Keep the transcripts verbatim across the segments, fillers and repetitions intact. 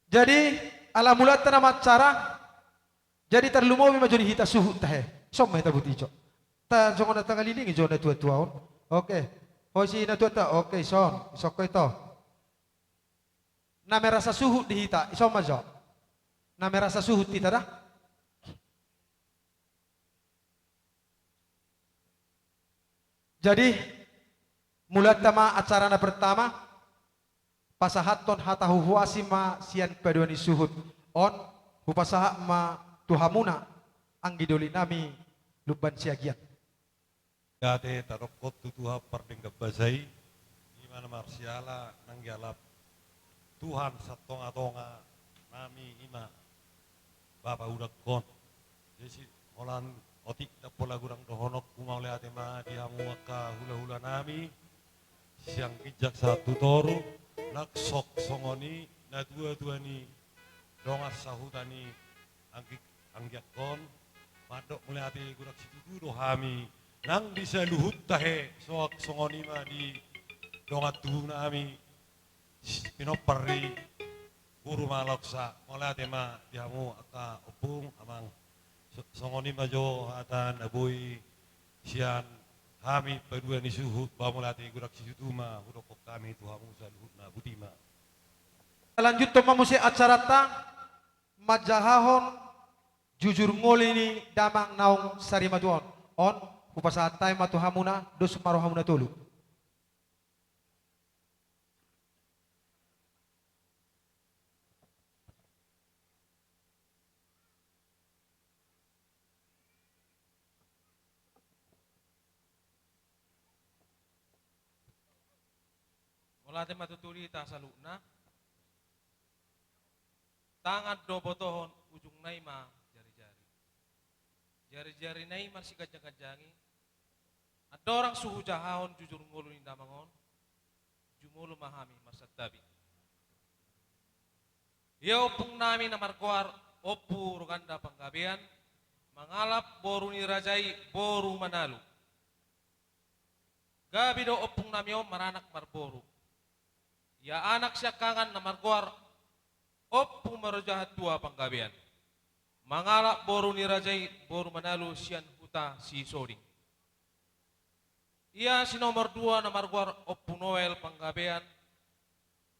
Jadi, ala mulaanta nama acara, jadi tarlumobi ma jo di hita suhut tahe. Ison ma hita buti jo. Ta songon na tangalilingi jo na tua-tua on. Oke. Ho si na tua ta, oke, ison, ison ho ito. Na merasa suhut di hita, ison ma jo. Na merasa suhut hita da. Jadi, mulaanta ma acara na pertama, pasahathon hata huhuasi ma sian paduahon ni suhut on, hupasahat ma tu hamuna, anggi doli nami Lumban Siagian. Ate tadokkon tu Tuhan pardenggan basa i, ima na marsiala nang dialap Tuhan satonga-tonga nami ima Bapa udangkon. Jadi holan otik da pola godang dohononku, mauliate ma di hamu angka hula-hula nami, sian ginjang sahat tu toru, langsung songon i na tua-tua ni dongan sahuta ni anggi, anggiangkon, mandok mauliate godang situtu do hami nang di saluhut tahe, so songon i ma di dongan tubu nami, pinompar ni boru Maloksa, mauliate ma di hamu angka ompung, amang. So-, songon i ma jo hata na boi sian hami paduahon ni suhut, ba mauliate godang situtu ma hudokkon hami tu hamu saluhutna, boti ma. Lanjuthon ma muse acaranta, manjahahon jujur ngolu ni damang naung sarimatua on. On, hupasahat hami ma tu hamuna, dos ma rohamuna tolu. Mauliate ma tutu di hita saluhutna. Tangan do botohon, ujungna i ma jari-jari. Jari-jarina i marsiganjang-ganjangi. Andorang so hujahahon jujur ngolu ni damang on, jumolo ma hami marsantabi. Ia ompung nami na margoar Ompu Roganda Panggabean, mangalap boru ni raja i boru Manalu. Gabe do ompung nami on maranak marboru. Ia anak siangkangan na margoar Ompu Marojahan Tua Panggabean, mangalap boru ni raja i boru Manalu sian huta Sisoding. Ia si nomor dua na margoar Ompu Noel Panggabean,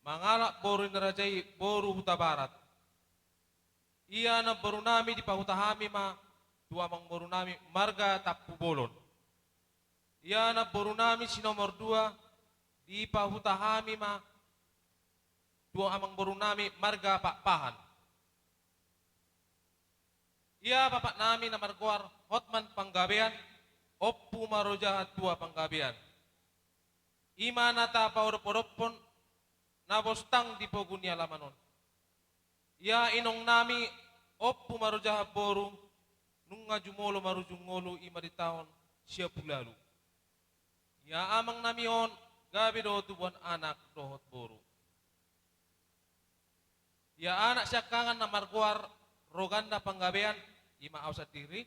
mangalap boru ni raja i boru Hutabarat. Ia namboru nami dipahuta hami ma tu amangboru nami marga Tampubolon. Ia namboru nami si nomor dua dipahuta hami ma tu amangboru nami marga Pakpahan. Ia bapak nami na margoar Hotman Panggabean, Ompu Marojahan Tua Panggabean. I ma na tapaodop-odophon na bostang di pogu ni alaman on. Ia inong nami Ompu Marojahan boru, nunga jumolo marujung ngolu i ma di taon sia pulu ualu. Ia amang nami on gabe do tubuan anak dohot boru. Ia anak siangkangan na margoar Roganda Panggabean, i ma au sandiri,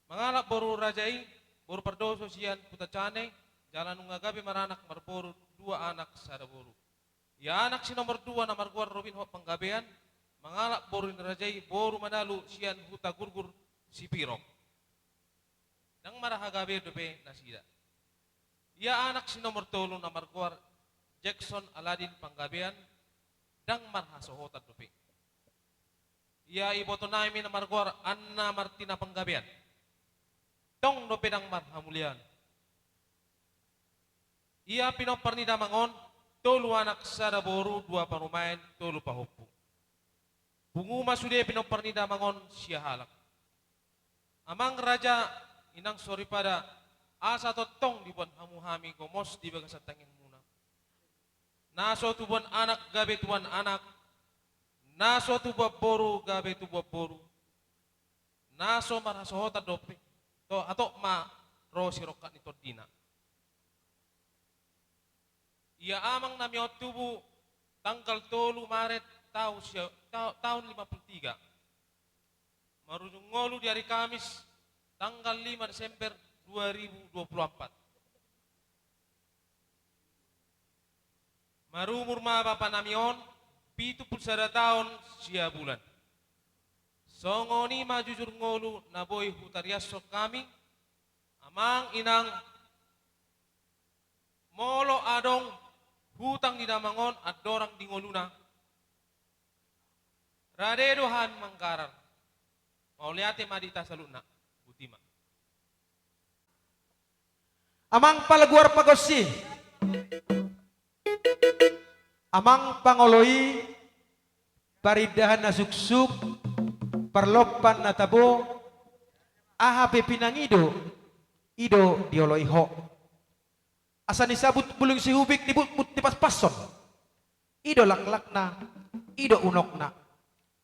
mangalap boru raja i boru Pardoso sian huta Cane, jala nunga gabe maranak marboru dua anak sada boru. Ia anak si nomor dua na margoar Robin Hot Panggabean, mangalap boru ni raja i boru Manalu sian huta Gurgur Sipirong. Ndang marhagabean dope nasida. Ia anak si nomor tolu na margoar Jackson Aladin Panggabean, ndang marhasohotan dope. Ia iboto nami na margoar Anna Martina Panggabean, tong dope ndang marhamulian. Ia pinompar ni damang on, tolu anak sada boru, dua parumaen, tolu pahompu. Pungu ma sude pinompar ni damang on sia halak. Amang raja, inang soripada, asa tongtong diboan hamu hami gomos di bagasan tangiangmuna. Na so tubuan anak gabe tubuan anak, na so tubuan boru gabe tubuan boru, na so marhasohotan dope, to hatop ma ro sirongkap ni tondina. Ia amang nami on tubu tanggal tolu Maret taon sia-, ta-, taon lima puluh tiga. Marujung ngolu di hari Kamis, tanggal lima Desember dua ribu dua puluh empat. Marumur ma bapa nami on, pitu pulu sada taon sia bulan. Songon i ma jujur ngolu na boi hutariashon hami, amang inang, molo adong hutang di damang on andorang di ngoluna, rade do hami manggarar. Mauliate ma di hita saluhutna. Botima. Amang palaguar pagonsi, amang pangolo i, parindahan na suksuk, parlompan na tabo, aha pe pinangido, i do dioloi ho. Asa disabut bulung sihubik, dibutbut dipaspason. I do laklakna, i do unokna,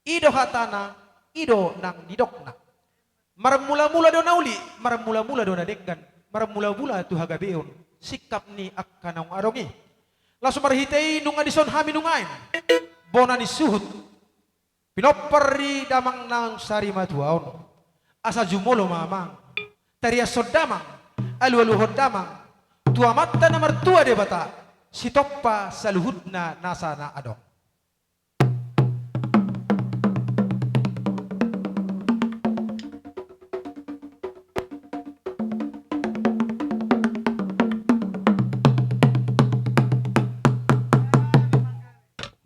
i do hatana, i do nang nidokna. Marmulamula do na uli, marmulamula do na denggan, marmulamula tu hagabeon, singkap ni angka naung adong i. Laos marhite i nunga dison hami nuaeng, bona ni suhut, pinompar ni damang naung sarimatua on. Asa jumolo ma amang, tariashon damang, alualuhon damang tu Amanta na martua Debata, sitompa saluhutna nasa na adong.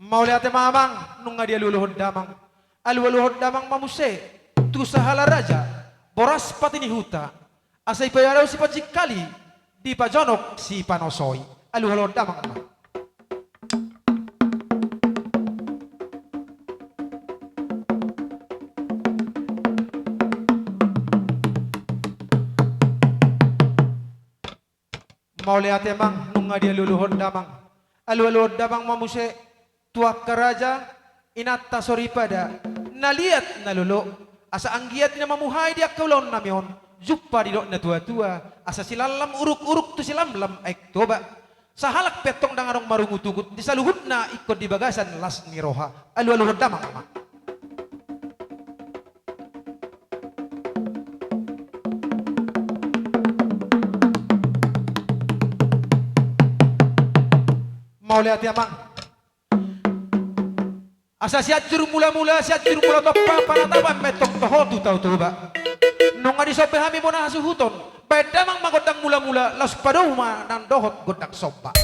Mauliate ma amang, nunga dialualuhon damang. Alualuhon damang ma muse tu sahala raja, boras pati ni huta, asa dipajanou sipajingkali, dipajonok sipanosoi. Alualuhon damang ma. Mauliate amang, nunga dialualuhon damang. Alualuhon damang ma muse tu angka raja, inanta soripada, na liat na lolo, asa anggiat i na mamuhai di angka ulaon nami on, jumpa didok na tuatua, asa silallam uruk-uruk tu silamlam Aek Toba. Sahalak pe antong ndang adong marungutungut, di saluhutna ingkon di bagasan las ni roha. Alualuhon damang ma. Mauliate amang. Asa Sianjur Mulamula, Sianjur Mulatompa, panatapan ma antong tu ho tu Tao Toba. Nunga dison be hami bona hasuhuton, baen damang ma gondang mulamula, laos padomu ma nang dohot gondang somba.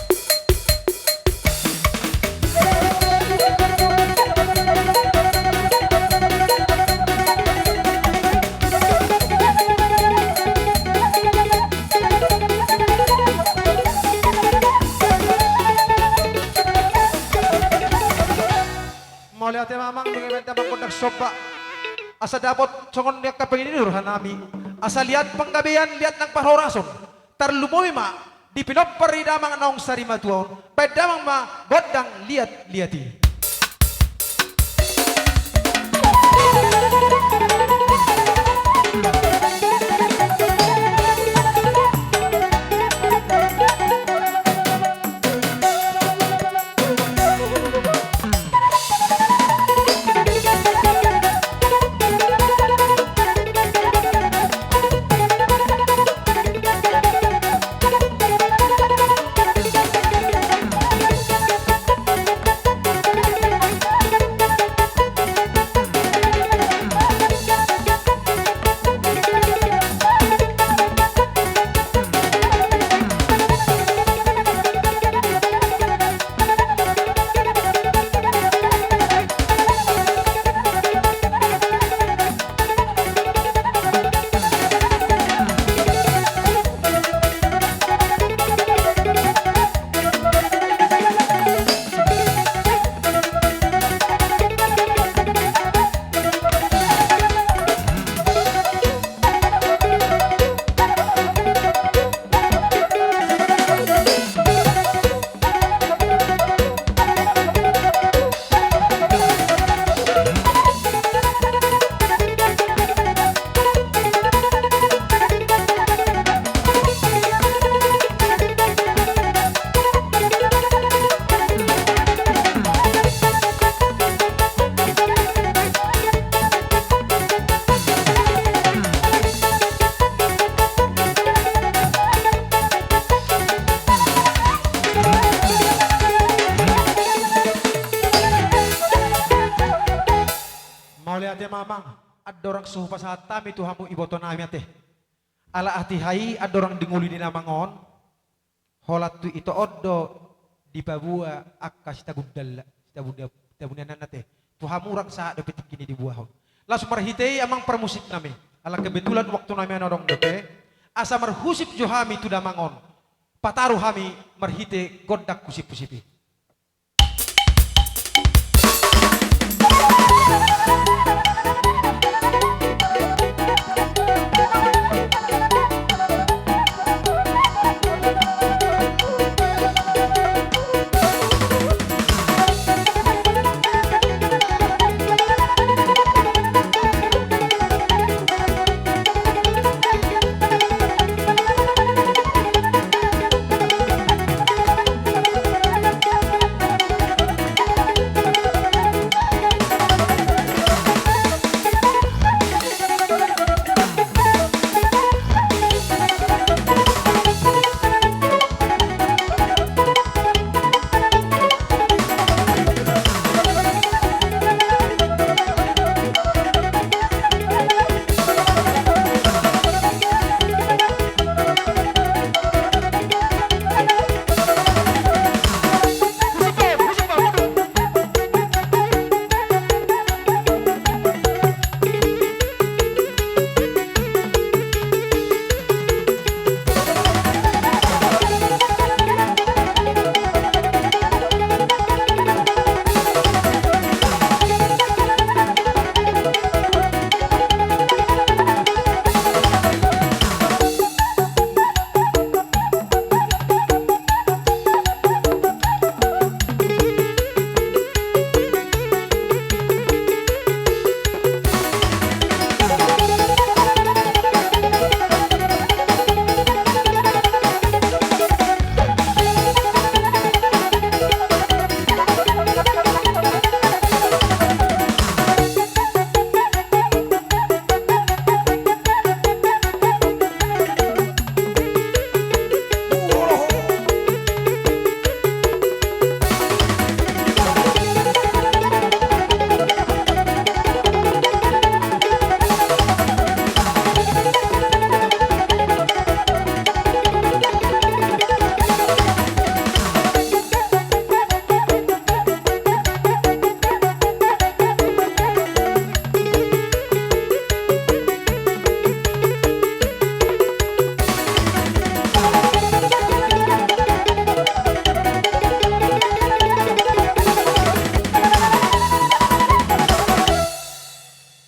Mauliate ma amang, nunga baen damang gondang somba. Asa dapot songon ni angka pangido ni roha nami. Asa liat panggabean, liat nang parhorason. Tarlumobi ma di pinompar ni damang naung sarimatua on, baen damang ma gondang liat-liat i. Amang, andorang so hupasahat hami tu hamu iboto nami ate. Ala hatiha i andorang di ngolu ni damang on, holan tu ito on do dipaboa angka sitagundal, sitagundal, sitagunan ate. Tu hamu hurang sahat dope tingki na diboahon. Laos marhite i amang parmusik nami. Ala kebetulan waktu nami on adong dope. Asa marhusip jo hami tu damang on. Pataru hami marhite gondang husip-husip i.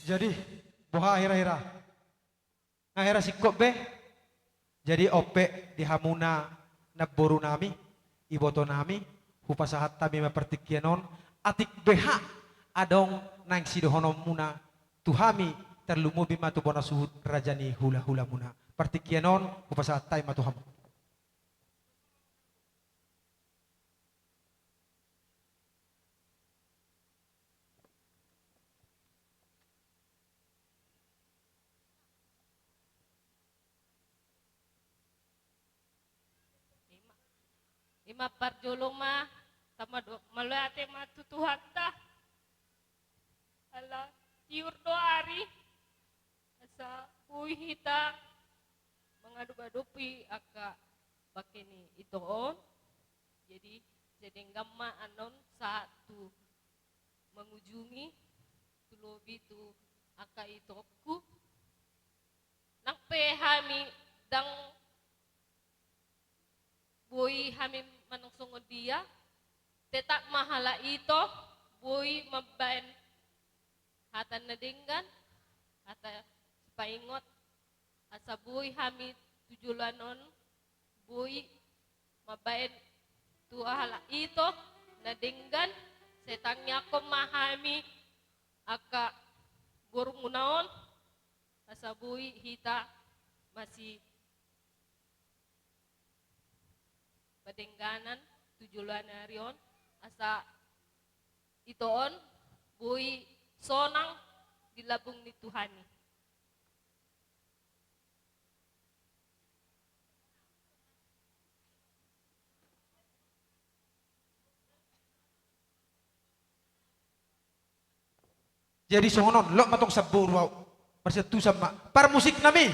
Jadi, boha hira-hira? Nga hira singkop be. Jadi on pe di hamuna namboru nami, iboto nami, hupasahat hami ma partingkian on, atik beha adong naeng sidohononmuna tu hami, tarlumobi ma tu bona suhut raja ni hula-hulamuna. Partingkian on hupasahat hami ma tu hamu. Ima, ima parjolo ma, tama do, mauliate ma tu Tuhanta. Ala tiur do ari, asa boi hita mangadopi-adopi angka bangke ni ito on. Jadi, sai denggan ma annon sahat tu mangujungi, tu lobi tu angka itongku. Nang pe hami ndang boi hami manang songon dia, tetap ma halak ito boi mambaen hata na denggan, hata sipaingot, asa boi hami tu joloan on boi mambaen tu halak ito na denggan, sai tangiangkon ma hami angka borumuna on, asa boi hita masi padengganan tu joloan ni ari on, asa ito on boi sonang di lambung ni Tuhan i. Jadi songon on, lot ma tong samboru au. Marsiantusan ma parmusiknami.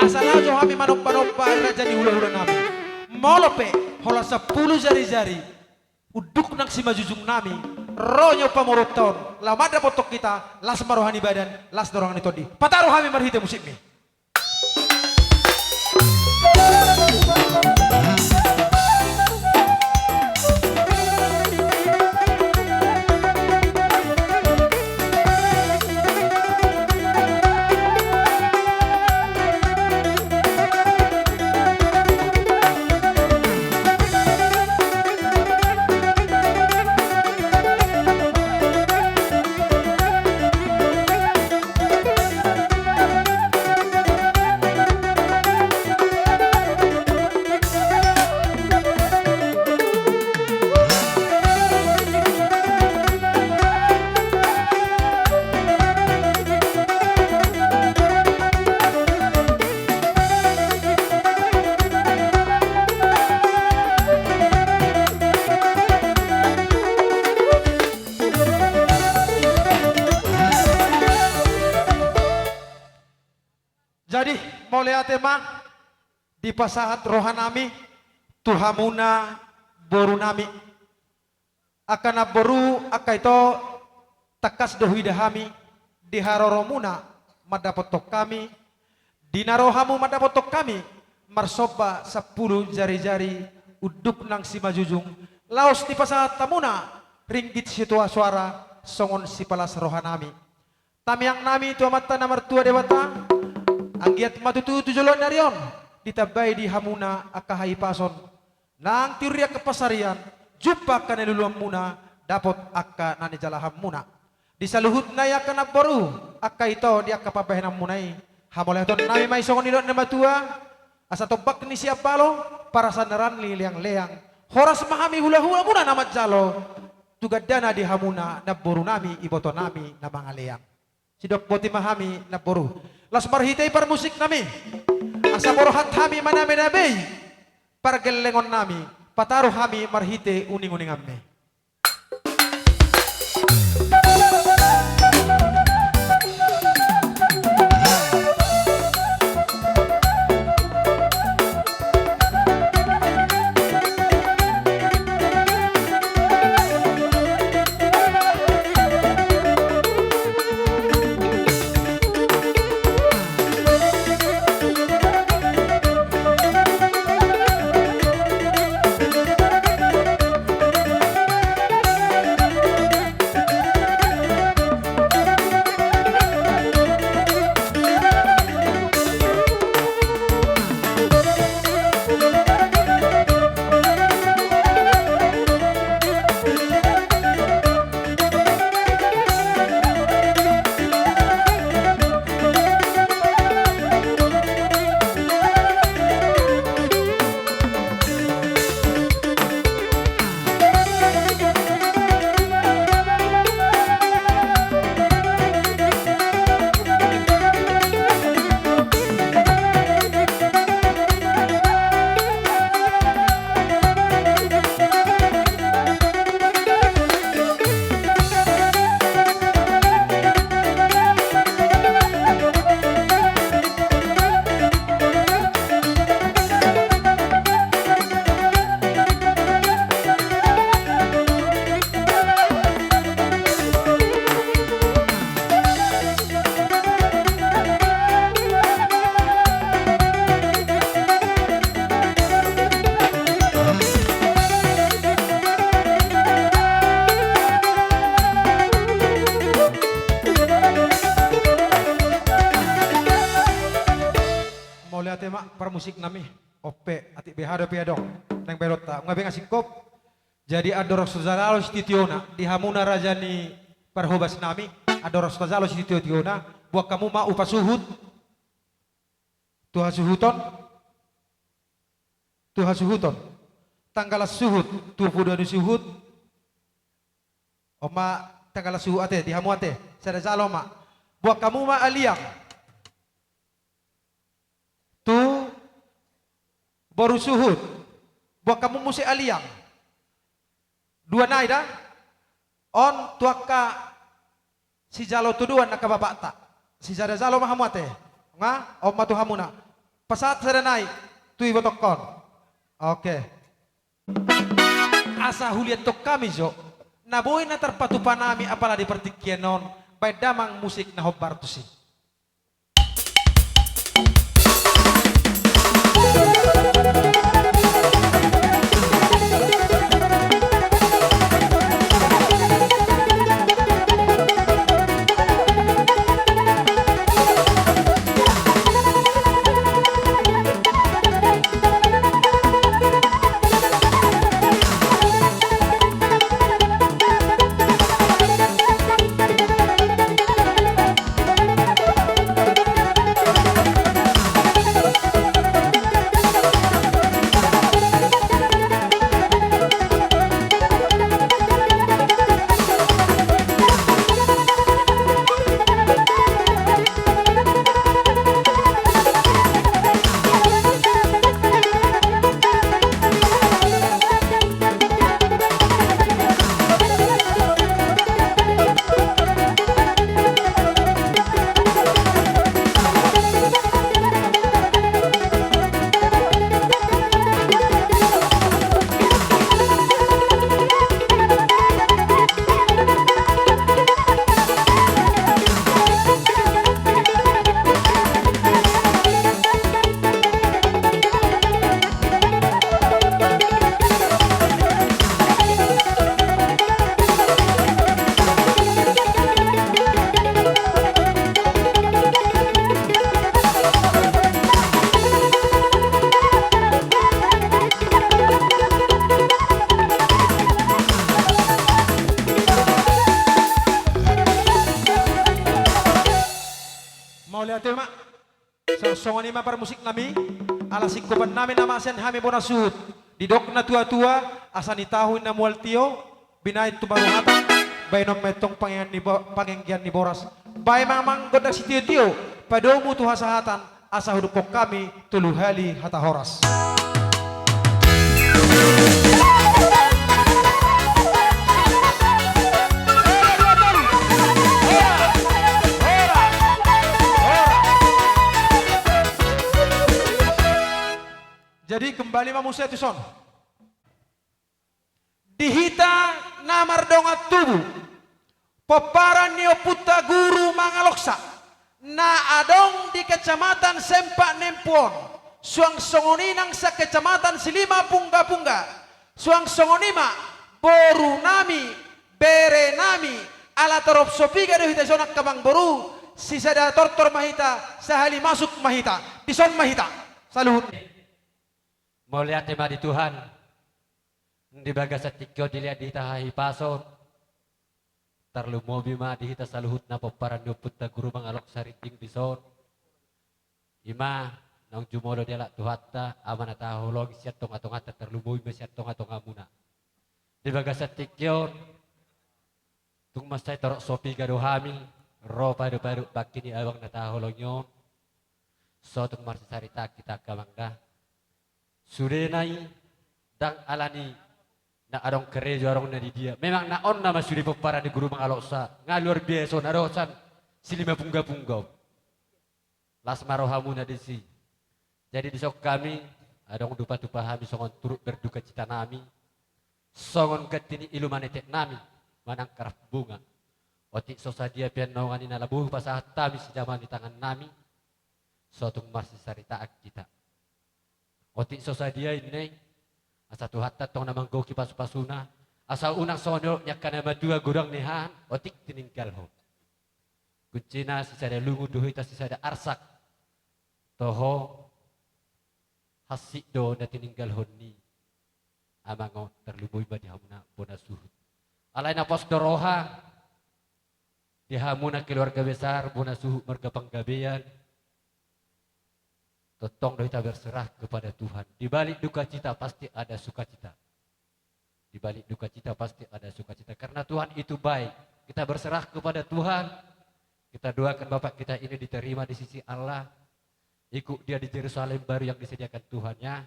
Asa laho jo hami manomba-nomba raja ni hula-hulanami. Molo pe holan sampulu jari-jari unduk nang simanjujungnami ro nian pamoruonta on, laho mandapothon hita, las ma roha ni badan, las do roha ni tondi. Pataru hami marhite musikmi. Jadi, mauliate ma dipasahat rohanami tu hamuna borunami. Angka namboru, angka ito, tangkas do huida hami di haroromuna mandapothon hami, di na ro hamu mandapothon hami, marsomba sampulu jari-jari unduk nang simanjujung, laos dipasahat hamuna ringgit sitio suara songon sipalas rohanami. Tangiangnami tu Amanta na martua Debata, anggiat ma tutu tu joloan ni ari on ditambai di hamuna angka hahipason, nang tiur ni angka pansarian, jumpa angka na niluluanmuna, dapot angka na nijalahanmuna. Di saluhutna i angka namboru, angka ito, di angka pambahenanmuna i, hamauliatennami ma i songon nidok ni na matua, asa tombak ni siambalo, parasanaran ni leang-leang. Horas ma hami hula-hulamuna na manjalo, tu gandana di hamuna namborunami, ibotonami na mangalean. Sidok boti ma hami namboru. Laos marhite i parmusiknami, asa borhat hami maname-name i pargellengonnami, pataru hami marhite uning-uninganmi. Mauliate ma parmusiknami. Ope, atik beha dope adong naeng baenonta, nunga be nga singkop. Jadi andorang so jalo sitiotio na di hamuna raja ni parhobasnami, andorang so jalo sitiotio na, boan hamu ma upa suhut tu hasuhuton, tu hasuhuton. Tanggalan suhut tu poda ni suhut. On ma tanggalan suhut ate, di hamu ate, sada jalo ma. Boan hamu ma aliang tu boru suhut, boan hamu muse aliang. Dua nai da. On tu angka sijalo tuduan angka bapakta. Sisada jalo ma hamu ate. Nga, on ma tu hamuna. Pasahat sada nai tu ibotokkon. Oke. Asa huliathon hami jo na boi na tarpatupa nami apala di partingkian on, baen damang musik na hombar tusi. Mauliate ma. Sa-, songon i ma parmusik nami, ala singkopan nami nama sian hami bona suhut. Didok na tua-tua, asa ni tahu na mual tio, binaen tu maruhatan, baenon ma antong panganggian ni bo-, panganggian ni boras. Baen ma amang gondang sitio-tio, padomu tu hasahatan, asa hudukkon hami tolu hali hata horas. Jadi kembali ma muse tu son. Di hita na mardongan tubu, pomparan ni ompunta Guru Mangaloksa, na adong di Kecamatan Sempak Nempuon, suang songon i nang sa-Kecamatan Silima Pungga-pungga, suang songon i ma boru nami, bere nami, ala torop so piga do hita dison angka amangboru, sisada tortor ma hita, sahali masuk ma hita, dison ma hita, saluhut. Mauliate ma di Tuhan, di bagasan tingki on dilehon di hita hahipason, tarlumobi ma di hita saluhutna pomparan ni ompunta Guru Mangaloksa Rinding dison. I ma naung jumolo dialap Tuhanta, Ama na tahaholongi sian tonga-tonganta, tarlumobi ma sian tonga-tongamuna. Di bagasan tingki on, tung mansai torop so piga do hami, ro padu-padu bangke ni abang na tahaholongi on. So tung marsisarita hita angka amang da. Sudena i, ndang alani na adong karejo adong na di dia. Memang na on nama sude pomparan ni Guru Mangaloksa, nga luar biasa on, adong sian Silima Pungga-pungga on. Las ma rohamuna disi. Jadi dison hami, adong dupatupa hami songon turut berdukacita nami, songon ganti ni ilu manetek nami, manang karambunga. Otik so sadia pe annon ni na labuh pasahat hami sijaman ni tangan nami, so tung marsisaritaan hita. Otik so sadia inna i, asa Tuhanta antong na manggohi pasu-pasuna, asa unang songon ni angka na matua godang ni han, otik tininggalhon. Kuncina sisada lungun do hita sisada arsak. Toho, hansit do na tininggalhon ni amang on, tarlumobi ma di hamuna bona suhut. Alai na pos do roha di hamuna keluarga besar, bona suhut marga Panggabean. Tongtong do hita berserah kepada Tuhan. Di balik dukacita pasti ada sukacita. Di balik dukacita pasti ada sukacita. Karena Tuhan itu baik. Kita berserah kepada Tuhan. Kita doakan Bapak kita ini diterima di sisi Allah. Ikut dia di Yerusalem baru yang disediakan Tuhan, ya.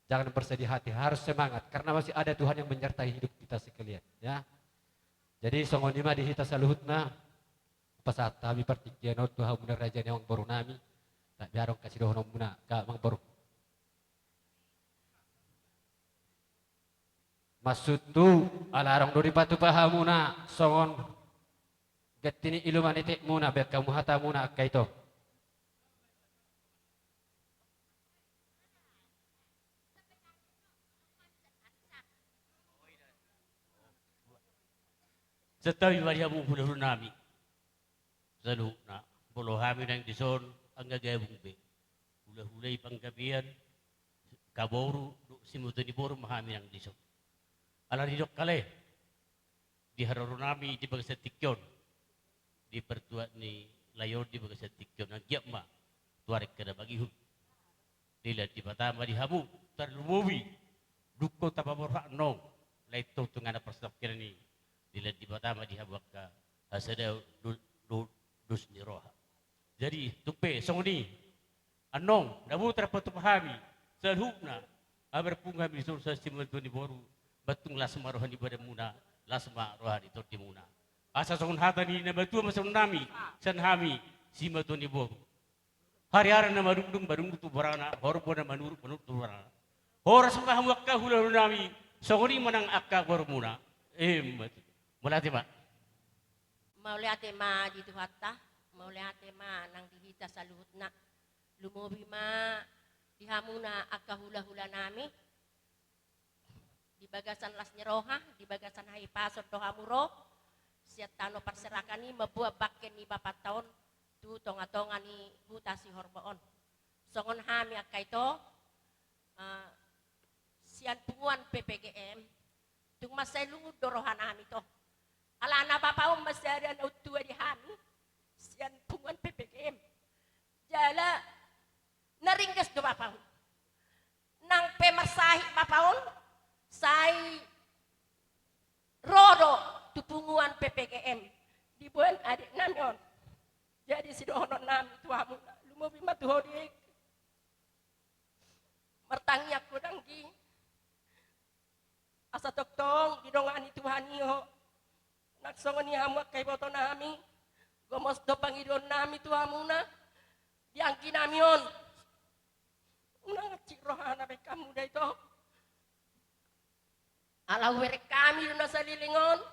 Jangan bersedih hati, harus semangat. Karena masih ada Tuhan yang menyertai hidup kita sekalian, ya. Jadi, songon i ma di hita saluhutna. pasahat hami partingkian on tu hamuna raja ni amangboru nami. Tabi adong angka sidohononmuna angka amangboru. Maksudhu, ala adong do dipatupa hamuna songon ganti ni iluman etekmuna, baen hamu hatamuna angka ito. Santabi ma di hamu hulahula nami saluhutna, molo hami nang dison, angka gabung be hulahula i panggabean, angka boru dohot simatua ni boru ma hami nang dison. Ala ni didok ale di haroro nami di bagasan tingki on, di partuat ni lae on di bagasan tingki on, anggiat ma tu ari angka na mangihut dilehon Debata ma di hamu, tarlumobi dung tong tapaborhat annon, lae tong tu inganan parsatongkinan i, dilehon Debata ma di hamu angka hasadaon do-, do-, dos ni roha. Jadi tung pe songon i, annon na boi tarpatupa hami saluhutna, ala marpungu hami dison sian simatua ni boru, ba tung las ma roha ni badanmuna, las ma roha ni tondimuna. Asa songon hata ni na matua ma songon nami, sian hami simatua ni boru: Hariara na madungdung, madungdung tu borana, horbo na manuruk, manuruk tu borana. Horas ma hamu angka hulahula nami, songon i ma nang angka borumuna. Emma tutu. Mauliate ma. Mauliate ma di Tuhanta, mauliate ma nang di hita saluhutna. Lumobi ma di hamuna angka hulahula nami. Di bagasan las ni roha, di bagasan hahipason do hamu ro sian tano parserahan i, mamboan bangke ni Bapanta on tu tongatonga ni huta Sihorbo on. Songon hami angka ito, eh, sian punguan P P G M, tung mansai lungun do roha nami to. Alana bapa on ma sada na untua di hami sian punguan P P G M. Jala na ringgas do bapa on. Nang pe marsahit bapa on, sai ro do tu punguan P P G M, diboan adek nami on. Jadi sidohonon nami tu hamu, lumobi ma tu ho, Dik. Martangiang ho, danggi. Asa tongtong didongani Tuhan i ho. Nang songon i hamu angka iboto nami, gomos do pangidoan nami tu hamuna, di anggi nami on. Unang hansit rohana baen hamu da ito. Ala hubereng hami do na saleleng on,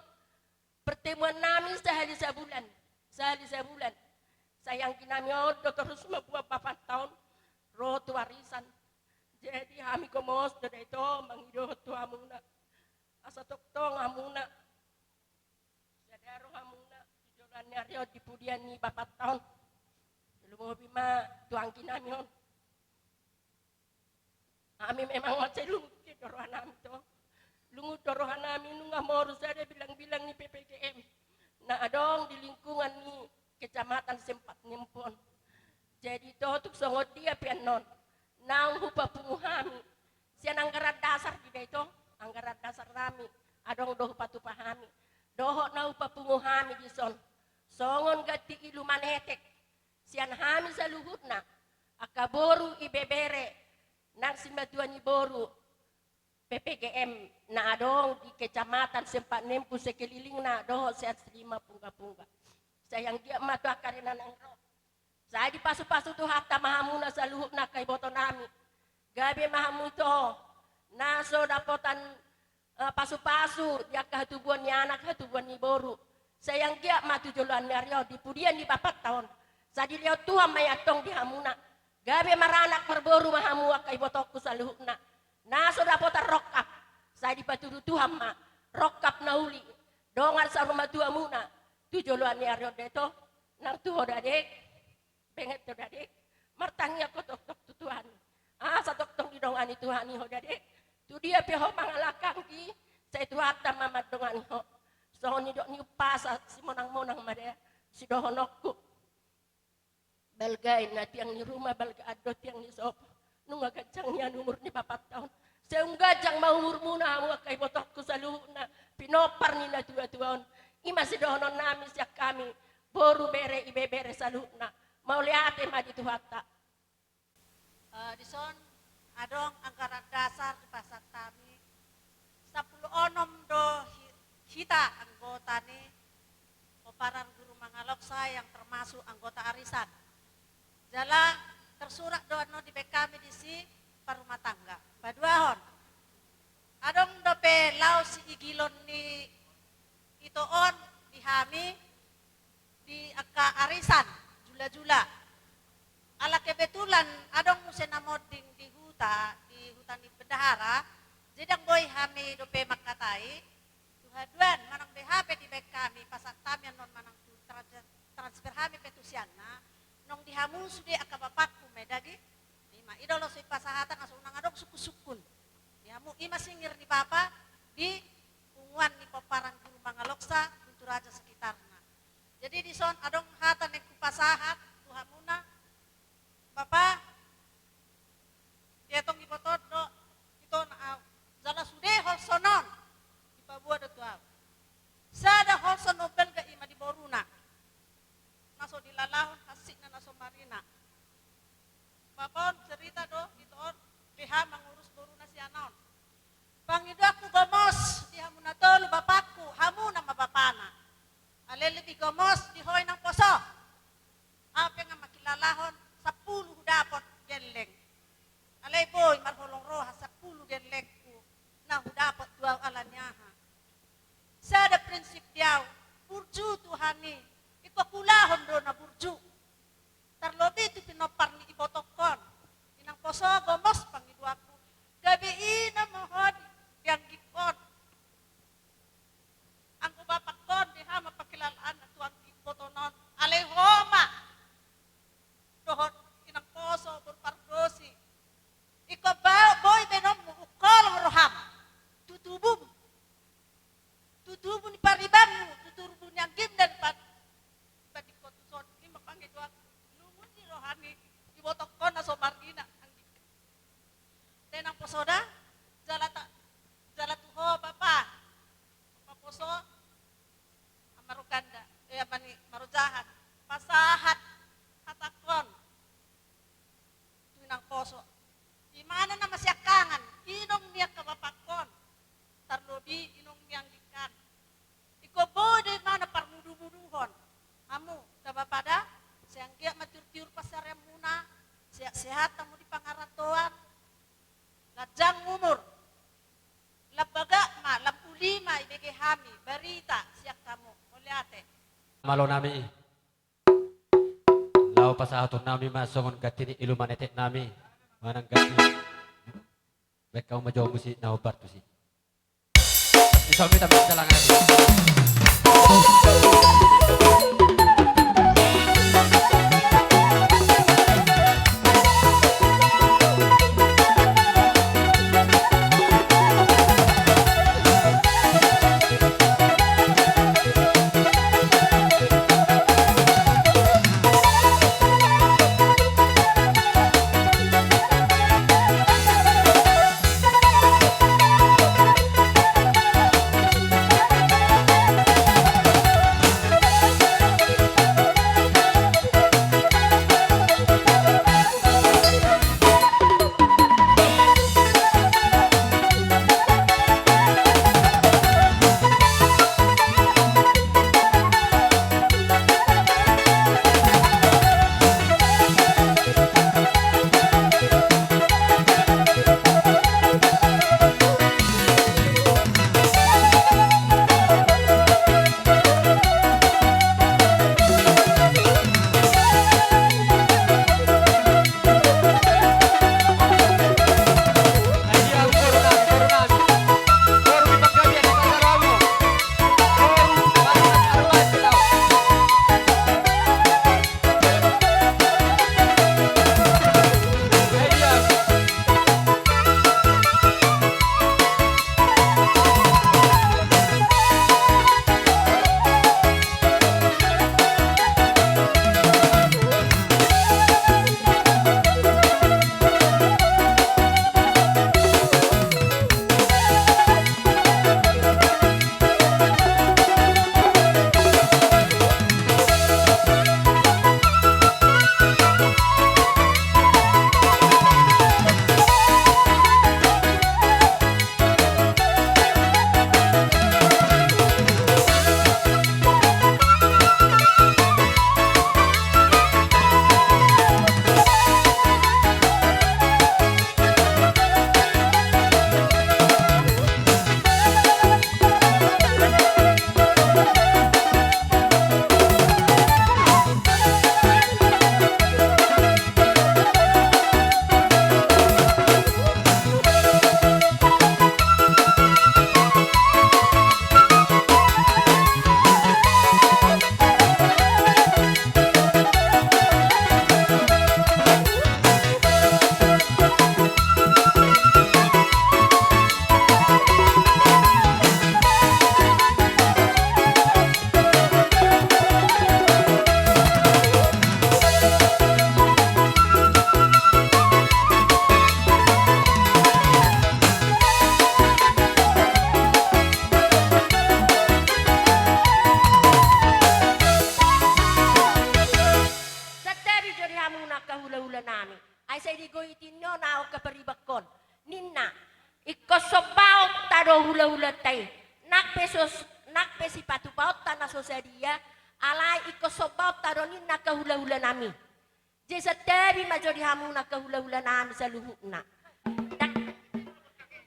pertemuan nami sahali sabulan, sahali sabulan. Sai anggi nami on do torus mamboan bapanta on ro tu arisan. Jadi hami gomos do da ito mangidohon tu hamuna. Asa tongtong hamuna sada rohamuna tu joloan ni ari on di pudian ni bapanta on. Lumobi ma tu anggi nami on. Hami memang mansai lungun do roha nami to. Lungun do roha nami nunga moru sada bilangbilang ni P P G M na adong di lingkungan ni Kecamatan Sempat Nempu on. Jadi to, tung songon dia pe annon, naung hupapungu hami sian anggaran dasar di da ito, anggaran dasar nami, adong do hupatupa hami. Dohot na hupapungu hami dison songon ganti iluman etek sian hami saluhutna, angka boru, ibebere nang simatua ni boru P P G M na adong di Kecamatan Sempat Nempu sekelilingna dohot sian lima punggapungga. Sai anggiat ma tu angka ari na naeng ro, sai dipasupasu Tuhanta ma hamuna saluhutna angka iboto nami. Gabe ma hamu ito na so dapotan eh, pasupasu di angka hatubuan ni anak, hatubuan ni boru. Sai anggiat ma tu joloan ni ari on di pudian ni bapanta on, sai dilehon Tuhan ma i antong di hamuna. Gabe maranak marboru ma hamu angka ibotongku saluhutna. Na so dapotan rongkap, sai dipatudu Tuhan ma rongkap na uli, dongan saurmatuamuna tu joloan ni ari on da ito. Nang tu ho da, Dek. Benget do da, Dek. Martangiang ho tongtong tu Tuhan i, asa tongtong didongani Tuhan i ho da, Dek. Tu dia pe ho mangalangka, anggi, sai Tuhanta ma mandongani ho. Songon nidok ni umpasa, simonangmonang ma da sidohononku: Balgaan na tiang ni ruma, balgaan do tiang ni sopo. Nunga ganjang nian umur ni bapanta on, sai umganjang ma umurmuna hamu angka ibotongku saluhutna, pinompar ni natuatua on. I ma sidohonon nami sian hami boru, bere, ibebere saluhutna. Mauliate ma di Tuhanta. Eh, dison adong anggaran dasar dipasahat hami, sampulu onom do hi-, hita anggota ni P P pomparan guru mangaloksa yang termasuk anggota arisan. Jala tersurat do annon dibaen hami disi parrumatangga. Paduahon, adong dope laos siigilon ni ito on di hami, di angka arisan, jula-jula. Ala kebetulan adong muse na monding di huta, di huta ni bendahara, jadi ndang boi hami dope mangkatai, tu haduan manang beha pe dibaen hami, pasahat hami annon manang tu tra-, transfer hami pe tu sianna, nunga di hamu sude angka bapakku ma i dagi. Ima, i do laos i pasahaton asa unang adong sungkun-sungkun. Di hamu, ima singir ni bapa di punguan ni pomparan guru mangaloksa, Guntur Raja sekitarna. Jadi dison adong hata naeng hupasahat tu hamuna, Bapa, dietong iboto do ito na au. Jala sude holson on dipaboa do tu au. Sada holson on balga, ima di boruna, na so dilalahon hansikna na so marina. Bapa on cerita do ito on, beha mangurus boruna sian on. Pangidoanku gomos di hamu na tolu bapakku, hamuna ma bapana. Alai lebih gomos di ho inang poso. Au pe nga mangkilalahon sampulu hudapot gelleng. Alai boi marholong roha sampulu gellengku na hudapot tu au, ala ni aha? Sada prinsip di au, burju Tuhan i, ingkon huulahon do na burju. Tarlobi tu pinompar ni ibotongkon. Inang poso, gomos pangidoanku, gabe ina ma ho di anggingkon. Anggo bapangkon, beha ma pangkilalaanna tu angging iboton on, alai ho ma dohot inang poso, boru pardosi. Ingkon ba-, boi baenonmu, ungkolong roham tu tubum, tu tubu ni paribanmu, tu tubu ni anggim, dan pad-, padingkon tuson. Ima pangidoanku, lungun ni roha ni ibotongkon na so marina anggingkon. Tenang poso da, jala ta-, jala tu ho bapa. Bapa poso, ama Roganda, eh, ama ni Marojahan. Pasahat hatangkon tu inang poso. Imana na masiangkangan, inong ni angka bapangkon. Tarlobi inong ni anggingkon. Ingkon boi do imana parmudu-muduhon. Hamu da bapa da, sai anggiat ma tiur-tiur pansarianmuna, sehat-sehat hamu di pangarantoan, lanjang umur. Lam bagak ma, lam uli ma ibege hami barita sian hamu. Mauliate. Malo nami. Laho pasahaton nami ma songon ganti ni iluman etek nami. Manang ganti. Baen hamu ma jo musik na hombar tusi. Bisa minta minta langan. Ai sai digoiti ninna on angka paribanhon. Ninna, ingkon sombaonta do hulahulanta i. Nang pe so, nang pe sipatupaonta na so sadia, alai ingkon sombaonta do ninna angka hulahulanami. Jadi santabi ma jo di hamu angka hulahulanami saluhutna.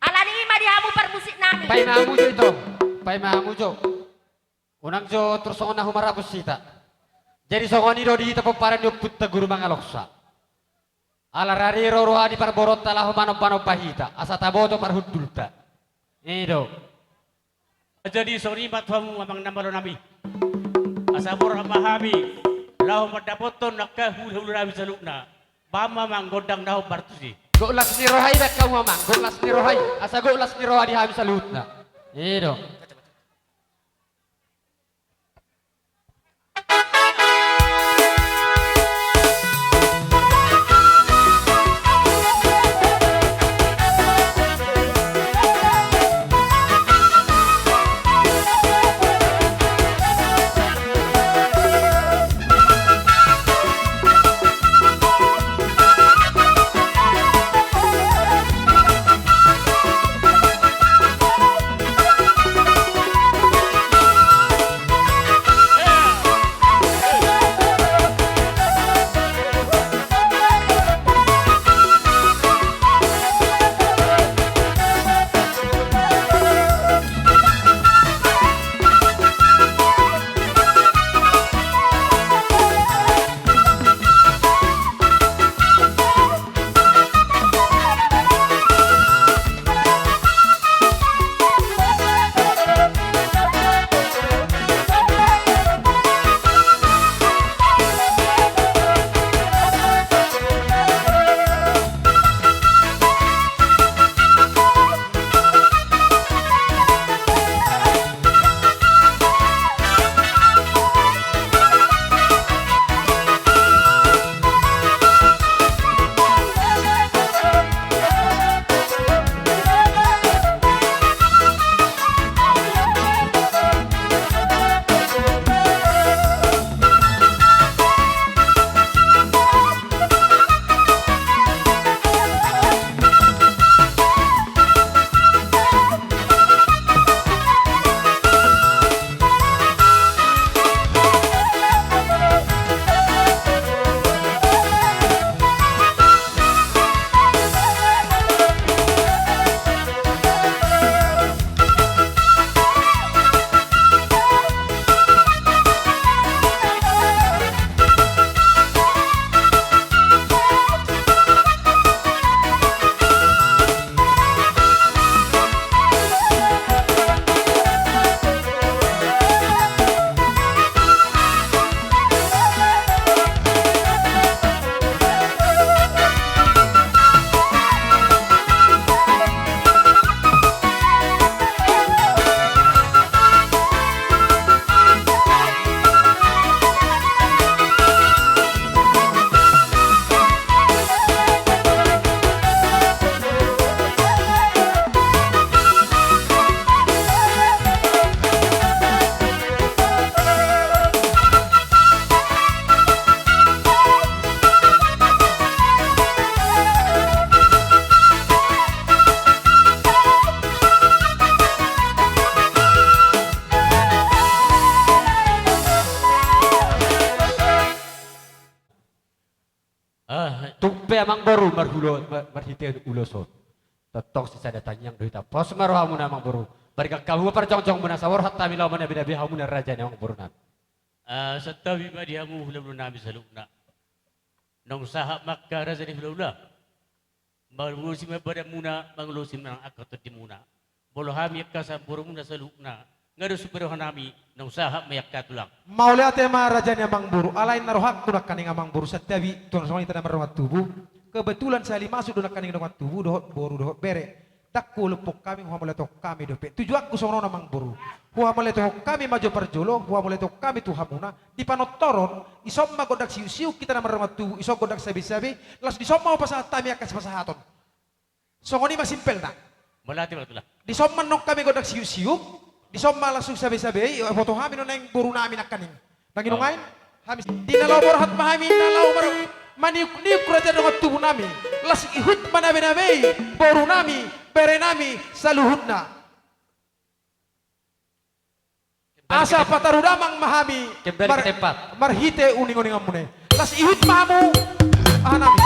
Alani i ma di hamu parmusiknami. Paima hamu jo ito. Paima hamu jo. Unang jo tor songon na humarapus hita. Jadi songon i do di hita pomparan ni ompunta Guru Mangalongsa. Ala rade ro roha ni parboruonta laho manombanomba hita asa taboto parhundulta. I do. Jadi songon i ma tu hamu amang na malo nami. Asa borhat ma hami laho mandapothon angka hulahula nami saluhutna. Bahen ma amang gondang na hombar tusi. Gok las ni roha i bahen hamu amang, gok las ni roha i. Asa gok las ni roha di hami saluhutna. I do. Ah, tung pe amang boru marhulo, mar-, marhite ulos on. Tongtong sisada tangiang do hita. Pos ma rohamuna amang boru. Barikak hamu ma parjongjongmuna, saborhat hami laho manabenabe hamuna raja ni amang boru nami. Ah, santabi ma di hamu hulahula nami saluhutna. Naung sahat ma angka raja ni hulahula. Mangulosi ma badanmuna, mangulosi ma nang angka tondimuna. Molo hami angka siamborumuna saluhutna, nga do sude rohanami, naung sahat ma i angka tulang. Mauliate ma raja ni amang boru, alai na rohangku nangkaning amang boru santabi, tu na songon hita na marroha tubu. Kebetulan sahali masuk do nangkaning dongan tubu, dohot boru, dohot bere. Ndang huolophon hami, huhamauliatehon hami dope. Tujuanku songon on amang boru. Huhamauliatehon hami ma jo parjolo, huhamauliatehon hami tu hamuna. Di panortoron, dison ma gondang siuksiuk hita na mardongan tubu, dison gondang sabeisabe, laos dison ma hupasahat hami angka sipasahaton. Songon i ma simpelna. Mauliate ma tulang. Dison ma annon hami gondang siuksiuk, dison ma langsung sabeisabe, iboto hami do naeng borunami nangkaning. Nang i nunga i, hami. Di na laho borhat ma hami, na laho mar-, Maniuk-niuk raja dongan tubu nami, las ihut manabe-nabei boru nami, bere nami saluhutna. Asa pataru damang ma hami. Kembali ke tempat. Marhite uning-uninganmuna i. Las ihut ma hamu, aha nami.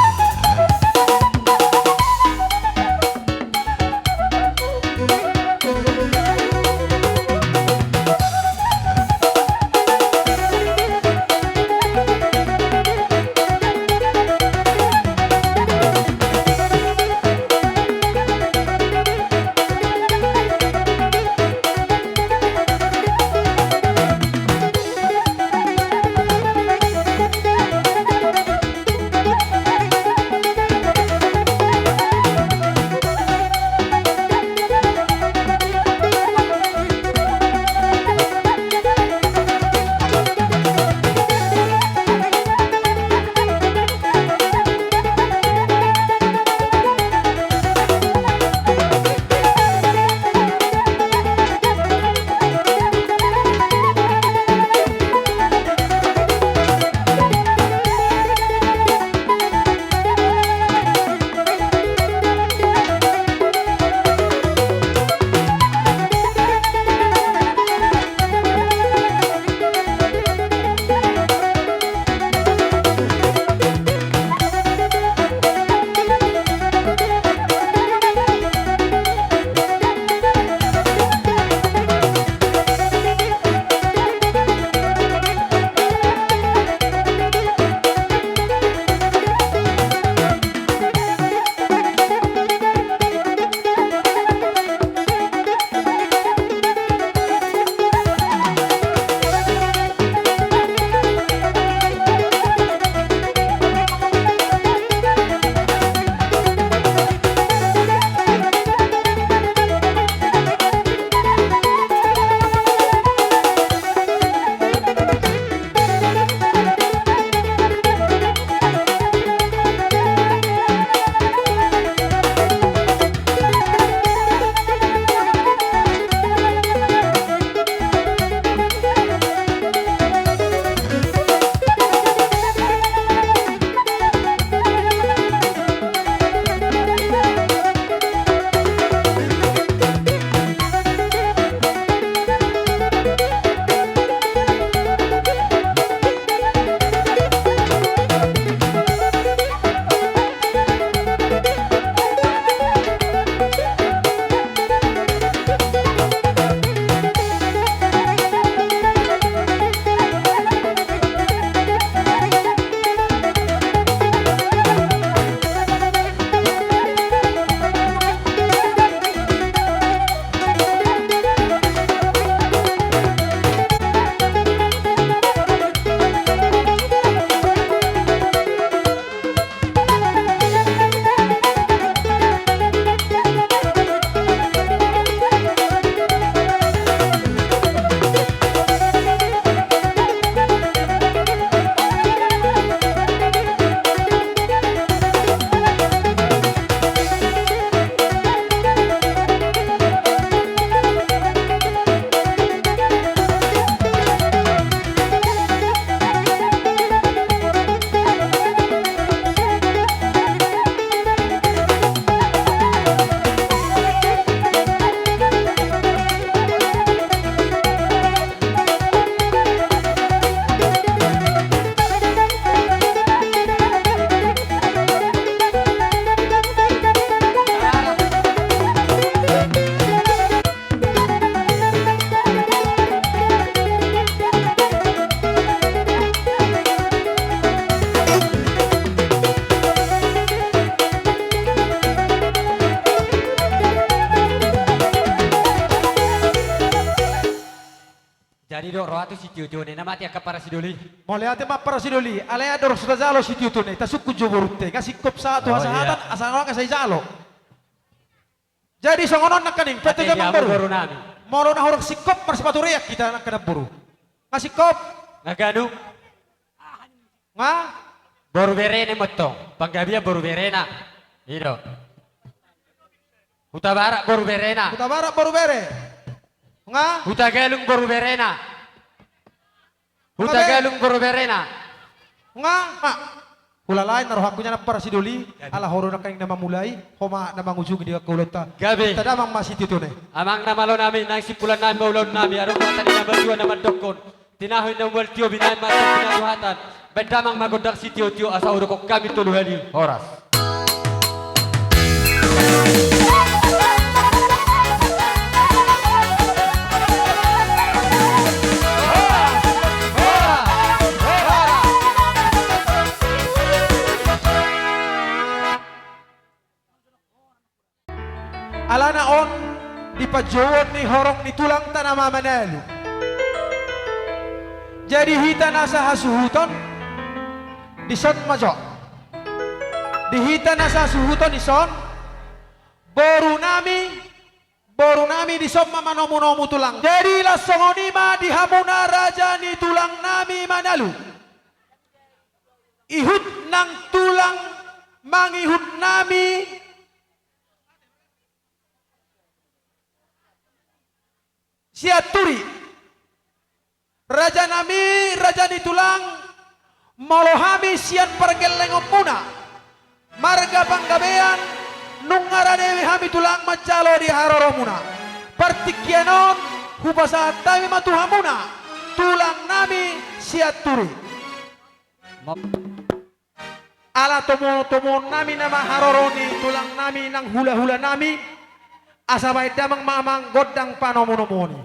Jadi do ro au tu sitiotio ni na mate angka parasidoli. Mauliate ma parasidoli, alai adong so tajalo sitiotio ni, tasungkun jo borunta i, nga singkop sahat tu hasahatan, asa nga sai jalo. Jadi songon on nangkaning, pete jamang boru. Molo na hurang singkop marsipatu reak hita nangkaning boru. Nga singkop. Nga ganup. Nga? Boru berena mantong, panggabean boru berena. I do. Hutabarat boru berena. Hutabarat boru bere. Nga? Hutagalung boru berena. Hutagalung boru berena. Nga? Nga? Hulala i na rohangku nian ampara sidoli, gabe, ala ho do nangkaning na mamulai, ho ma na mangujungi di angka ulaonta. Gabe. Inta damang ma sitio-tio na i. Amang na malo nami, nang simpulan nami ma ulaon nami, adong hata ni na batua na mandokkon. Tinahu inna mual tio binaen ma tong pinatuhatan. Baen damang ma gondang sitio-tio asa hudokkon hami tolu hali. Horas. Alana on di panjouon ni horong ni tulangta nama Manalu. Jadi hita nasa hasuhuton dison ma jo. Di hita nasa hasuhuton dison, boru nami, boru nami dison ma manomu-nomu tulang. Jadi laos songon i ma di hamuna raja ni tulang nami Manalu. Ihut nang tulang mangihut nami Sianturi. Raja nami, raja ni tulang, molo hami sian pargellengonmuna, marga Panggabean, nunga rade be hami tulang manjalo di haroromuna. Partingkian on, hupasahat hami ma tu hamuna, tulang nami Sianturi. Ala tomo-, tomoon nami nama haroro ni tulang nami nang hula-hula nami, asa baen damang ma amang gondang panomu-nomuon i.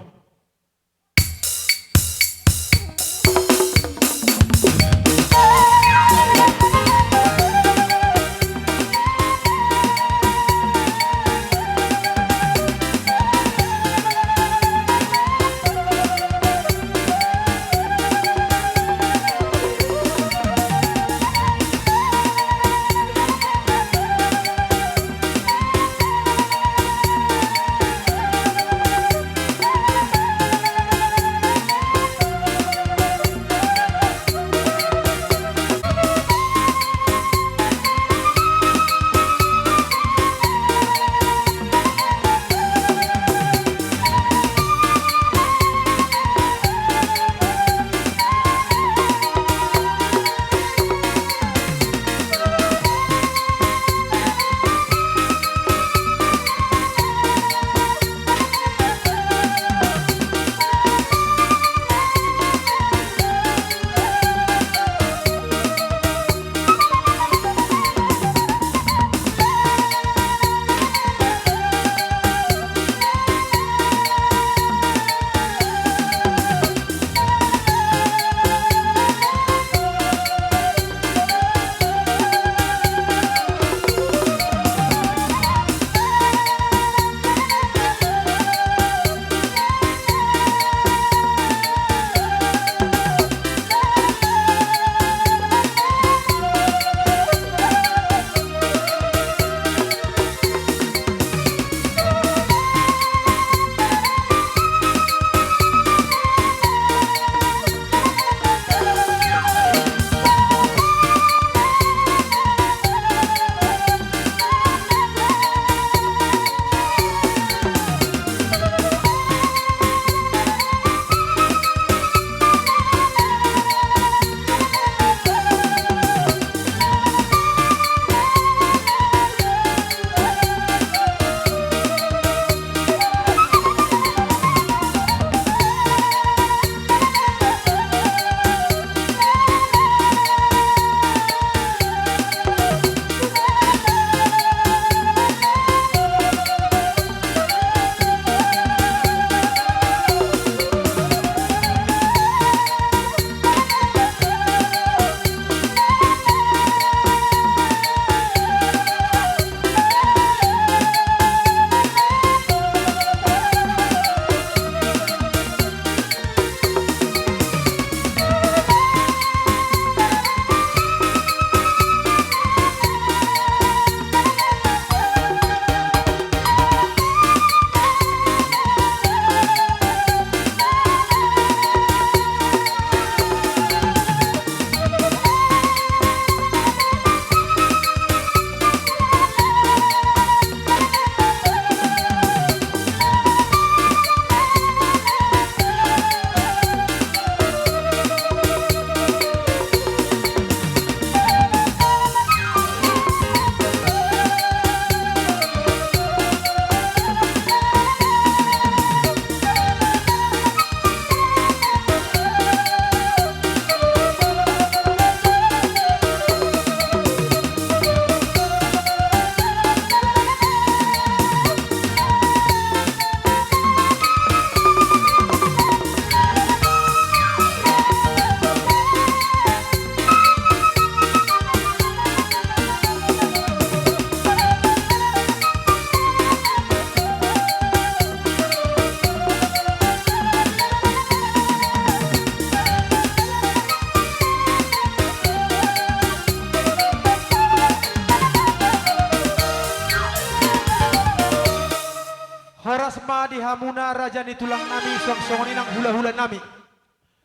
ma di hamuna raja ni tulang nami, songon i nang hula-hula nami.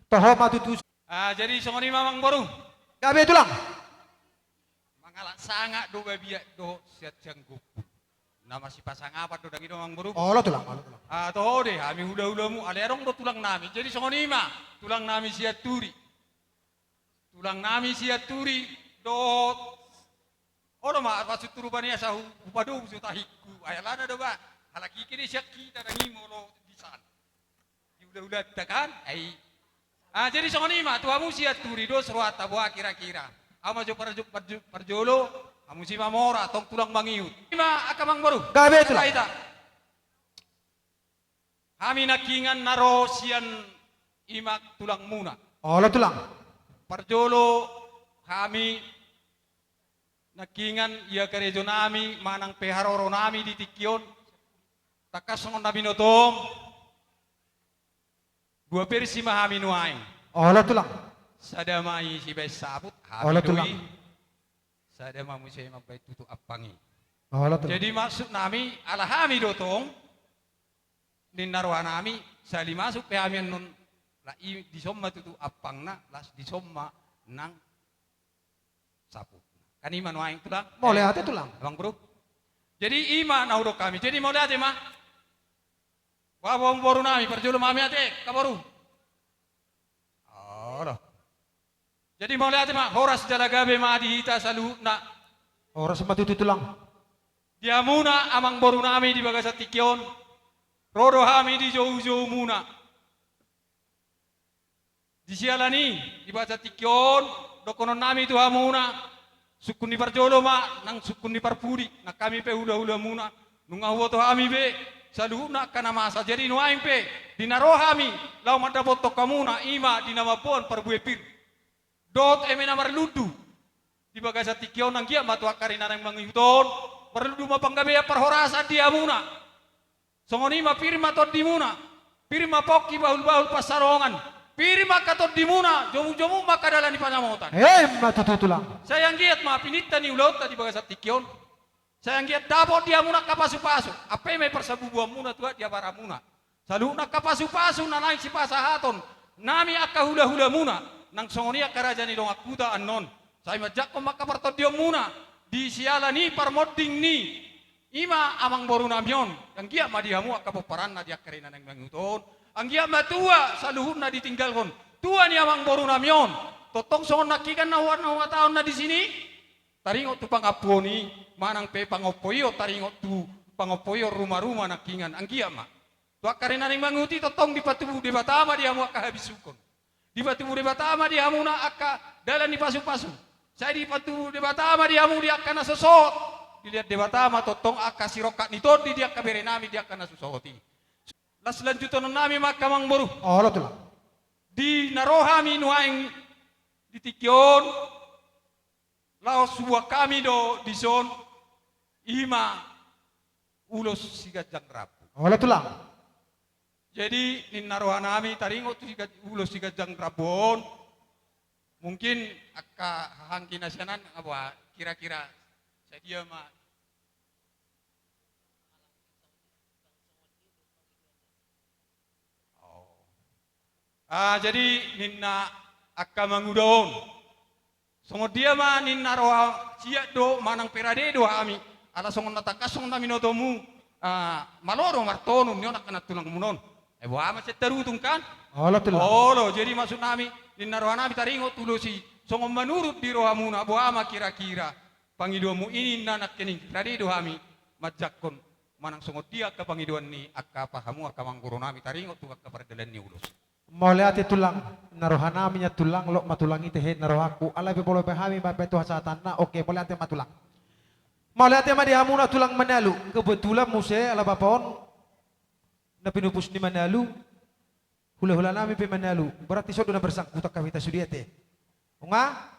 Toho ma tutu. Ah, jadi songon i ma, Amang Boru. Gabe, Tulang. Mangalap sangap do babiat dohot sian sian gompung. Na masipasangapan do, ndang i do, Amang Boru? Olo, Tulang, olo, Tulang. Ah, toho do hami hula-hulamu, alai adong do tulang nami. Jadi songon i ma, tulang nami Sianturi. Tulang nami Sianturi dohot. Olo ma, pasut tu rupani asa hu-, hupadomu so tahingku. Ai alana do ba, halak i kini sian hita, ndang i molo di san. Di hula-hulanta kan? Ai. Ah, jadi songon i ma, tu hamu Sianturi dos rohanta, boha kira-kira? Ahu ma jo parjo-, parjo-, parjolo, hamu si ma mora, tong tulang mangihut. I ma angka, Amang Boru. Gabe, Tulang. Hita. Hami nangkiningan na ro sian i ma tulangmuna. Olo, Tulang. Parjolo hami nangkiningan ia karejo nami manang pe haroro nami di tingki on. Tangkas songon na binotom. Dua versi ma hami nuaeng. Olo, Tulang. Sada ma i sibaen saput, hami do i. Olo, Tulang. Sada ma muse mambaen tutu ampang i. Olo, Tulang. Jadi maksud nami, ala hami do tong, ninna roha nami, sahali masuk pe hami annon, la i dison ma tutu ampangna, las dison ma nang saputna. Kan i ma nuaeng, Tulang. Mauliate, Tulang. Amang Boru. Jadi i ma na hudok hami. Jadi mauliate ma. Boha, boha boru nami, parjolo ma hami ate, angka boru. Olo. Jadi mauliate ma, horas jala gabe ma di hita saluhutna. Horas ma tutu, Tulang. Di hamuna amang boru nami di bagasan tingki on, ro do hami di joujoumuna. Di siala ni i, di bagasan tingki on, dohonon nami tu hamuna, sungkun ni parjolo ma nang sungkun ni parpudi, nang hami pe hulahulamuna, nunga huboto hami be saluhutna angka na masa. Jadi nuaeng pe di na ro hami laho mandapothon hamuna, i ma di na mamboan parbue pir dohot eme na marlundu di bagasan tingki on, anggiat ma tu angka ari na naeng mangihut on marlundu ma panggabean parhorasan di hamuna. Songon i ma, pir ma tondimuna, pir ma pongki bahulbahul pansalongan, pir ma angka tondimuna, jomujomuk ma angka dalan ni pansamotan. Emma tutu, Tulang. Sai anggiat ma pininta ni ulaonta di bagasan tingki on. Sai anggiat dapot di hamuna angka pasupasu, ampe ma i parsabubuanmuna tu aek di abaramuna. Saluhutna angka pasupasu na naeng sipasahaton nami angka hulahulamuna, nang songon i angka raja ni dongan huta annon. Sai manjangkon ma angka partondionmuna di siala ni parmonding ni i ma amang boru nami on. Anggiat ma di hamu angka pomparanna di angka ari na naeng mangihut on. Anggiat ma tua saluhutna ditinggalhon tua ni amang boru nami on. Tongtong songon nangkiningan na hua-, na huhatahon na disi i, taringot tu pangampuon i, manang pe pangompoion, taringot tu pangompoion rumaruma nangkiningan. Anggiat ma tu angka ari na naeng mangihut i tongtong dipatubu Debata ma di hamu angka habisuhon. Dipatubu Debata ma di hamuna angka dalan ni pasupasu. Sai dipatubu Debata ma di hamu di angka na so sohot. Dilehon Debata ma tongtong angka sirongkap ni tondi di angka bere nami di angka na so sohot i. Las lanjutonon nami ma angka amang boru. Olo, Tulang. Di na ro hami nuaeng di tingki on, laos huboan hami do dison, i ma ulos siganjang rambu. Olo, Tulang. Jadi ninna roha nami taringot tu siga-, ulos siganjang rambu on. Mungkin angka hahanggi na sian an, apa, kira-kira sadia ma. Oh. Ah, jadi ninna angka manguda on, songon dia ma ninna roha, siat do manang pe rade do hami, ala songon na tangkas songon na binotomu, ah, malo do martonun ni on angka na tulangmuna on. Eh, boha ma sian tarutung kan? Olo, Tulang. Olo, jadi maksud nami, ninna roha nami taringot tu ulos i, songon manurut di rohamuna, boha ma kira-kira pangidoanmu i, ninna nangkining rade do hami manjangkon manang songon dia angka pangidoan ni angka pahamu angka amang boru nami taringot tu angka pardalan ni ulos. Mauliate, Tulang. Na roha nami nian, Tulang, lot ma, Tulang, i tehe na rohangku, alai pe molo pe hami mambaen tu hasahatanna. Oke, mauliate ma, Tulang. Mauliate ma di hamuna tulang Manalu. Kebetulan muse ala bapa on na pinupus ni Manalu, hulahula nami pe Manalu. Berarti songon do na bersangkutan hami tu sude ate. Nunga?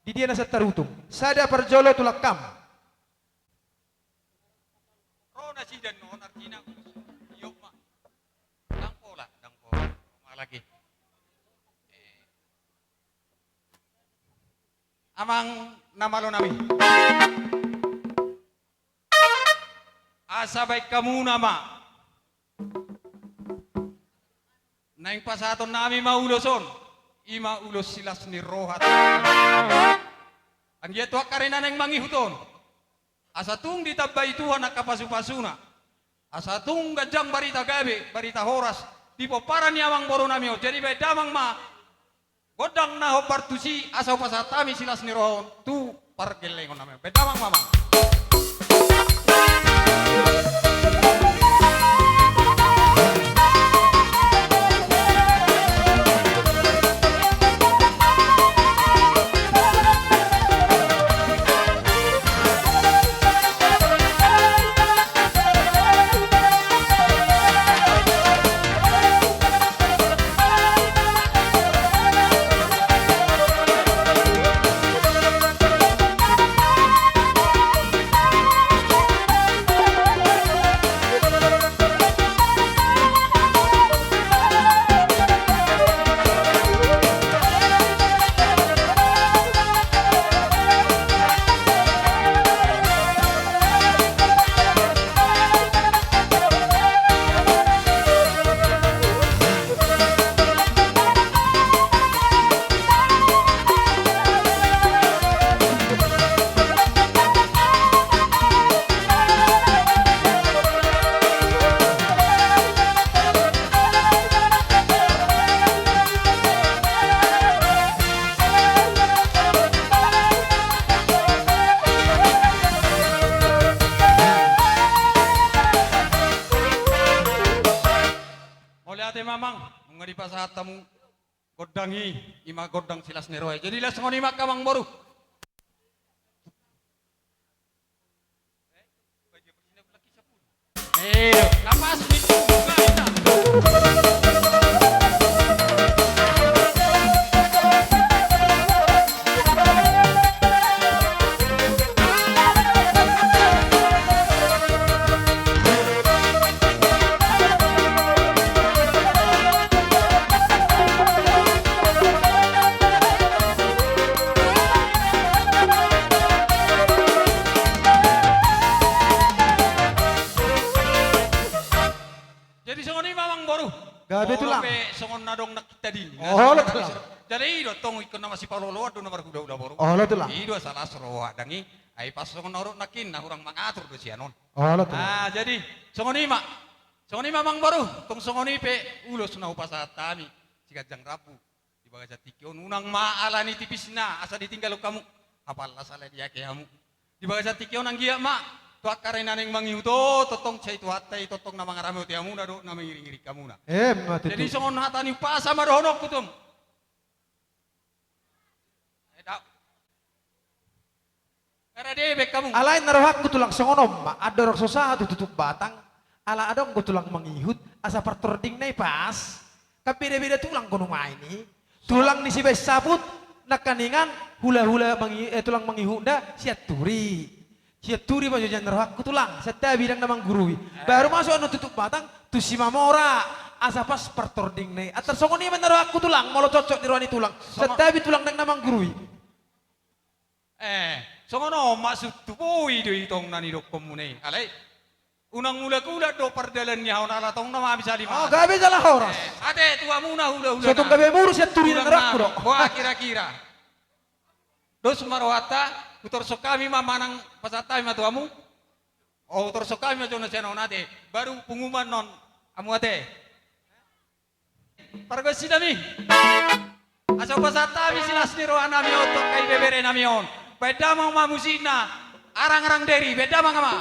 Di dia na sian tarutung? Sada parjolo, Tulang, kam. Ro nasida annon, artina, iok ma. Ndang pola, ndang pola. Ro ma lagi. Eh. Amang na malo nami. Asa baen hamuna ma Naeng pasahaton nami ma ulos on, i ma ulos silas ni roha. Anggiat tu angka ari na naeng mangihut on, asa tung ditambai Tuhan angka pasupasuna, asa tung ganjang barita gabe, barita horas di pomparan ni amangboru nami on. Jadi baen damang ma gondang na hombar tusi, asa hupasahat hami silas ni roha on tu pargellengon nami on. Baen damang ma, amang. Mauliate ma, amang, nunga dipasahat hamu gondang i, i ma gondang silas ni roha i. Jadi laos songon i ma, angka amangboru. Jadi songon i ma, amangboru. Gabe, tulang. Molo pe songon na adong nangkin tadi. Olo, tulang. Jadi i do tong, ingkon na masipaolooloan do na marhulahula, boru. Olo, tulang. I do asa las roha dang i. Ai pas songon na hurang nangkin, na hurang mangatur do sian on. Olo, tulang. Ah, jadi songon i ma. Songon i ma, amangboru. Tong songon i pe ulos na hupasahat hami siganjang rambu di bagasan tingki on. Unang ma ala ni tipisna asa ditinggalhon hamu, apala sala diake hamu. Di bagasan tingki on anggiat ma tu angka ari na naeng mangihut on, tongtong sai Tuhanta i tongtong na mangaramoti hamuna dohot na mangiringiring hamuna. Emma tutu. Jadi songon hata ni umpasa ma dohononku tu hamu. Eh, dao. Ngarade baen hamu. Alai na rohangku, tulang, songon on ma, andorang so sahat tu tutup batang, ala adong do tulang mangihut, asa partordingna i pas. Kan beda-beda tulang do nuaeng i. Tulang ni sibaen saput, nangkiningan, hulahula mangi-, eh, tulang mangihutna, Sianturi. Sianturi ma jo nian na rohangku, tulang, santabi ndang na manggurui. Eh. Baru masuk annon tutup batang, tu Simamora, asa pas partordingna i. Antar songon i ma na rohangku, tulang, molo cocok di roha ni tulang. Songon- Santabi tulang ndang na manggurui. Eh, songon on ma, sun tu boi do i tong na nidokhonmuna i. Alai, unang mulak-ulak do pardalan ni hau on, ala tong na mamisali ma. Oh, gabe jala horas. Eh, ate tu hamuna hulahula. So tung gabe murus Sianturi na rohangku do. Boha kira-kira. Dos ma rohanta, hutorus hami ma manang pasahat hami ma tu hamu. Oh, hutorus hami ma jo na sian on, ate. Baru pungu ma annon hamu, ate. Pargonsi nami. Asa hupasahat hami silas ni roha nami on tu angka ibebere nami on. Baen damang ma musikna. Arang-arang deri, baen damang ma.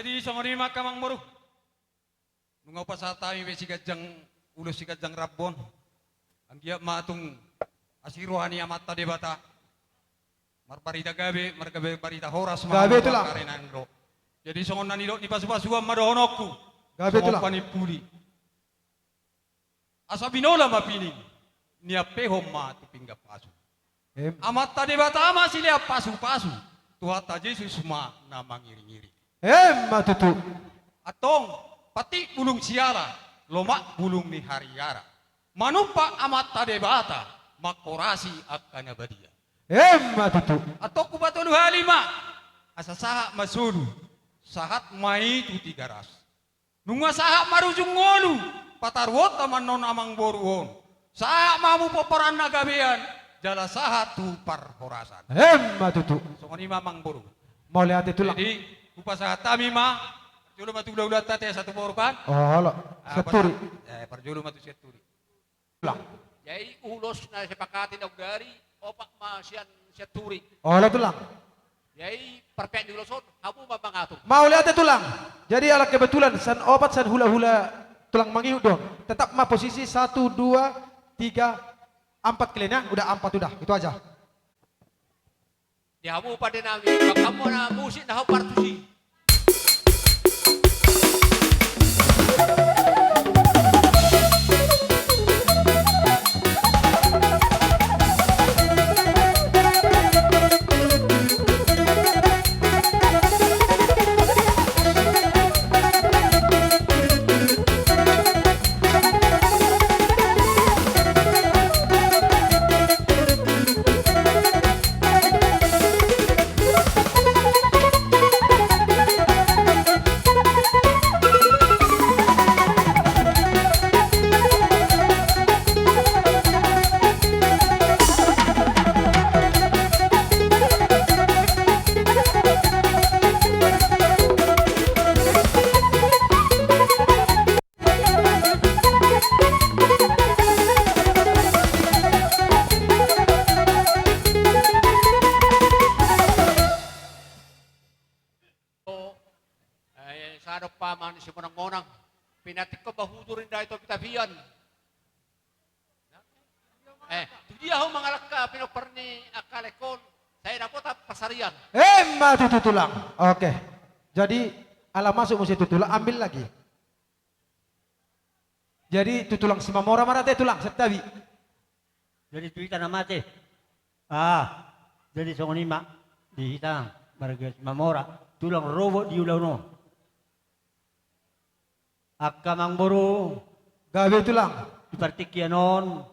Jadi songon i ma angka amangboru. Nunga hupasahat hami be siganjang ulos siganjang rap on. Anggiat ma tung asi roha ni Amanta Debata. Marbarita gabe, margabe barita horas ma. Gabe, Tulang. Karena ro. Jadi songon na nidok ni pasu-pasuan ma dohononku. Gabe, Tulang. Songon panimpuli. Asa binola ma pining, niampehon ma tu pinggan pasu. Em. Amanta Debata ma silean pasu-pasu, Tuhanta Jesus ma na mangiring-iring. Emma tutu. Antong, patik bulung siala, lomak bulung ni hariara. Manumpak Amanta Debata, manghorasi angka na badia. Emma tutu. Antong hupatolu hali ma, asa sahat ma solu, sahat ma i tu Tigaras. Nunga sahat marujung ngolu, pataruonta ma annon amangboru on. Sahat ma hamu pomparan na gabean, jala sahat tu parhorasan. Emma tutu. Songon i ma amangboru. Mauliate, Tulang. Jadi, hupasahat hami ma, parjolo ma tu hula-hulanta, ate, satu boru kan? Olo, ah, Sianturi. Eh, parjolo ma tu Sianturi. Ulang. Jadi ulos na disepakati na hudari, opat ma sian, Sianturi. Olo, Tulang. Jadi parpeak ni ulos on, hamu ma mangatur. Mauliate, Tulang. Jadi ala kebetulan sian opat sian hula-hula tulang mangihut do on. Tetap ma posisi satu, dua, tiga, ampat kalian ya. Udah ampat udah. Itu aja. Di hamu pande nami, bahen hamu ma musik na hombar tusi. Eh, sada umpama ni simonang-monang. Pinantikhon ma hudur inda i topi tapian. Eh, tu dia ho mangalangka pinompar ni angka lae on, sai dapotan pansarian. Emma tutu, Tulang. Oke. Jadi, ala masuk muse tu Tulang, ambil lagi. Jadi tu Tulang Simamora ma rade, Tulang, santabi. Jadi tu hita na mate. Ah, jadi songon i ma di hita marga Simamora, Tulang, robot di ulaon on. Angka amangboru. Gabe, Tulang. Di partingkian on,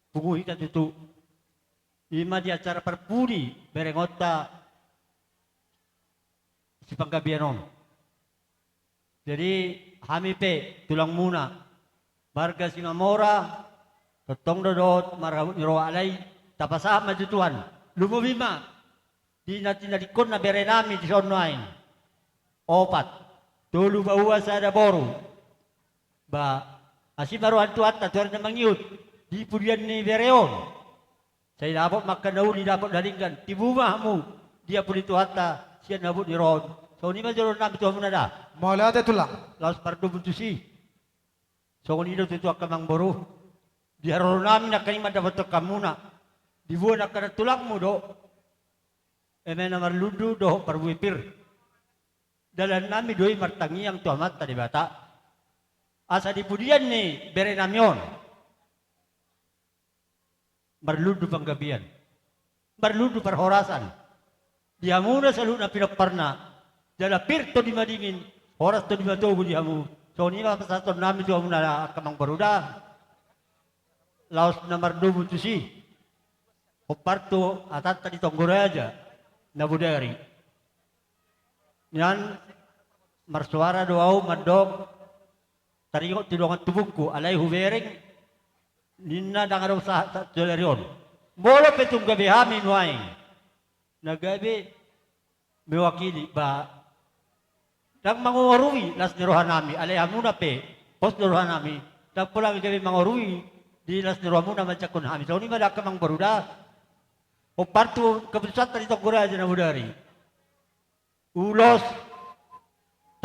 pungu hita tutu. I ma di acara parpudi berengonta Sipanggabean on. Jadi, hami pe, tulangmuna, marga Simamora, tongtong do dohot marhabot ni roha, alai tapasahat ma tu Tuhan. Lumobi ma di na tinadingkonna berenami dison nuaeng. Opat, tolu baoa sada boru. Ba, asi ma roha ni Tuhanta tu ari na mangihut, di pudian ni bere on. Sai dapot ma angka na uli, dapot na denggan, tibu ma hamu di ampun ni Tuhanta sian habot ni roha on. Songon i ma jolo nami tu hamuna da. Mauliate, Tulang. Laos pardomu tusi. Songon i do tutu, angka amangboru. Di haroro nami nangkaning mandapothon hamuna. Diboan angka na tulangmu do eme na marlundu dohot parbue pir. Dalan nami do i martangiang tu Amanta Debata, asa di pudian ni bere nami on marlundu panggabean, marlundu parhorasan di hamuna saluhutna pinomparna, jala pir tondi madingin, horas tondi matogu di hamu. Songon i ma pasahaton nami tu hamuna, angka amangboru da. Laos na mardomu tusi, hombar tu hatanta di Tonggo Raja na bodari. Nian marsoara do ahu mandok, taringot tu dongan tubungku, alai hubereng ninna ndang adong sahat tu joloan on. Molo pe tung gabe hami nuaeng na gabe mewakili, ba, ndang mangorui las ni roha nami, alai hamuna pe pos do roha nami, ndang pola gabe mangorui di las ni rohamuna manjangkon hami. Songon i ma da, angka amangboru da. Hombar tu keputusanta di Tonggo Raja na bodari. Ulos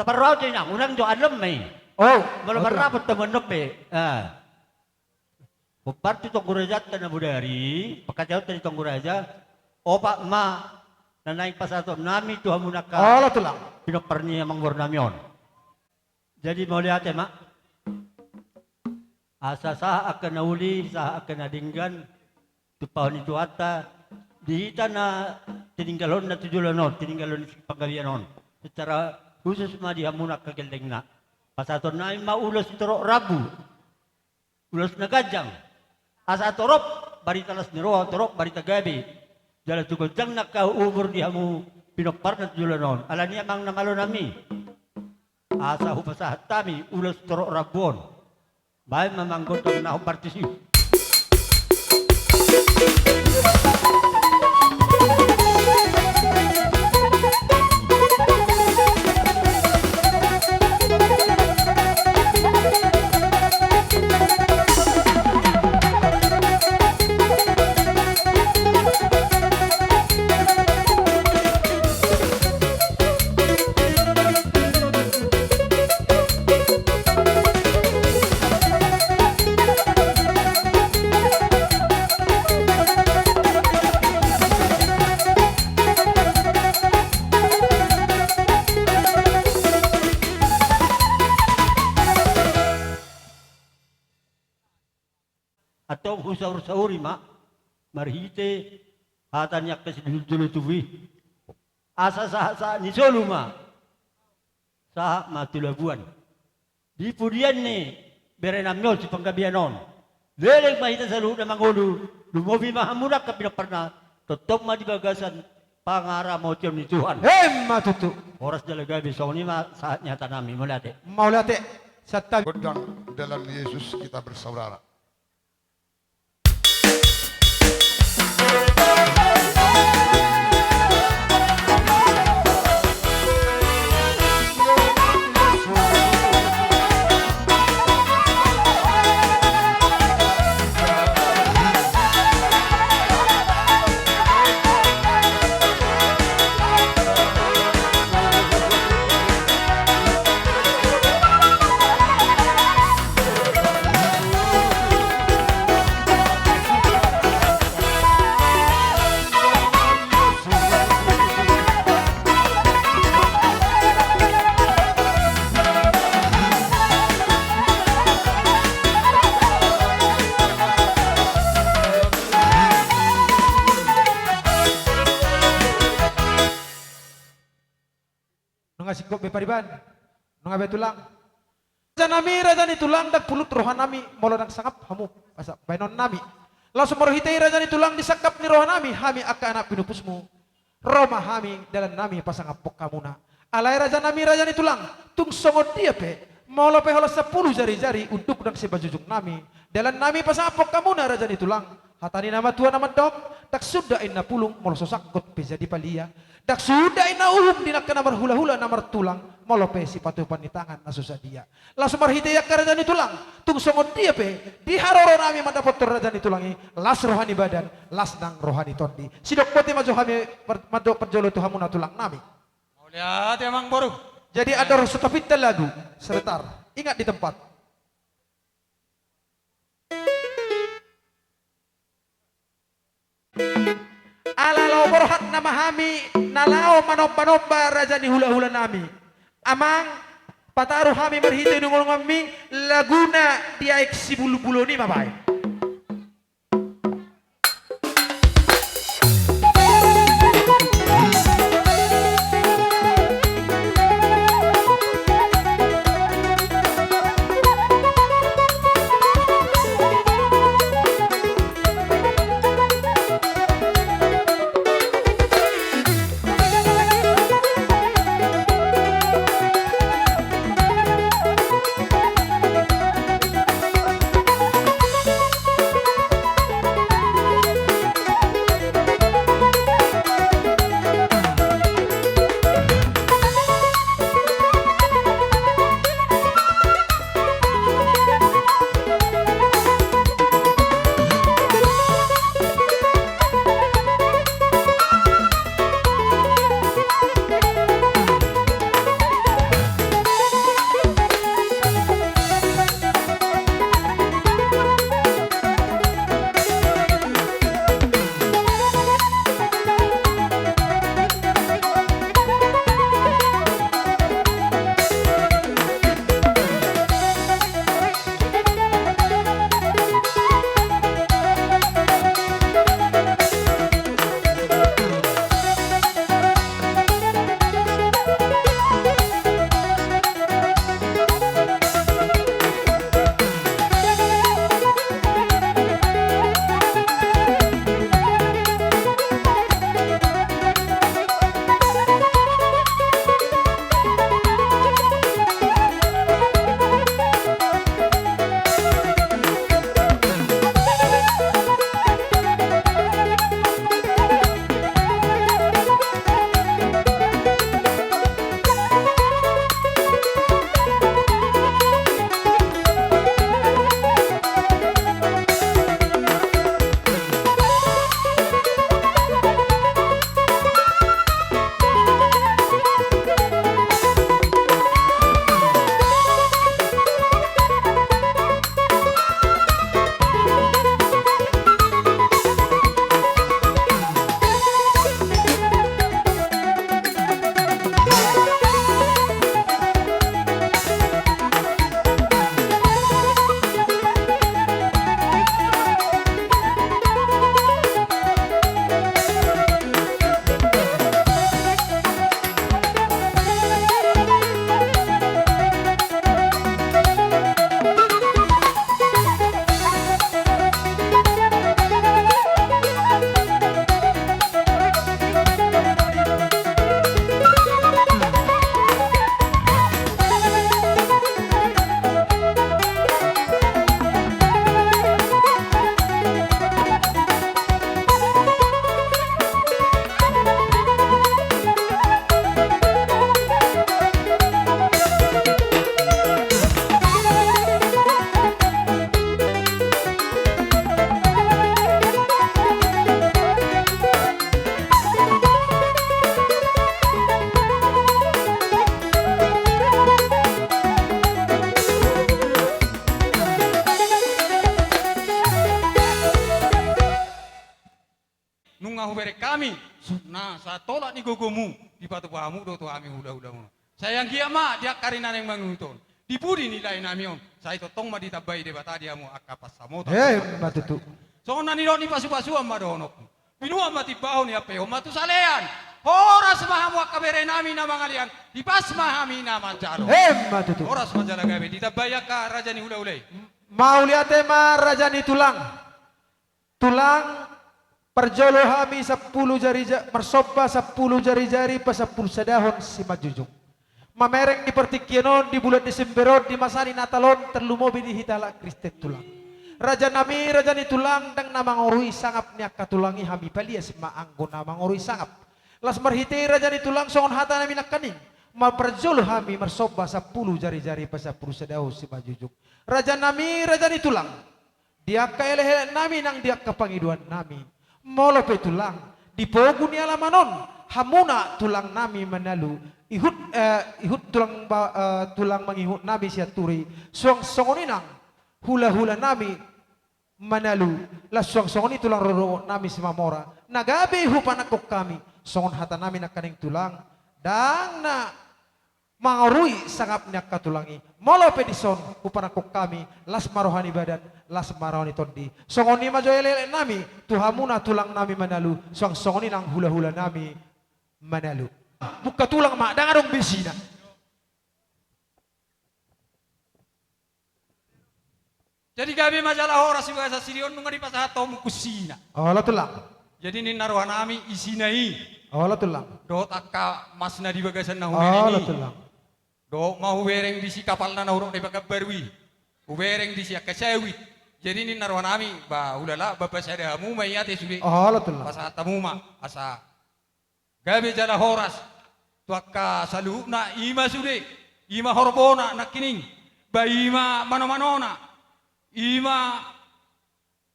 Taparrohahon do inang, unang jo alum ma i. Oh, molo marrapot tamuan dope. Ah. Hombar tu tonggo rajanta na bodari, pangkataionta di tonggo raja, opat ma na naeng pasahatonnami tu hamu angka, olo, tulang, pinompar ni amangborunami on. Jadi mauliate ma. Asa sahat angka na uli, sahat angka na denggan, tumpahon ni Tuhanta, di hita na tininggalhon na tu joloan on, tininggalhon ni panggabean on. Secara khusus ma di hamu angka gellengna. Pasahatonnami ma ulos torop rambu. Ulos na ganjang. Asa torop barita las ni roha, torop barita gabe. Jala tu ganjangna angka umur di hamu pinompar na tu joloan on. Alani i amang na malonami. Asa hupasahat hami ulos torop rambu on. Baen ma amang gondang na hombar tusi. Antong husaursauri ma marhite hata ni angka sidohot jolo tubu i. Asa sahat, sahat ni solu ma, sahat ma tu Labuan. Di pudian ni berenami on sipanggabean on. Leleng ma hita saluhutna mangolu, lumobi ma hamu angka pinomparna, tongtong ma di bagasan pangaramotion ni Tuhan. Emma tutu. Horas jala gabe, songon i ma sahat ni hatanami, mauliate. Mauliate. Santabi. Gondang dalam Yesus kita bersaudara. Nunga singkop be pariban. Nunga be tulang. Rajanami, raja ni tulang, ndang pulut rohanami molo ndang sangap hamu pasahat baenonnami. Laos marhite i raja ni tulang, di sangkap ni rohanami, hami angka anak pinupusmu, ro ma hami dalannami pasangaphon hamuna. Alai rajanami, raja ni tulang, tung songon dia pe, molo pe holan sampulu jarijari unduk ndang simanjujungnami, dalannami pasangaphon hamuna, raja ni tulang. Hata ni na matua na mandok, ndang suda inna pulung molo so sangkot pe jadi palia. Ndang suda inna uhum di angka na marhulahula na martulang molo pe sipatupan ni tangan na so sadia. Laos marhite i angka raja ni tulang, tung songon dia pe di haroronami mandapothon raja ni tulang i, las roha ni badan, las nang roha ni tondi. Sidok boti ma jo hami par-, mandok parjolo tu hamuna tulangnami. Mauliate amang boru. Jadi andor sotopinta lagu, sebentar. Ingat di tempat. Ala laho borhat nama hami na laho manombanomba raja ni hulahulanami. Amang, pataru hami marhite nunga ulunganmi, laguna Di Aek Sibulbulon i ma baen. Na, sai tolap ni gogomu, dipatupa hamu do tu hami hulahulamuna. Sai anggiat ma, di angka ari na naeng mangihut on, di pudi ni laenami on, sai tongtong ma ditambai Debata di hamu angka pansamotan. Emma tutu. Songon na nidok ni pasupasuan ma dohononku. Binuat ma timbahon, iampeon ma tu salean. Horas ma hamu angka berenami na mangalean, hipas ma hami na manjalo. Emma tutu. Horas ma jala gabe, ditambai angka raja ni hulahula i. Mauliate ma raja ni tulang. Tulang, parjolo hami sampulu jari ja-, marsomba sampulu jarijari pasampulu sadahon simanjujung. Mamereng di partingkian on, di bulan Desember on, di masa ni Natal on, tarlumobi di hita halak Kristen tulang. Rajanami, raja ni tulang, ndang na mangorui sangap ni angka tulang i hami palias ma anggo na mangorui sangap. Las marhite raja ni tulang songon hatanami nangkaning. Ma parjolo hami marsomba sampulu jarijari pasampulu sadahon simanjujung. Rajanami, raja ni tulang. Di angka elekeleknami nang di angka pangidoannami. Molo pe tulang, di pogu ni alaman on, hamuna tulangnami Manalu, ihut, eh, ihut tulang ba-, eh, tulang mangihutnami sian Turi, suang songon i nang hulahulanami Manalu, laos suang songon i tulang rorobotnami Simamora, na gabe hupanangkok hami, songon hatanami nangkaning tulang, ndang na mangorui sangap ni angka tulang i. Molo pe dison, hupanangkok hami, las ma roha ni badan, las ma roha ni tondi. Songon i ma jo elekeleknami, tu hamuna tulangnami Manalu, suang songon i nang hulahulanami Manalu. Mungka tulang ma, ndang adong be isina. Jadi gabe ma jala horas di bagasan siri on nunga dipasahat hamu husina. Olo tulang. Jadi ninna rohanami isina i. Olo tulang. Dohot angka mas na di bagasan na hubereng i. Olo tulang. Dohot ma hubereng disi kapalna na hudok di Pekanbaru i. Hubereng disi angka sawit. Jadi ninna rohanami, ba hulala, ba pasada hamu ma i ate sude. Olo tulang. Pasahat hamu ma asa gabe jala horas tu angka saluhutna, i ma sude, i ma horbona nangkining, ba i ma manomanona, i ma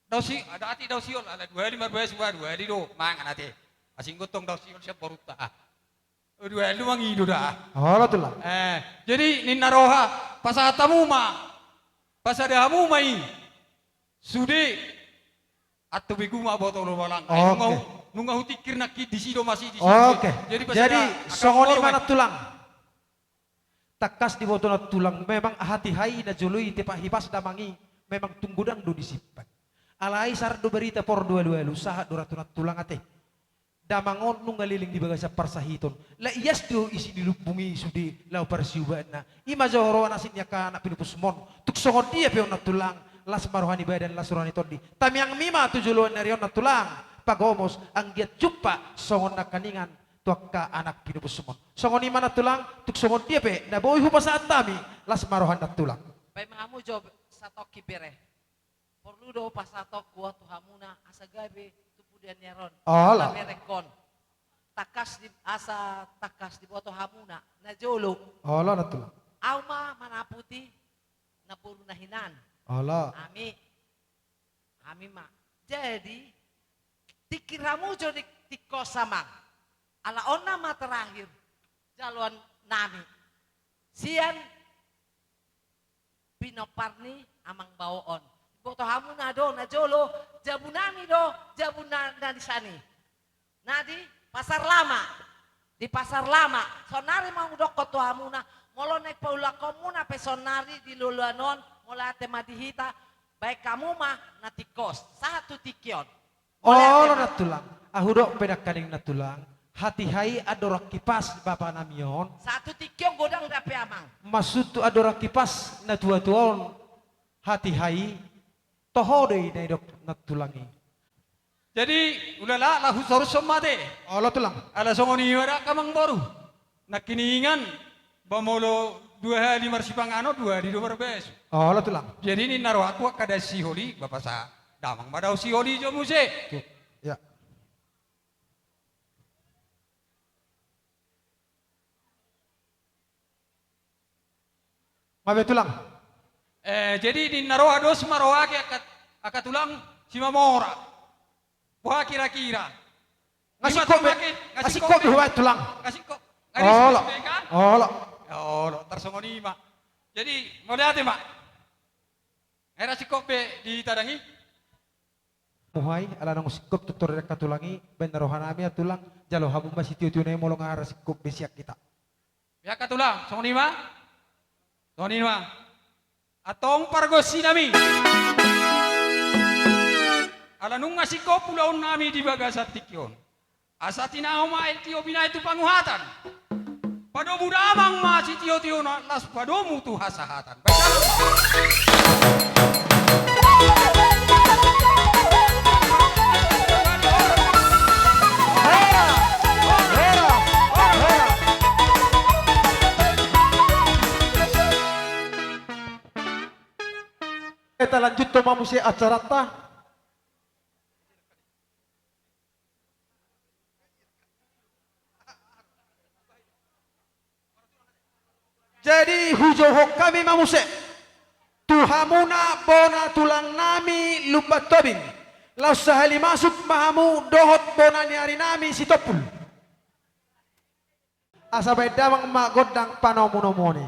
dao si-, ada ati dao sihol, ala dua hali marbahas, ba dua hali do mangan ate. Asing gotong dao sihol sian borunta. O, dua hali do mangido da. Olo tulang. Eh, jadi ninna roha, pasahat hamu ma, pasada hamu ma i. Sude. Antong begu ma boto do balang. Ai nunga hu-, nunga hutingkir nangkin disi do masih disi. Oke. Jadi, jadi songon i ma nang tulang. Tangkas diboto nang tulang, memang hatiha i na jolo i tepa hipas damang i, memang tung godang do disimpan. Alai sahat do barita por do alualu, sahat do ra tu nang tulang ate. Damang on nunga leleng di bagasan parsahiton. Lak ias do isi ni lumbung i sude laho parsiubaanna. I ma jo roha na asing ni angka anak pinopusmon. Tung songon dia pe on nang tulang, las ma roha ni badan, las roha ni tondi. Tamiangmi ma tu joloan ni ari on nang tulang. Pagomos, anggiat jumpa songon nangkaningan tu angka anak pinopusmon. Songon i ma nang tulang, tung songon dia pe na boi hupasahat hami, las ma roha nang tulang. Baen ma hamu jo satongkin bere. Porlu do pasahatonku on tu hamuna, asa gabe tu pudian ni ari on. Olo. Asa berengkon. Tangkas di, asa tangkas diboto hamuna. Na jolo. Olo, nang tulang. Au ma manaputi namboruna hinan. Olo. Hami. Hami ma. Jadi, tingkir hamu jo di tingkos, amang. Ala on nama terakhir. Jaloan nami. Sian pinompar ni amang bao on. Boto hamuna do, na jolo, jabu nami do, jabu na, na di sani. Na di Pasar Lama. Di Pasar Lama. Sonari ma hudokkon tu hamuna, molo naeng paulakhonmuna pe sonari di loloan on, molo ate ma di hita, baen hamu ma na tingkos. Sahat tu tingki on. Olo nang tulang. Ahu dok pe nangkaning nang tulang. Hatiha i andorang hipas bapa nami on. Sahat tu tingki on godang dope amang. Maksudhu andorang hipas na tuatua on. Hatiha i toho do i na nidok nang tulang i. Jadi, ulala, laho hutorushon ma ate. Olo tulang. Ala songon i ma da amang boru. Nangkiningan, ba molo dua hali marsipanganon, dua hali do marbahas. Olo tulang. Jadi ninna rohangku angka dao sihol i, ba pasahat damang ma dao sihol i jo muse. Oke. Ya. Nga be tulang. Eh, jadi ninna roha dos ma roha angka, angka tulang Simamora. Boha kira-kira? Nga singkop be, nga singkop be hubaen tulang. Nga singkop. Olo. Olo. Olo, tarsongon i ma. Jadi, mauliate ma. Nga ra singkop be di tadang i. Muhai, ala nunga singkop tortor angka tulang i, baen roha nami ma tulang, Jalo hamu ma sitio-tio nai molo nga ra singkop be sian hita. Angka tulang, songon i ma? Songon i ma. Antong pargonsi nami. Ala nunga singkop ulaon nami di bagasan tingki on. Asa tinahu ma aek tio binahen tu panguhatan. Padomu damang ma sitio-tiona, laos padomu tu hasahatan. Baik, dalam. Hera, hera, hera. Hita lanjuthon ma muse acaranta. Jadi hujouhon hami ma muse tu hamuna bona tulang nami Lumban Tobing. Laos sahali masuk ma hamu dohot bona ni ari nami Sitompul. Asa baen damang ma gondang panomu-nomuon i.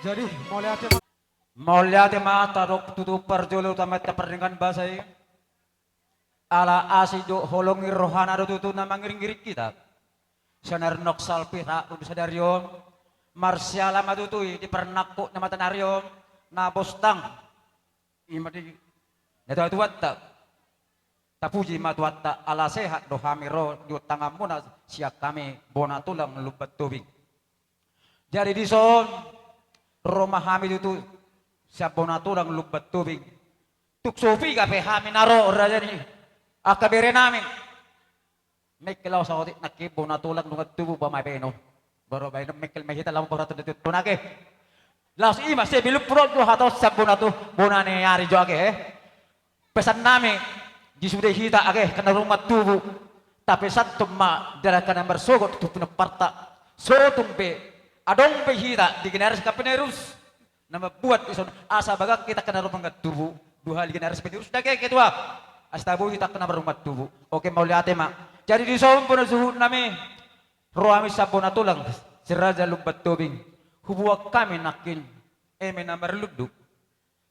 Jadi, mauliate ma. Mauliate ma, tadok tutu parjolo tu amanta pardenggan basa i. Ala asi dohot holong ni rohana do tutu na mangiring-iring hita. Sian ari nunga salpu hita tu sadari on, marsiala ma tutu i di parnangkok ni mata ni ari on, na bostang. Ima di natua-tuanta. Tapuji ma Tuhanta, ala sehat do hami ro di tanganmuna sian hami bona tulang Lumban Tobing. Jadi dison, ro ma hami tutu sian bona tulang Lumban Tobing. Tung so piga pe hami na ro raja ni angka bere nami. Mengkel au saotik nangkin bona tulang nunga tubu ba ma baenon. Baru baenon mengkel ma hita laho pasahathon tu nangkin. Laos ima sebelum pro jo hata on sian bona tu, bona ni ari jo age, eh. Pesan nami, di sude hita age angka na nunga tubu, tapesanhon ma di angka na marsogot tu pinomparta. So tung be, adong be hita di generasi angka penerus na mambuat dison asa bagak hita angka na ro mangan tubu, dua hali generasi penerus dage ketua. Asa tabo hita angka na ro mangan tubu. Oke, mauliate ma. Jadi dison bona suhut nami, ro hami sian bona tulang, si Raja Lumban Tobing. Huboan hami nangkin eme na marlundu.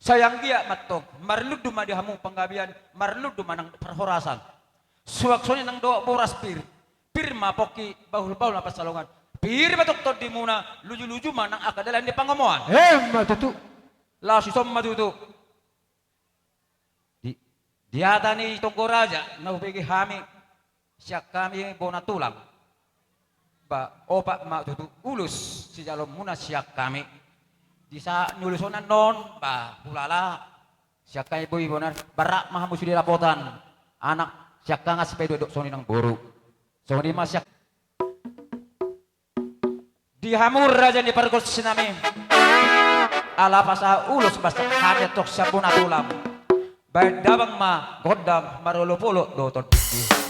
Sai anggiat ma antong, marlundu ma di hamu panggabean, marlundu ma nang parhorasan. Suang songon i nang dohot boras pir, pir ma pongki, bahul-bahul ma pansalongan. Pir ma tong tondimuna, luju-luju ma nang angka dalan ni pangomoan. Emma tutu. Laos dison ma tutu. Di, di hata ni tonggo raja, na hubege hami, sian hami bona tulang. Ba, opat ma tutu ulos sijaloonmuna sian hami. Di saat ni ulos on annon, bah, hulala, sian hami boi bona, barat ma hamu sude dapotan anak sian hami, asa pe didok songon i nang boru. Songon i ma sian di hamu raja ni pargonsi nami. Ala pasahat ulos ma sian hami antong sian bona tulang. Baen damang ma gondang marolopolop do tondingki.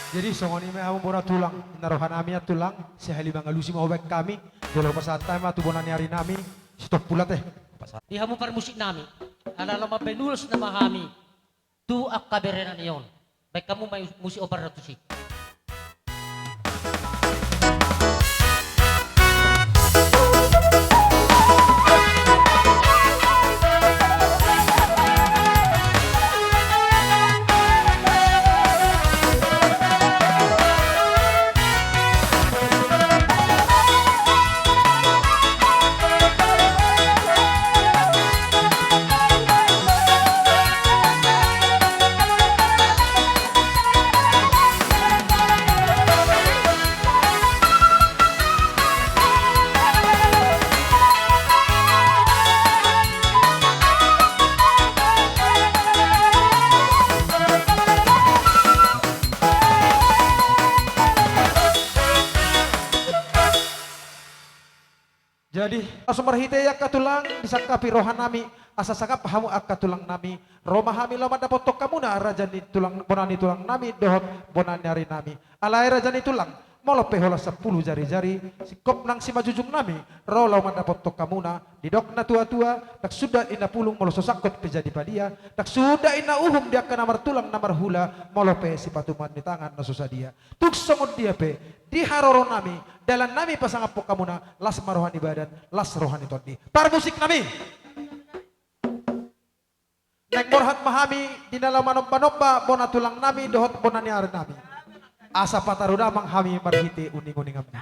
Jadi songon i ma hamu bona tulang, ninna roha nami an tulang, sahali mangalusi ma hubaen hami, jolo pasahat hami ma tu bona ni ari nami, sitop pula te. Di hamu parmusik nami, ala laho mambaen ulos nama hami tu angka bere nami on. Baen hamu ma musik ombal na tusi. Jadi, laos marhite i angka tulang, disangkapi roha nami, asa sangap hamu angka tulang nami, ro ma hami laho mandapothon hamuna raja ni tulang, bona ni tulang nami, dohot bona ni ari nami. Alai raja ni tulang, molo pe holan sampulu jarijari, singkop nang simanjujung nami, ro laho mandapothon hamuna, didok na tuatua, ndang suda inna pulung molo so sangkot pe jadi padia, ndang suda inna uhum di angka na martulang na marhula, molo pe sipatuman ni tangan na so sadia. Tung songon dia pe, di haroro nami, dalan nami pasangaphon hamuna, las ma roha ni badan, las roha ni tondi. Parmusik nami. Naeng borhat ma hami, di na laho manombanomba, bona tulang nami, dohot bona ni ari nami. Asa pataru damang hami marhite uninguninganmi.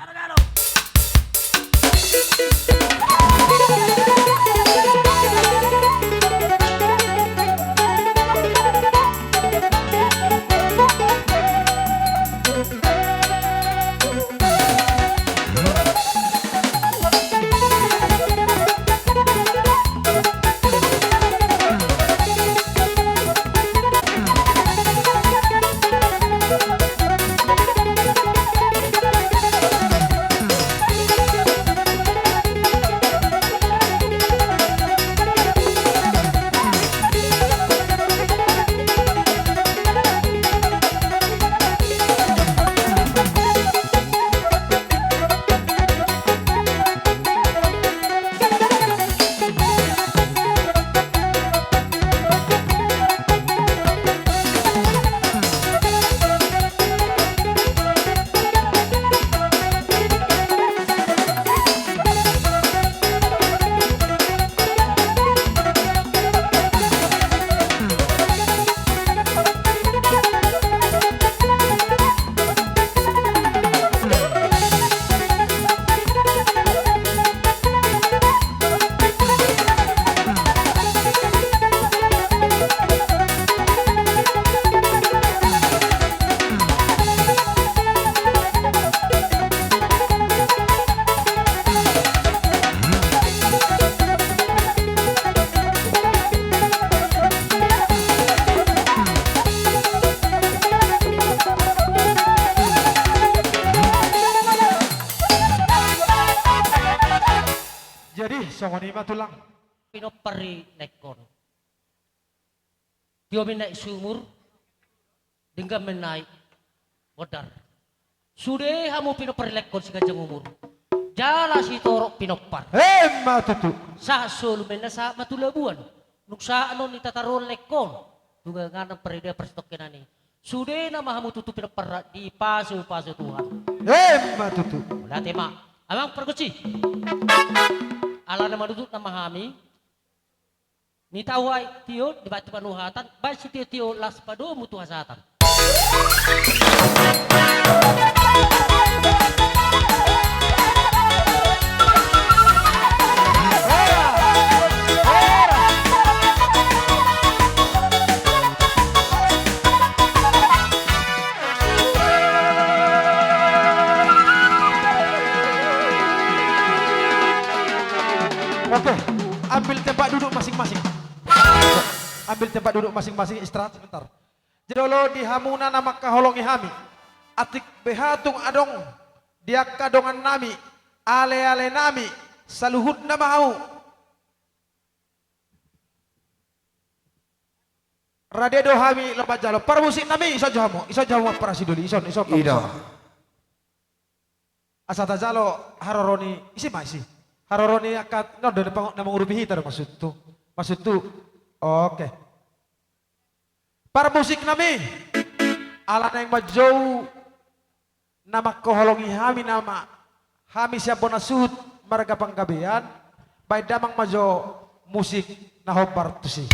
Jadi, songon i ma tulang. Pinompar i naingkon. Tio ma i naik sumur, denggan ma i naik godar. Sude hamu pinompar ni laengkon siganjang umur. Jala sitorop pinompar. Emma tutu. Sahat solu ma inna sahat ma tu Labuan. Nunga sahat annon ni tataruan laengkon. Tu gangan parida parsitongkinan i. Sudena ma hamu tutu pinompar dipasupasu Tuhan. Emma tutu. Mauliate ma. Amang pargonsi. Alana manutupna ma hami. Nitahu ai tio, dibantu panuhatan, baen sitio-tio las padomu tu hasahatan. Oke, ambil tempat duduk masing-masing. Ambil tempat duduk masing-masing, istirahat sebentar. Jadi olo di hamuna na mangkaholongi hami, atik beha tung adong di angka dongannami, ale-alenami, saluhutna ma hamu. Rade do hami laho manjalo. Parmusiknami, ison jo hamu, ison jo hamu parasi doli, ison, ison. Ida. Asa tajalo haroro ni, isi ma isi. Haroro ni angka, non do na mangurupi hita do maksudhu. Maksudhu. Oke. Parmusiknami. Ala naeng manjou na mangkaholongi hami nama, hami sian bona suhut marga Panggabean, baen damang ma jo musik na hombar tusi.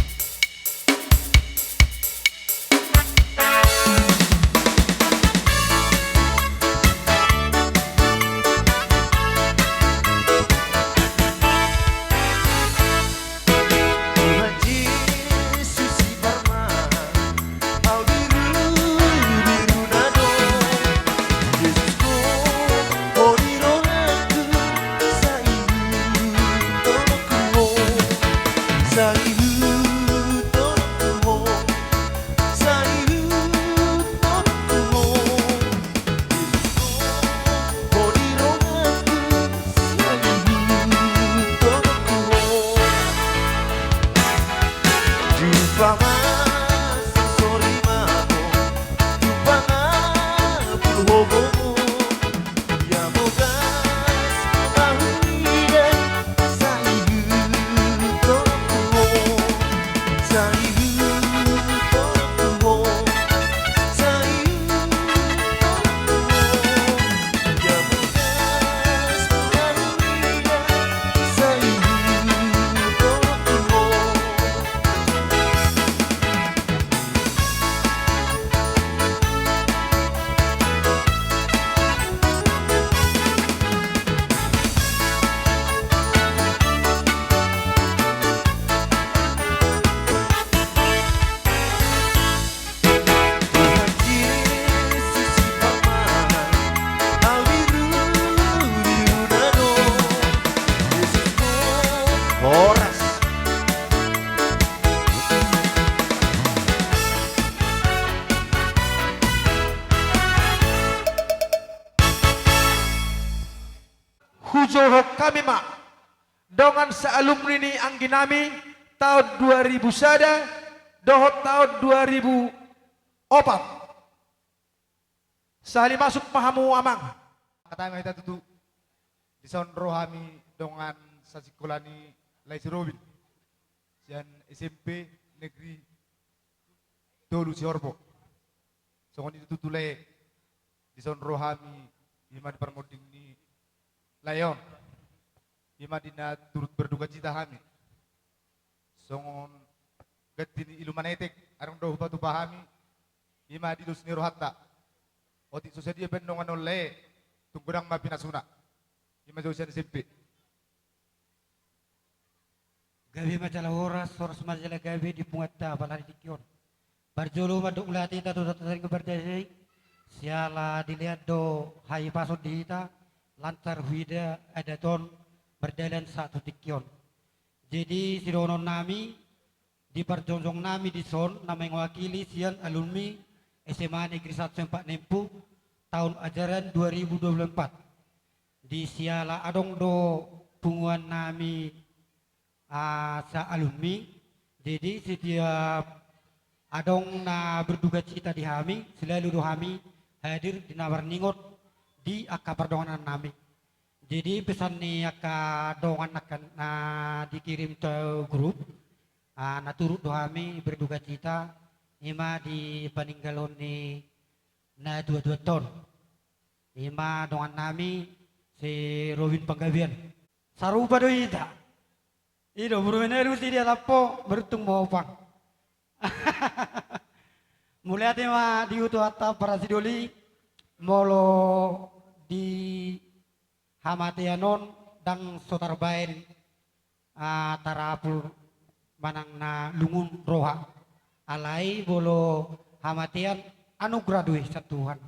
Horas. Hujouhon hami ma dongan saalumni ni angginami taon dua ribu sada dohot taon dua ribu opat. Sahali masuk ma hamu amang. Hatama hita tutu. Dison ro hami dongan sasikola ni lae si Robin. Sian S M P Negeri Tolu Sihorbo. Songon i tutu lae. Dison ro hami, ima di parmonding ni lae on. Ima di na turut berduka cita hami. Songon ganti ni ilu manetek, adong do hupatupa hami, ima di dos ni rohanta. Otik so sadia pe dongan on lae, tung godang ma pinasuna. Ima jo sian S M P. Gabe ma jala horas, horas ma jala gabe di punguanta apala di tingki on. Parjolo mandok mauliate hita tu Datu Toruan Pardede, siala dilean do hahipason di hita, lancar huida adat on mardalan sahat tu tingki on. Jadi sidohononnami, di parjongjongnami dison na mewakili sian alumni S M A Negeri Satu Sempak Nempu taon ajaran dua ribu dua puluh empat. Di siala adong do punguannami, ah, saalumni. Jadi setiap adong na berduka cita di hami, selalu do hami hadir di na marningot di angka pardonganan nami. Jadi pesan ni angka dongan angka na dikirim tu grup, ah, na turut do hami berduka cita, ima di paninggalhon ni na tua-tua ton. Ima dongan nami si Robin Panggabean. Sarupa do hita. I do, boru Meneru si dia tampo, beruntung ma opang. Mauliate ma di Tuhanta, Ampara Sidoli, molo di hamatean on ndang so tarbaen, ah, tarapul manang na lungun roha. Alai molo hamatean anugerah do i sian Tuhan.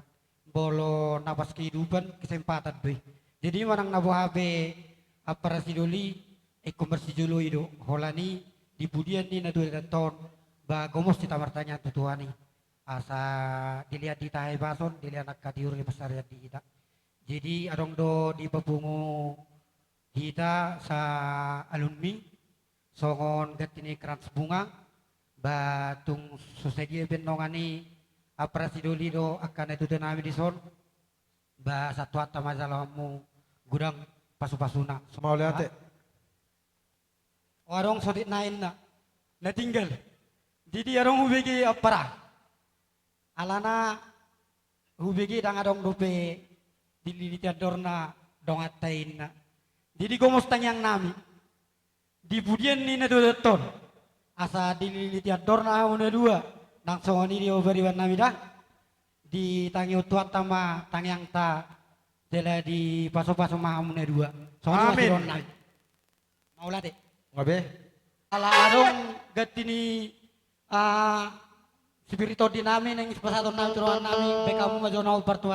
Molo napas kehidupan kesempatan do i. Jadi manang na boha pe Ampara Sidoli, ingkon marsijolo i do, holan i di pudian ni na tua-tua on, ba gomos hita martangiang tu Tuhan i. Asa dilean di hita hahipason, dilean angka tiur ni pansarian di hita. Jadi adong do dipapungu hita sa alumni, songon ganti ni krans bunga, ba tung so sadia pe nongan i Ampara Sidoli dohot angka na tutu nami dison, ba sahat tu hata ma jalo hamu godang pasu-pasuna. Mauliate. O adong sotik na inna na tinggal. Jadi adong hubege Ampara. Alana hubege ndang adong dope dililiti andorna donganta inna. Jadi gomos tangiang nami. Di pudian ni na tua-tua on. Asa dililiti andorna hamu na dua. Ndang songon i di obar iban nami da. Ditangihon Tuhanta ma tangiangta. Jala dipasu-pasu ma hamu na dua. Songon i ma. Amin. Sidon nami. Mauliate. Nga be. Ala adong ganti ni, ah, sipiritondi nami naeng sipasahaton nami tu dongan nami, baen hamu ma jolo na umbar tu.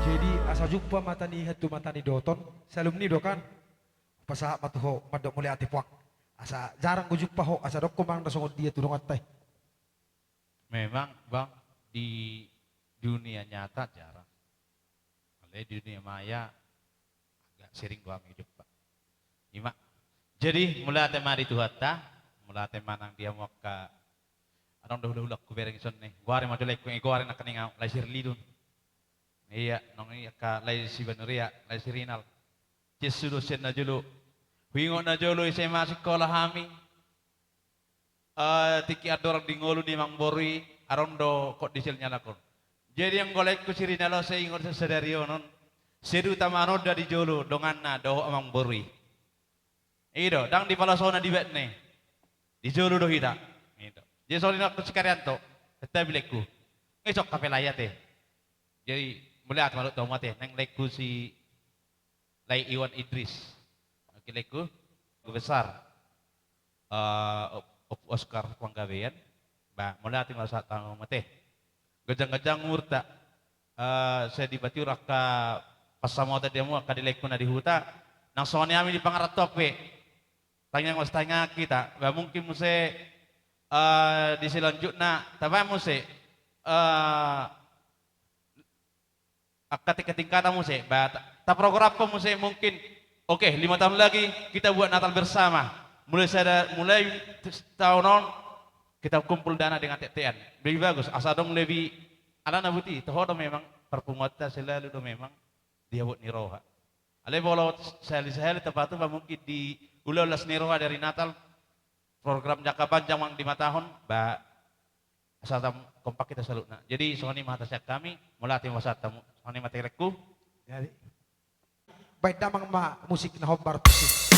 Jadi asa jumpa mata ni ihat tu mata ni dohot on, si alumni do kan. Pasahat ma tu ho, mandok mauliate puang. Asa jarang hujumpa ho, asa dokkon manang na songon dia tu donganta i. Memang, Bang, di dunia nyata jarang. Alai di dunia maya agak sering do hami jumpa. Ima. Jadi, mauliate ma di Tuhanta, mauliate ma nang di hamu angka, adong do hulahulangku bereng dison i. Goari ma jolo ingkon, goari nangkaning au, lae si Rilidun. Ia, nang i angka lae si Banuria, lae si Rinal. Jessu do sian na jolo. Huingot na jolo ise ma sikola hami. Eh, tingki andorang di ngolu ni amangboru i, adong do kondisi ni halak on. Jadi anggo laengku si Rinal on, sai ingot sian sadari on on, seduta ma on da di jolo donganna dohot amangboru i. I do, ndang di palasona dibatna i. Di jolo do hita. I do. Jadi songon i nangku si Karyanto, santabi laengku. Nga i songka pe lae ate. Jadi mauliate ma dohot hamu ate, naeng laengku si Lae Iwan Idris. Oke, laengku. Guru besar, eh, Op-, Op-, Oscar Panggabean. Ba, mauliate ma sahat tu hamu ate. Ganjang-ganjang umurta. Eh, sai dipatiur angka pansamotan di hamu angka di laengku na di huta. Nang songon i hami di pangarantoan pe. Tangiang ma, tangiang hita. Ba, mungkin muse, eh, di selanjutna tabaen muse, eh, angka tingkat-tingkatan muse, ba, ta-, taprogram pe muse mungkin. Oke, lima tahun lagi kita buat Natal bersama. Mulai sada, mulai tahun on kita kumpul dana dengan T T N. Lebih bagus, asa adong lebih, alana boti, toho do memang, parpunguanta selalu do memang di habot ni roha. Alai molo sahali-sahali tapatupa mungkin di ulaon las ni roha di ari Natal, program jangka panjang manang lima tahun, ba, asa tam-, kompak hita saluhutna. Jadi, songon i ma hata sian hami, mauliate ma sahat tu hamu. Songon i ma ate laengku. Jadi, baen damang ma musik na hombar tusi.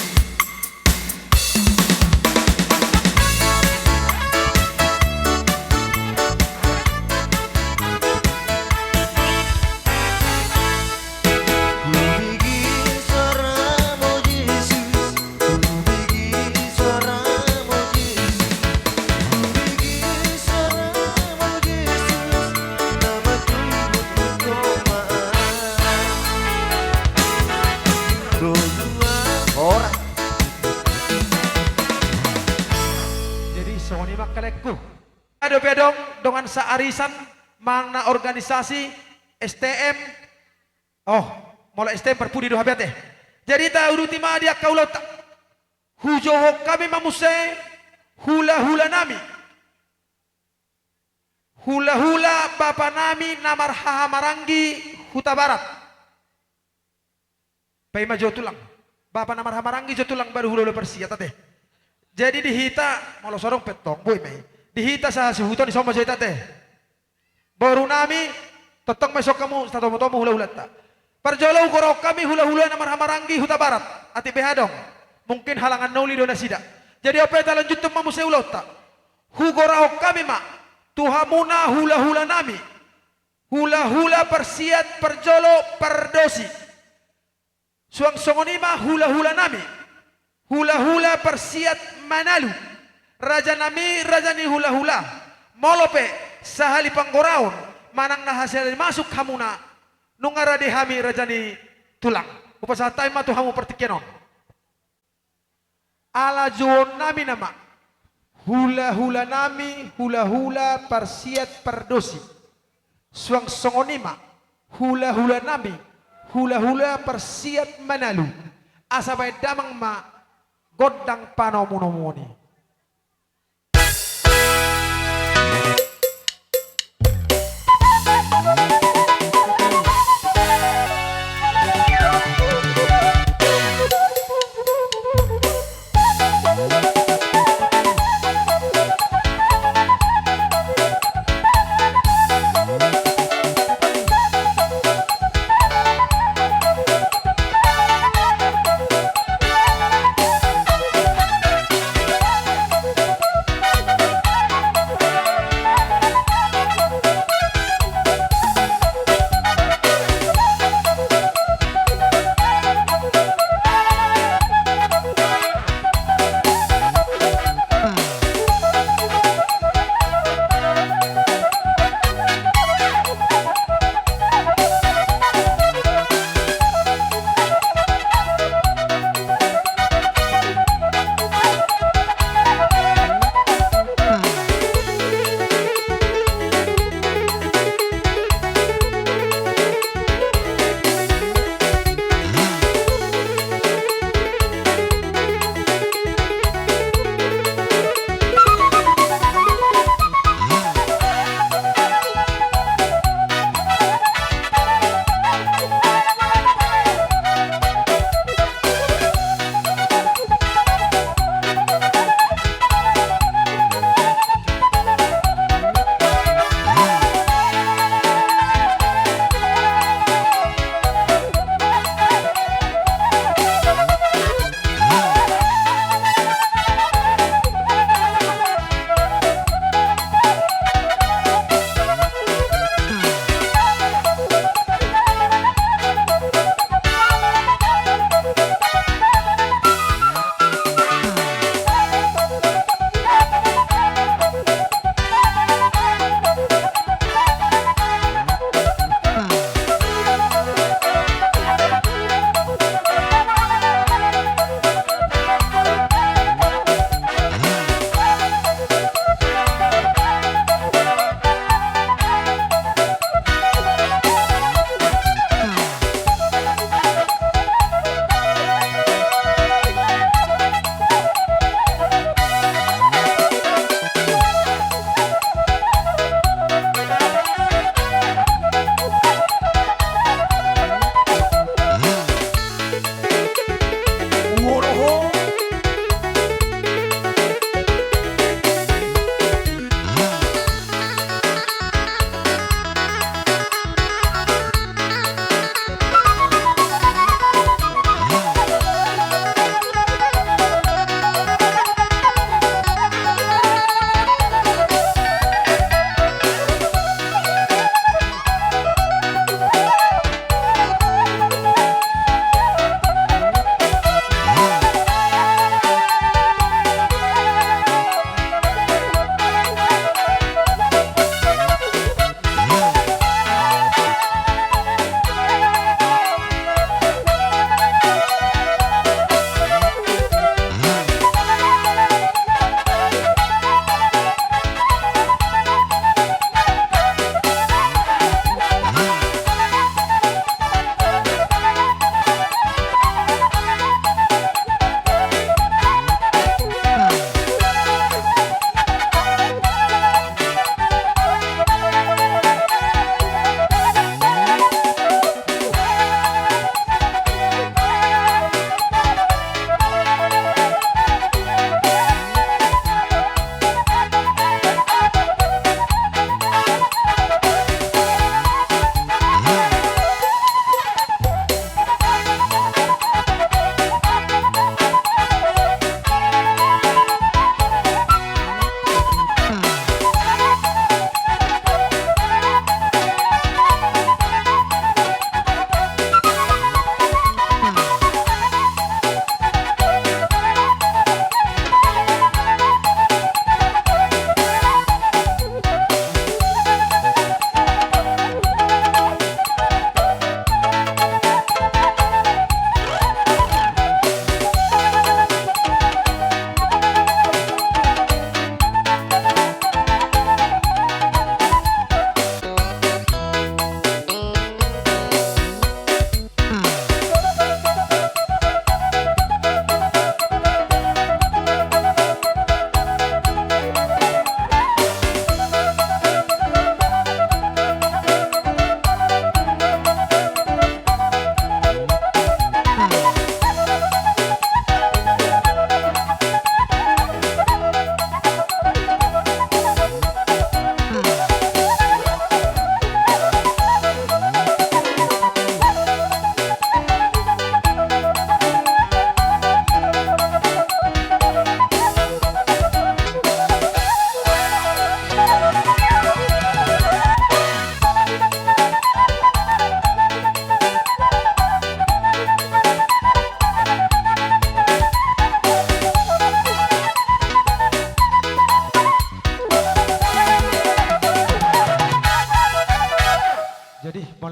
Ora. Songon i ma angka laengku. Adong pe adong dongan saarisan manang na organisasi S T M. Oh, molo S T M parpudi do hape ate. Jadi tauduti ma di angka ulaonta. Hujouhon hami ma muse hulahulanami. Hulahula bapanami na marhahamaranggi Hutabarat. Paima jo tulang. Bapa na marhahamaranggi jo tulang baru hulahula parsiat ate. Jadi di hita, molo so adong pe tong, boi ma i. Di hita sahasuhuton i, songon ma jo hita ate. Borunami, tongtong ma i songon hamu satomutomu hulahulanta. Parjolo hugorahon hami hulahula na marhahamaranggi Hutabarat, atik beha adong. Mungkin halangan na uli do nasida. Jadi on pe talanjuthon ma muse ulaonta. Hugorahon hami ma tu hamuna hulahulanami. Hulahula parsiat parjolo pardosi. Suang songon i ma hulahulanami. Hulahula parsiat manalu. Rajanami raja ni hulahula. Molo pe sahali panggoraon manang na hasahali masuk hamuna, nunga rade hami raja ni tulang. Hupasahat hami ma tu hamu partingkian on. Ala jouonnami nama hulahulanami hulahula parsiat pardosi. Suang songon i ma hulahulanami hulahula parsiat manalu. Asa baen damang ma gondang panomunomuon i.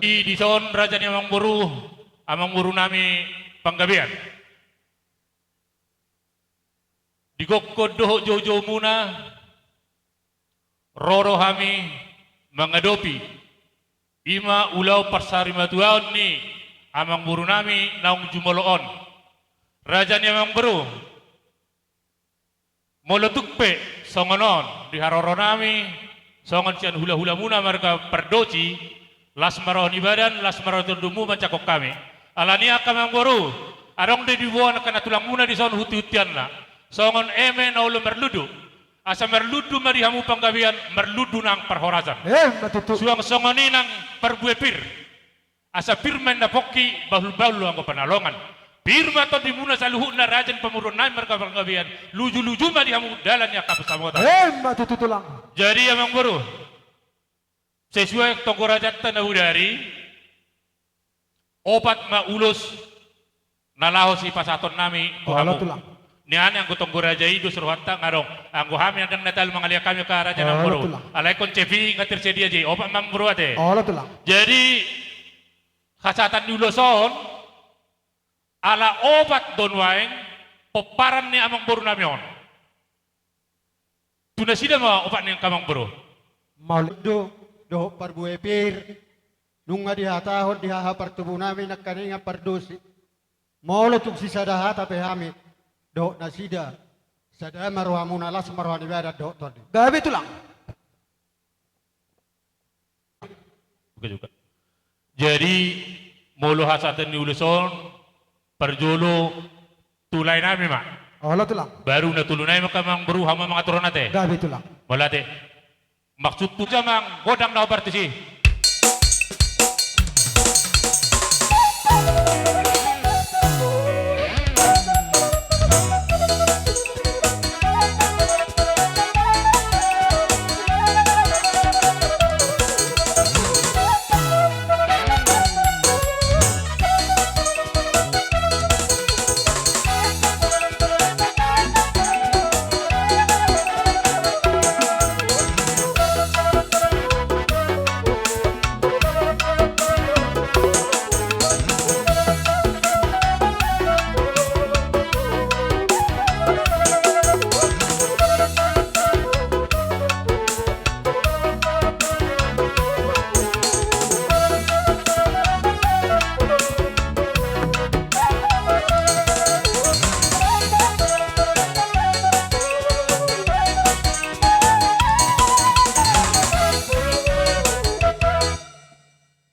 I dison raja ni amangboru, amangboru nami Panggabean. Di gokkon dohot joujoumuna, ro do hami mangadopi, i ma ulaon parsarimatuaon ni amangboru nami naung jumolo on. Raja ni amangboru, molo tung pe songon on di haroro nami, songon sian hulahulamuna marga Pardosi, las ma roha ni badan, las ma roha ni tondimuna manjangkon hami. Alani i angka amangboru, adong do diboan angka na tulangmuna dison hunti-huntianna, songon eme na olo marlundu. Asa marlundu ma di hamu Panggabean, marlundu nang parhorasan. Emma tutu. Suang songon i nang parbue pir. Asa pir ma inna pongki, bahulbahul do anggo panalongan. Pir ma tondimuna saluhutna raja ni pamoruon nami marga Panggabean, lujuluju ma di hamu dalan ni angka pansamotan. Emma tutu tulang. Jadi amangboru, sesuai tonggo rajanta na bodari, opat ma ulos na laho sipasahaton nami tu hamu. Olo tulang. Nian anggo tonggo raja i dos rohanta nga adong. Anggo hami ndang na talu mangalean hami angka raja ni amangboru. Olo tulang. Alai ingkon cepi nga tersedia jo i, opat ma amangboru ate. Olo tulang. Jadi hasahatan ni ulos on, ala opat do nuaeng pomparan ni amangboru nami on. Tu nasida ma opat ni angka amangboru. Mauliate do, dohot parbue pir, nunga dihatahon di haha partubu nami nangkiningan Pardosi. Molo tung sisada hata pe hami dohot nasida, sada ma rohamuna, las ma roha ni badan dohot tondi. Gabe tulang. Oke juga. Jadi molo hasahatan ni ulos on, parjolo tu lae nami ma. Olo tulang. Baru na tolu nai ma angka amangboru, hamu ma mangaturhon ate. Gabe tulang. Mauliate. Maksudhu jamang godang na hupartisi.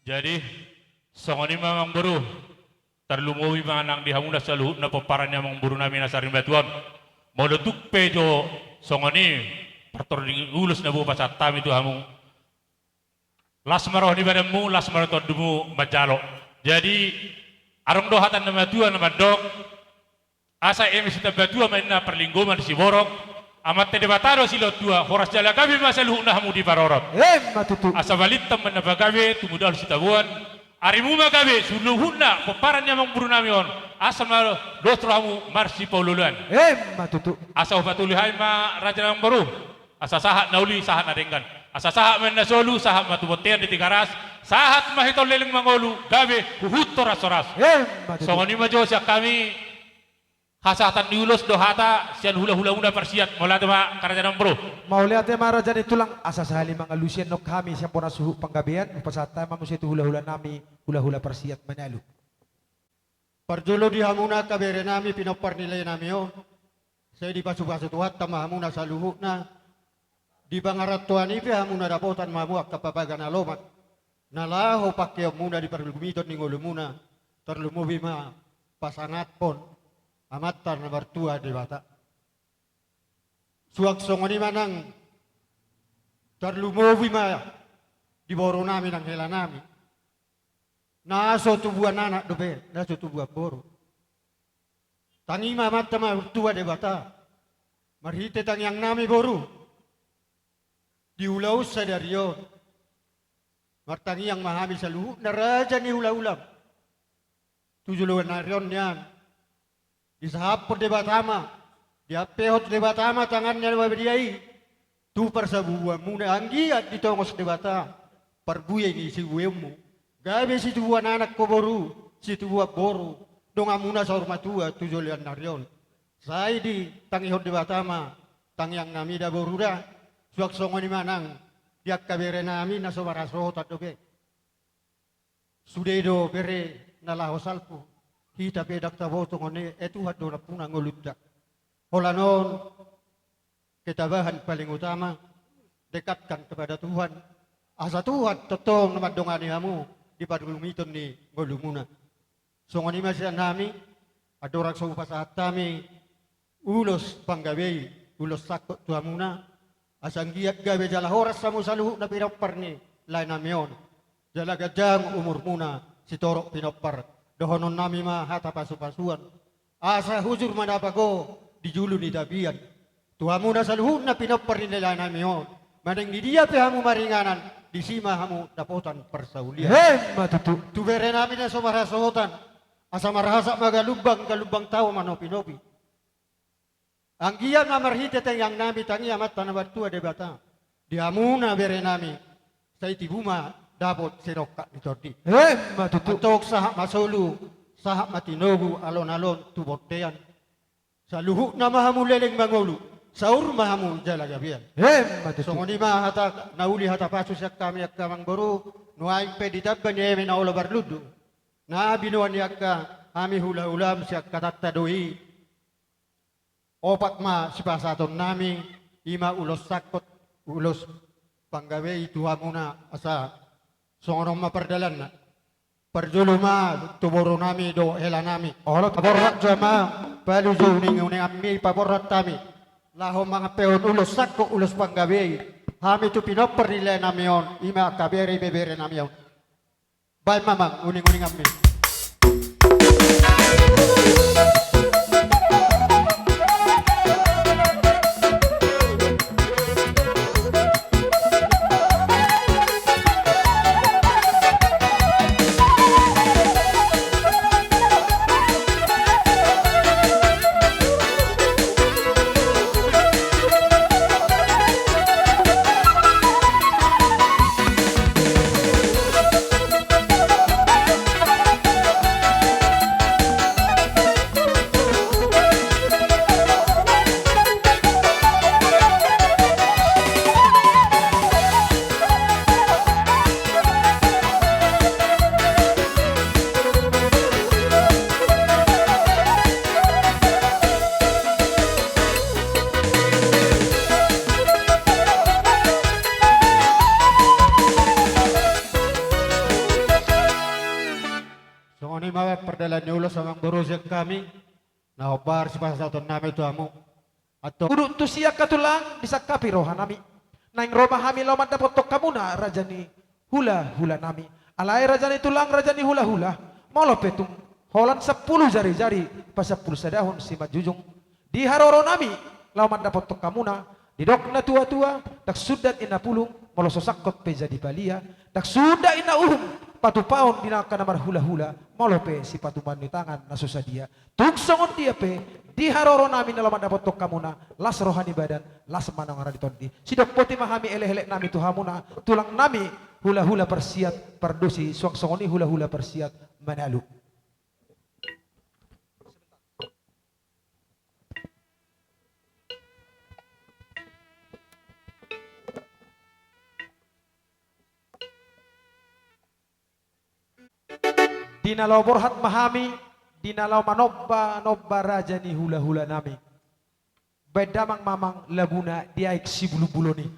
Jadi songon i ma amangboru. Tarlumobi ma nang di hamuna saluhutna pomparan ni amangboru nami na sarimatuaon. Molo tung pe jo songon i partording ulos na boi pasahat hami tu hamu, las ma roha ni badanmu, las ma roha ni tondimu manjalo. Jadi adong do hata ni na matua na mandok, asa eme sitambatua ma inna parlinggoman siborok, Amanta Debata do silehon tua, horas jala gabe ma saluhutna hamu diparorot. Emma tutu. Asa balintang ma inna pagabe, tumundalhon sitaboan, arimu ma gabe saluhutna pomparan ni amangboru nami on, asa ma dos rohamu marsipaolooloan. Emma tutu. Asa hupatuli hami ma raja ni amangboru, asa sahat na uli, sahat na denggan. Asa sahat ma inna solu, sahat ma tu bontean di Tigaras, sahat ma hita on leleng mangolu, gabe huhut horas-horas. Emma tutu. Songon i ma jo sian hami, hasahatan ni ulos do hata sian hulahulamuna parsiat. Mauliate ma angka raja ni amangboru. Mauliate ma raja ni tulang, asa sahali mangalusi annon hami sian bona suhut Panggabean, hupasahat hami ma muse tu hulahula nami, hulahula parsiat manalu. Parjolo di hamuna angka bere nami pinompar ni lae nami on, sai dipasupasu Tuhanta ma hamuna saluhutna, di pangarantoan i pe hamuna dapotan ma hamu angka papaga na lomak, na laho pangkeonmuna di pargumiton ni ngolumuna, tarlumobi ma pasangaphon Amanta na martua Debata. Suang songon i ma nang tarlumobi ma di boru nami nang hela nami. Na so tubuan anak dope, na so tubuan boru. Tangi ma Amanta na martua Debata. Marhite tangiang nami boru, di ulaon sadari on, martangiang ma hami saluhutna raja ni hulahulam. Tu joloan ni ari on nian, disahaphon Debata ma, diampehon Debata ma tanganna na badia i tu parsabubuanmuna, anggiat ditongos Debata parbue ni sibueonmu. Gabe situbuan anak ho boru, situbuan boru, donganmuna saur matua tu joloan ni ari on. Sai ditangihon Debata ma tangiangnami da boru da, suang songon i ma nang di angka berenami na so marhasohotan dope. Sude do bere na laho salpu, hita pe ndang taboto ngoni, e Tuhan do nampuna ngolunta. Holan on, ketabahan paling utama, dekatkan kepada Tuhan. Asa Tuhan tongtong na mandongani hamu di parlumiton ni ngolumuna. Songon i ma sian hami, andorang so hupasahat hami ulos panggabei, ulos sangkot tu hamuna, asa anggiat gabe jala horas hamu saluhut na pinompar ni laenami on. Jala ganjang umurmuna sitorop pinompar. Dohononnami ma hata pasupasuan. Asa hujur ma na pago di julu ni tapian. Tu hamuna saluhutna pinompar ni laenami on. Manang di dia pe hamu maringanan, disi ma hamu dapotan parsaulian. Emma tutu. Tu berenami na so marhasohotan. Asa marhasak ma galumbang, galumbang tao manopi-nopi. Anggiat ma marhite tangiangnami tangi Amanta na martua Debata. Di hamuna berenami, sai tibu ma dapot sinongkap ni tondi. Emma tutu. Antong sahat ma solu, sahat ma tinogu alon-alon tu bontean. Saluhutna ma hamu leleng mangolu, saur ma hamu jala gabean. Emma tutu. Songon i ma hata na uli hata pasu sian hami angka amangboru, nuaeng pe ditamba ni eme na olo marlundu. Na binoan ni angka hami hula-hulam sian hatanta do i. Opat ma sipasahatonnami, i ma ulos sangkot, ulos panggabei tu hamuna asa songon on ma pardalanna. Parjolo ma tu borunami dohot helanami. Olo, paborhat jo ma, palu jo uning-uninganmi paborhat hami. Laho mangampehon ulos sangkot ulos panggabei. Hami tu pinompar ni laenami on, i ma angka bere ibeberenami on. Baen ma amang uning-uninganmi. Songon i ma pardalan ni ulos amangboru sian hami. Na hombar sipasahatonnami tu hamu. Antong. Udut tusi angka tulang disangkapi rohanami. Naeng ro ma hami laho mandapothon hamuna raja ni hula-hulanami. Alai raja ni tulang raja ni hula-hula. Molo pe tung holan sampulu jari-jari pasampulu sadahon simanjujung. Di haroronami laho mandapothon hamuna. Didok na tua-tua, ndang sundat inna pulung, molo so sangkot pe jadi palia. Ndang sundat inna uhum, patupaon di angka na marhula-hula, molo pe sipatupaon ni tangan na so sadia. Tung songon dia pe, di haroronami na laho mandapothon hamuna, las roha ni badan, las ma nang roha ni tondi. Sidok boti ma hami elek-eleknami tu hamuna, tulangnami, hula-hula parsiat, pardosi, suang songon i hula-hula parsiat, Manalu. Di na laho borhat ma hami, di na laho manomba-nomba raja ni hula-hulanami. Baen damang ma amang laguna Di Aek Sibulung-bulung i.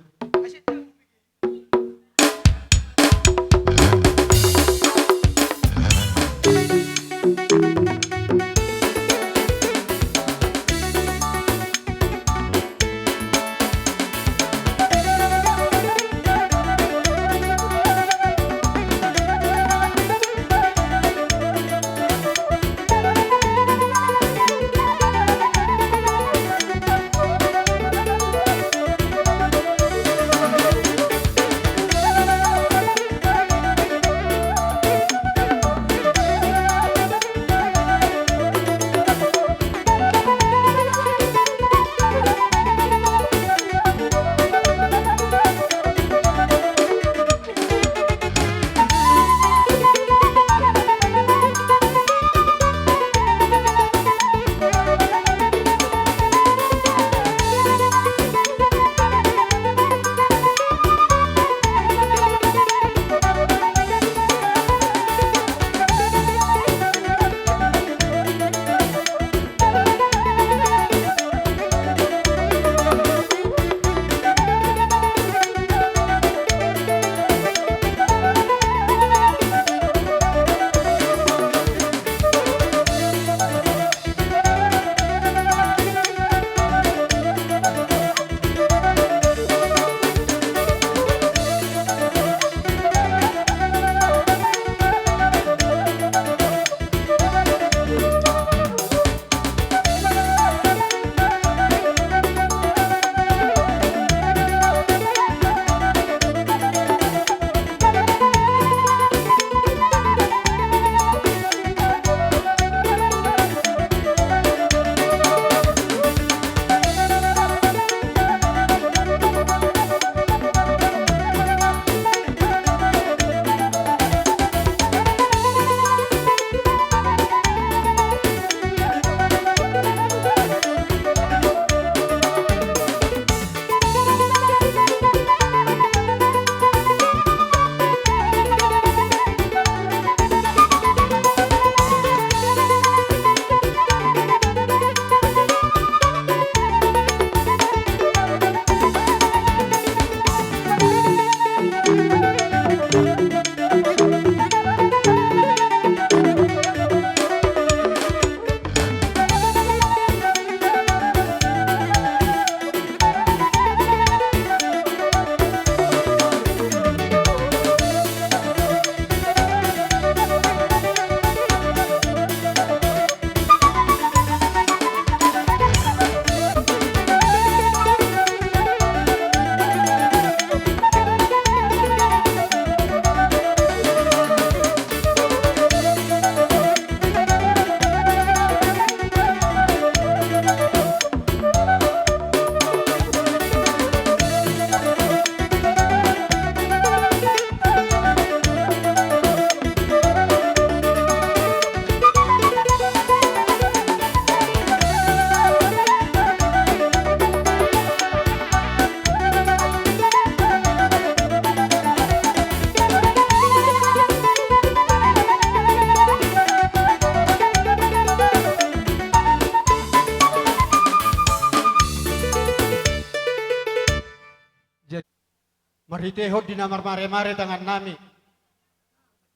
Marhitehon di na marmare-mare tangannami,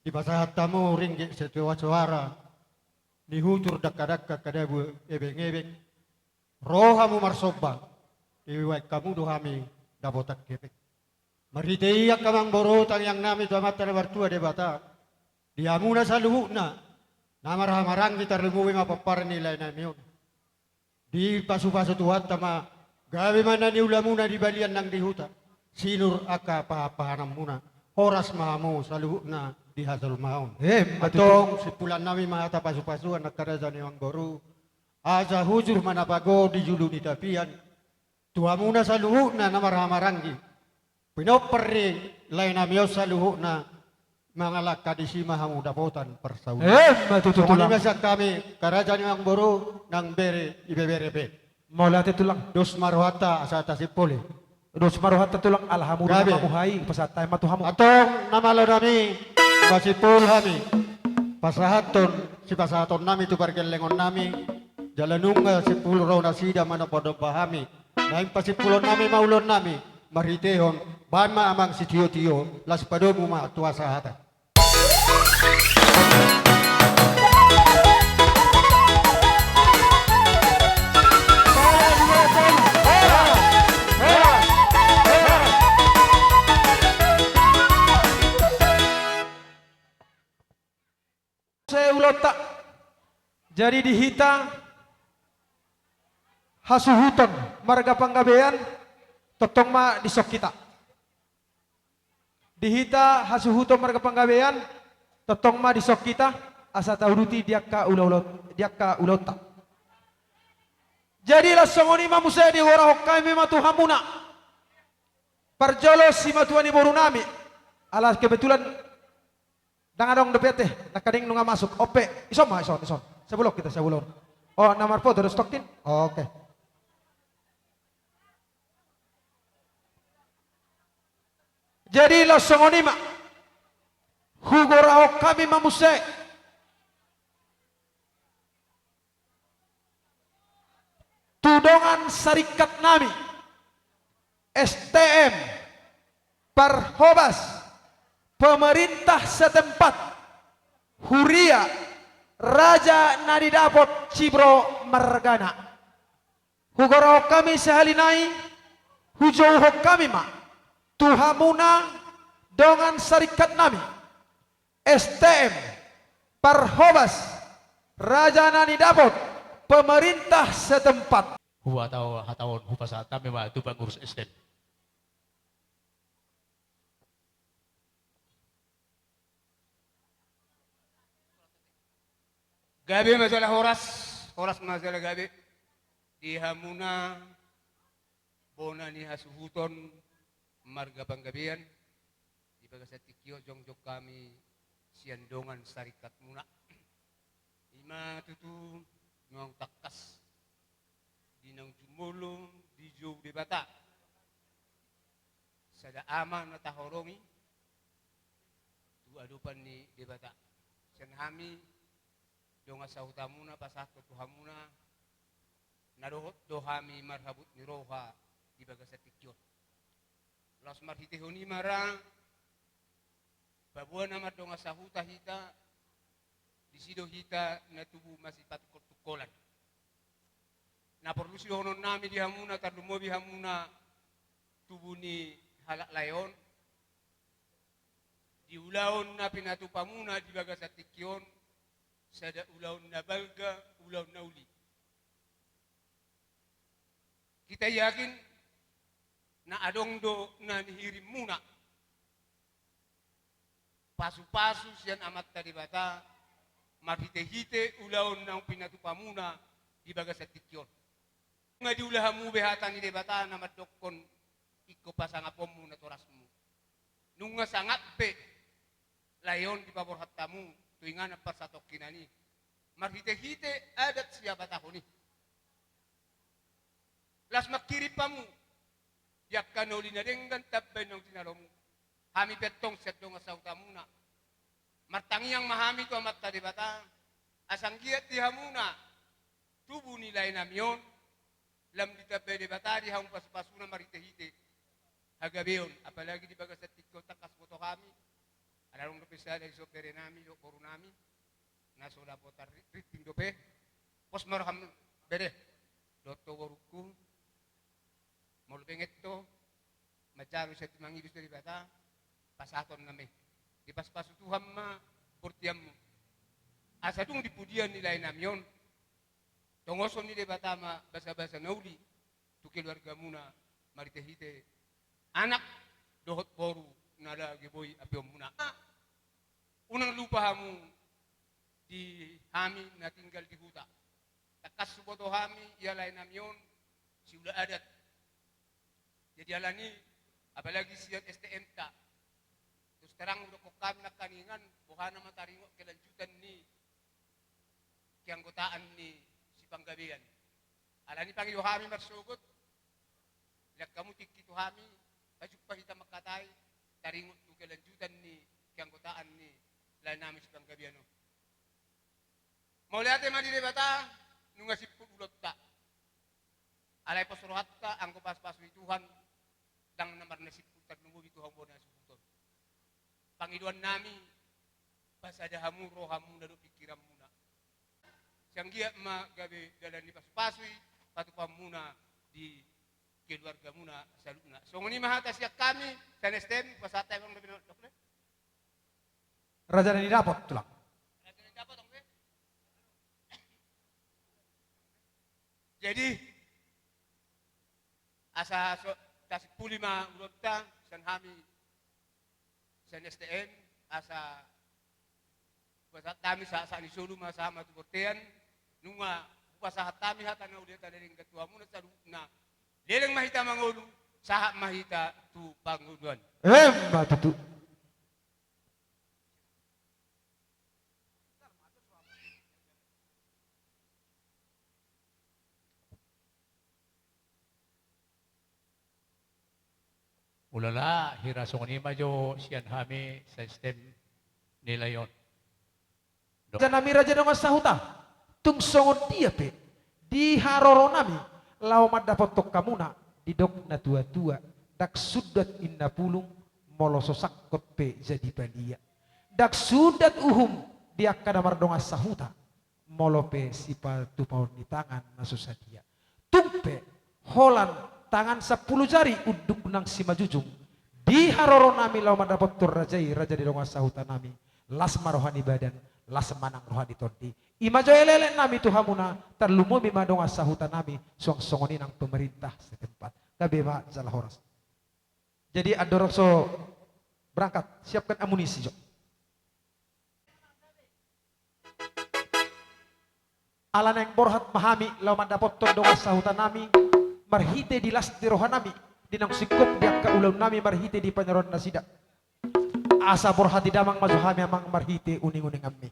dipasahat hamu ringgit setiap suara, ni hujur dakka-dakka kadabu ebeng-ebeng, ro hamu marsomba, dibaen hamu do hami dapotan hepeng. Marhite i angka amangboru tangiangnami tu Amanta na martua Debata, di hamuna saluhutna, na marhahamaranggi tarlumobi ma pomparan ni laenami on. Dipasupasu Tuhanta ma, gabe ma na niulamuna di balian nang di huta, sinur angka pahan-pahananmuna, horas ma hamu saluhutna di hajolmaon. Emma tutu. Antong simpulannami ma hata pasupasuan nangkin raja ni amangboru, asa hujur ma na pago di julu ni tapian, tu hamuna saluhutna na marhahamaranggi, pinompar ni laenami on saluhutna, mangalangka disi ma hamu dapotan parsaulian. Emma tutu tulang. Songon i ma sian hami angka raja ni amangboru nang bere ibebere pe. Mauliate tulang. Dos ma rohanta asa tasimpul i. Dos ma rohanta tulang, ala hamu do na mamuhai, pasahat hami ma tu hamu. Antong na malonami, pasimpul hami pasahathon sipasahatonnami tu pargellengonnami, jala nunga simpul ro nasida manombanomba hami. Naeng pasimpulonnami ma ulaonnami, marhitehon, baen ma amang sitiotio, laos padomu ma tu asa hata. Muse ulaonta. Jadi di hita hasuhuton marga Panggabean, tongtong ma dison hita. Di hita hasuhuton marga Panggabean, tongtong ma dison hita, asa tauduti di angka ulaon, di angka ulaonta. Jadi laos songon i ma muse, digorahon hami ma tu hamuna. Parjolo simatua ni borunami. Ala kebetulan ndang adong dope ate, nangkaning nunga masuk. Ope, ison ma, ison, ison. Sabulan hita, sabulan. O, na marfoto do stokkin? Oke. Jadi laos songon i ma. Hugorahon hami ma muse tu dongan saringkatnami, S T M, parhobas, pemerintah setempat, huria, Raja Nadidapot Cibro margana. Hugorahon hami sahali nai, hujouhon hami ma tu hamuna dongan saringkatnami, S T M, parhobas, Raja Nadidapot, pemerintah setempat. Huhatahon, hataon, hupasahat hami ma tu pangurus S T M. Gabe ma jala horas, horas ma jala gabe di hamuna bona ni hasuhuton marga Panggabean, di bagasan tingki on jongjong hami sian dongan saringkatmuna. I ma tutu naung tangkas di naung jumolo dijou Debata. Sada ama na taholongi tu adopan ni Debata. Sian hami dongan sahutamuna pasahathon tu hamuna, na dohot do hami marhabot ni roha di bagasan tingki on. Laos marhitehon i ma ra, paboa na mardongan sahuta hita, disi do hita na tubu masipatungkoltungkolan. Na porlu sidohononnami di hamuna, tarlumobi hamuna tubu ni halak lae on, di ulaon na pinatupamuna di bagasan tingki on, sada ulaon na balga, ulaon na uli. Hita yakin na adong do na nihirimmuna pasupasu sian Amanta Debata marhitehite ulaon naung pinatupamuna di bagasan tingki on. Nunga diula hamu be hata ni Debata na mandokkon ingkon pasangaponmu natorasmu. Nunga sangap be lae on dipaborhat hamu tu inganan parsatongkinan i marhitehite adat sihabatahon i. Laos manghirim hamu di angka na uli na denggan tamba i naung jinalomu. Hami pe antong sian dongan sahutamuna martangiang ma hami tu Amanta Debata, asa anggiat di hamuna tubu ni laenami on, lam ditambai Debata di hamu pasupasuna marhitehite hagabeon, apalagi di bagasan tingki on tangkas boto hami, ala adong dope sada dison berenami dohot borunami na so dapotan ri-, rinting dope. Pos ma roham bere dohot ho borungku. Molo benget ho manjalo sian tumang i do tu Debata, pasahaton nama i. Dipasupasu Tuhan ma bortianmu. Asa dung di pudian ni laenami on, tongoson ni Debata ma basabasa na uli tu keluargamuna marhitehite anak dohot boru na lagi boi apeonmuna. Unang lupa hamu di hami na tinggal di huta. Tangkas huboto hami ia laenami on siula adat. Jadi alani, apalagi sian S T M-ta, terus terang hudokkon hami nangkiningan, boha nama taringot kelanjutan ni keanggotaan ni sipanggabean. Alani pangido hami marsogot, lean hamu tingki tu hami, pajumpa hita mangkatai, taringot tu kelanjutan ni keanggotaan ni laenami sipanggabean on. Mauliate ma di Debata, nunga simpul ulaonta. Alai pos rohanta, anggo pasupasu ni Tuhan, ndang na marnasimpul tarlumobi tu hamu bona suhut on. Pangidoannami, pasada hamu rohamuna dohot pingkiranmuna. Sai anggiat ma gabe dalan ni pasupasu i patupaonmuna di keluargamuna saluhutna. Songon i ma hata sian hami, sian S T M, pasahat hami. Raja na nidapot, Tulang. Jadi, asa so, tasimpuli ma ulaonta, sian hami, sian S T M, asa hupasahat hami sahat-sahat ni solu ma sahat ma tu bontean, nunga hupasahat hami hata na uli hata na denggan tu hamuna saluhutna. Leleng ma hita mangolu, sahat ma hita tu pangoluan. Emma tutu. Ulala, hira songon i ma jo sian hami sian S T M nilai on. Rajanami raja dongan sahuta, tung songon dia pe di haroronami laho mandapothon hamuna, didok na tua-tua, ndang sundat inna pulung molo so sangkot pe jadi palia. Ndang sundat uhum di angka na mardongan sahuta molo pe sipatupaon ni tangan na so sadia. Tung pe holan tangan sampulu jari unduk nang simanjujung, di haroronami laho mandapothon raja i, raja ni dongan sahutanami, las ma roha ni badan, las ma nang roha ni tondi. I ma jo elekeleknami tu hamuna, tarlumobi ma dongan sahutanami, suang songon i nang pemerintah setempat. Gabe ma jala horas. Jadi andorang so berangkat, siapkan amunisi jo. Ala naeng borhat ma hami laho mandapothon dongan sahutanami, marhite di las ni rohanami, di naung singkop di angka ulaonnami marhite di panyaroan nasida. Asa borhat ni damang ma jo hami amang marhite uning-uninganmi.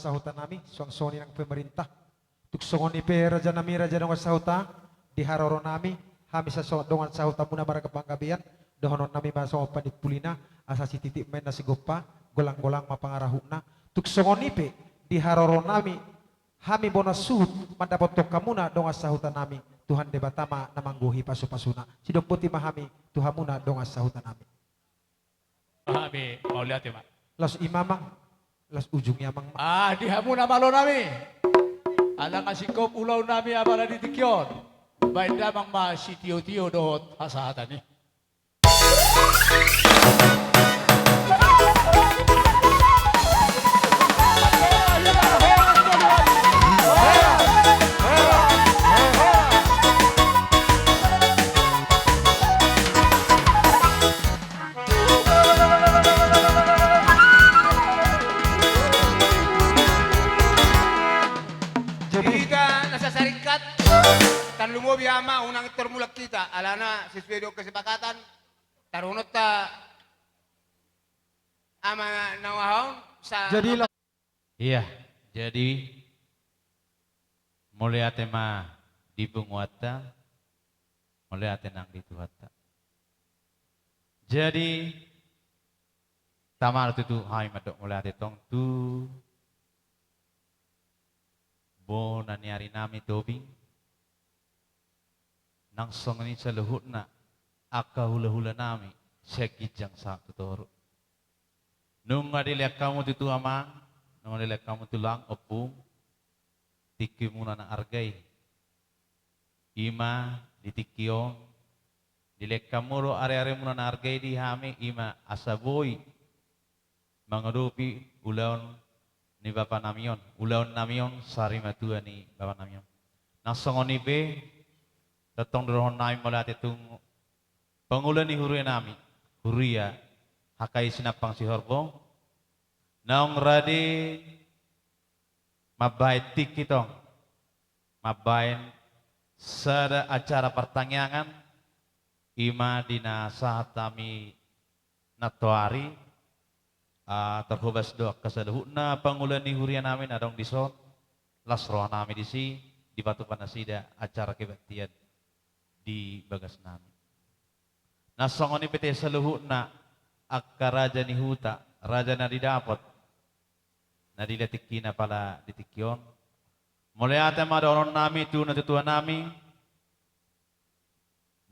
Sahuta nami, suang songon i nang pemerintah. Tung songon i pe raja nami, raja dongan sahuta, di haroro nami, hami sasongon dongan sahuta muna marga Panggabean, dohonon nami ma songon panimpulina, asa sititi ma inna sigompa, golang-golang ma pangarahutna. Tung songon i pe, di haroro nami, hami bona suhut, mandapothon hamuna dongan sahuta nami, Tuhan Debata ma na manggohi pasu-pasuna. Sidok boti ma hami, tu hamuna dongan sahuta nami. Hami mauliate ma. Laos i ma amang, laos ujung i amang ma. Ah, di hamuna malo nami. Ala nga singkop ulaon nami apala di tingki on. Baen damang ma sitio-tio dohot hasahatan i. Jadi hita na sasaringkat, tarlumobi ama unang tormulak hita, alana sesuai dohot kesepakatan, taruhononta ama na uahaon, sa- Jadi la- Iya, jadi mauliate ma di punguanta, mauliate nang di Tuhanta. Jadi, tama do tutu hami mandok mauliate tong tu bona ni ari nami Tobing, nang songon i saluhutna angka hula-hula nami sian ginjang sahat tu toru. Nunga dilehon hamu tutu amang, nunga dilehon hamu tulang, ompung, tingkimuna na arga i. I ma di tingki on, dilehon hamu do ari-arimuna na arga i di hami, i ma asa boi mangadopi ulaon ni bapa nami on, ulaon nami on, sarimatua ni bapa nami on. Nang songon i pe, tongtong do dohonon nami mauliate tu pangula ni huria nami, huria H K I Sinampang Sihorbo, naung rade mambahen tingki tong, mambahen sada acara partangiangan, i ma di na sahat hami nantoari, ah, tarhobas do angka saluhutna pangula ni huria nami na adong dison, las roha nami disi, dipatupa nasida acara kebaktian di bagas nami. Nang songon i pe tahe saluhutna angka raja ni huta, raja na didapot, na dilehon tingkina pala di tingki on. Mauliate ma dohonon nami tu natuatua nami,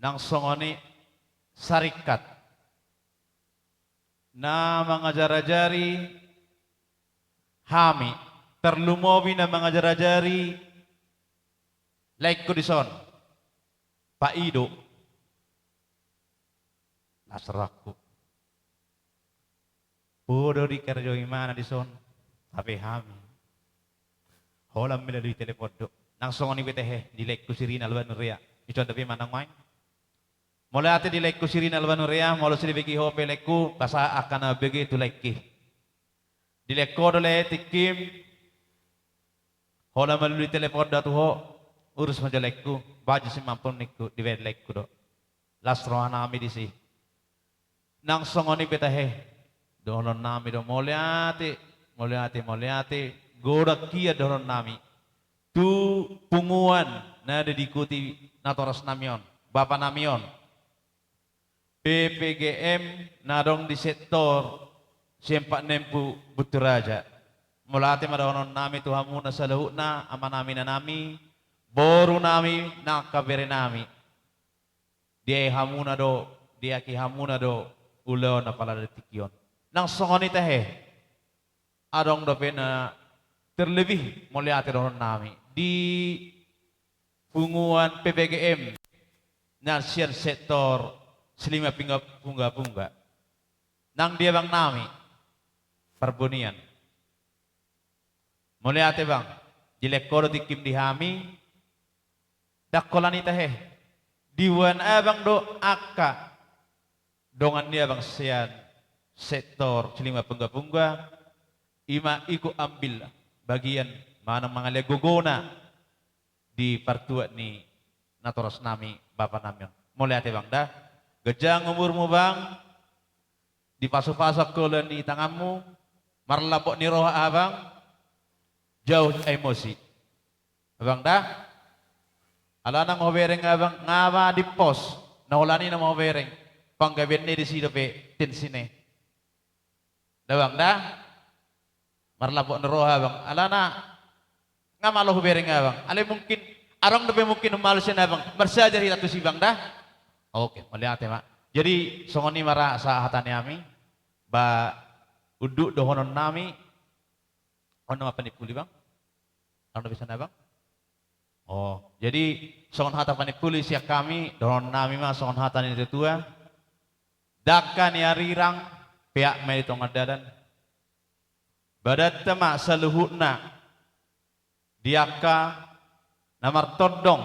nang songon i saringkat na mangajar-ajari hami, tarlumobi na mangajar-ajari laengku dison, Pak Ido. Las rohangku. Podo dikarjoi ibana dison, hape hami holan melalui telepon do. Nang songon i pe tahe di laengku si Rinal Banurea. Dison dope manang main. Mauliate di laengku si Rinal Banurea, molo so dibege ho pe laengku, basa angka na bege tu laengki. Dilehon ho do lae tingkim, holan melalui telepon do tu ho, urus ma jo laengku, bahen jo simampun ningku, dibahen laengku do. Las roha nami disi. Nang songon i pe tahe, dohonon nami do mauliate, mauliate, mauliate, godang hian dohonon nami tu punguan na diikuti natoras nami on, bapa nami on, P P G M na adong di sektor Siempat Nempu Buturaja. Mauliate ma dohonon nami tu hamuna saluhutna, ama nami, ina nami, boru nami, nang angka bere nami. Diae hamuna do, diaki hamuna do ulaon apala di tingki on. Nang songon i tahe, adong dope na terlebih mauliate dohonon nami di punguan P P G M na sian sektor Silima Pingga-, Pungga-pungga. Nang di abang nami Parbonian. Mauliate bang, dilehon ho do tingkim di hami, ndang holan i tahe, diboan abang do angka dongan ni abang sian sektor Silima Pungga-pungga, i ma ikut ambil bagian manang mangalean gogona di partuat ni natoras nami, bapa nami on. Mauliate bang da, ganjang umurmu bang, dipasupasu angka ulaon ni tanganmu, marlapok ni roha abang, Jauh emosi. Abang da? Alana nga hubereng abang, nga ma di pos. Na holan i nama hubereng. Panggabean ni disi dope tensi ni. Da abang da? Marlapok ni roha abang. Alana nga malo hubereng abang. Alai mungkin adong dope mungkin humalu sian abang. Marsiajar hita tusi abang da? Oke, mauliate ma. Jadi songon i ma ra sa hata ni ami. Ba unduk dohonon nami. On nama panimpuli bang? Adong dope sian abang? Oh, jadi songon hata panimpuli sian hami, dohonon nami ma songon hata ni natua-tua. Dangka ni arirang, peak ma i di tonga dalan. Badanta ma saluhutna di angka na martondong,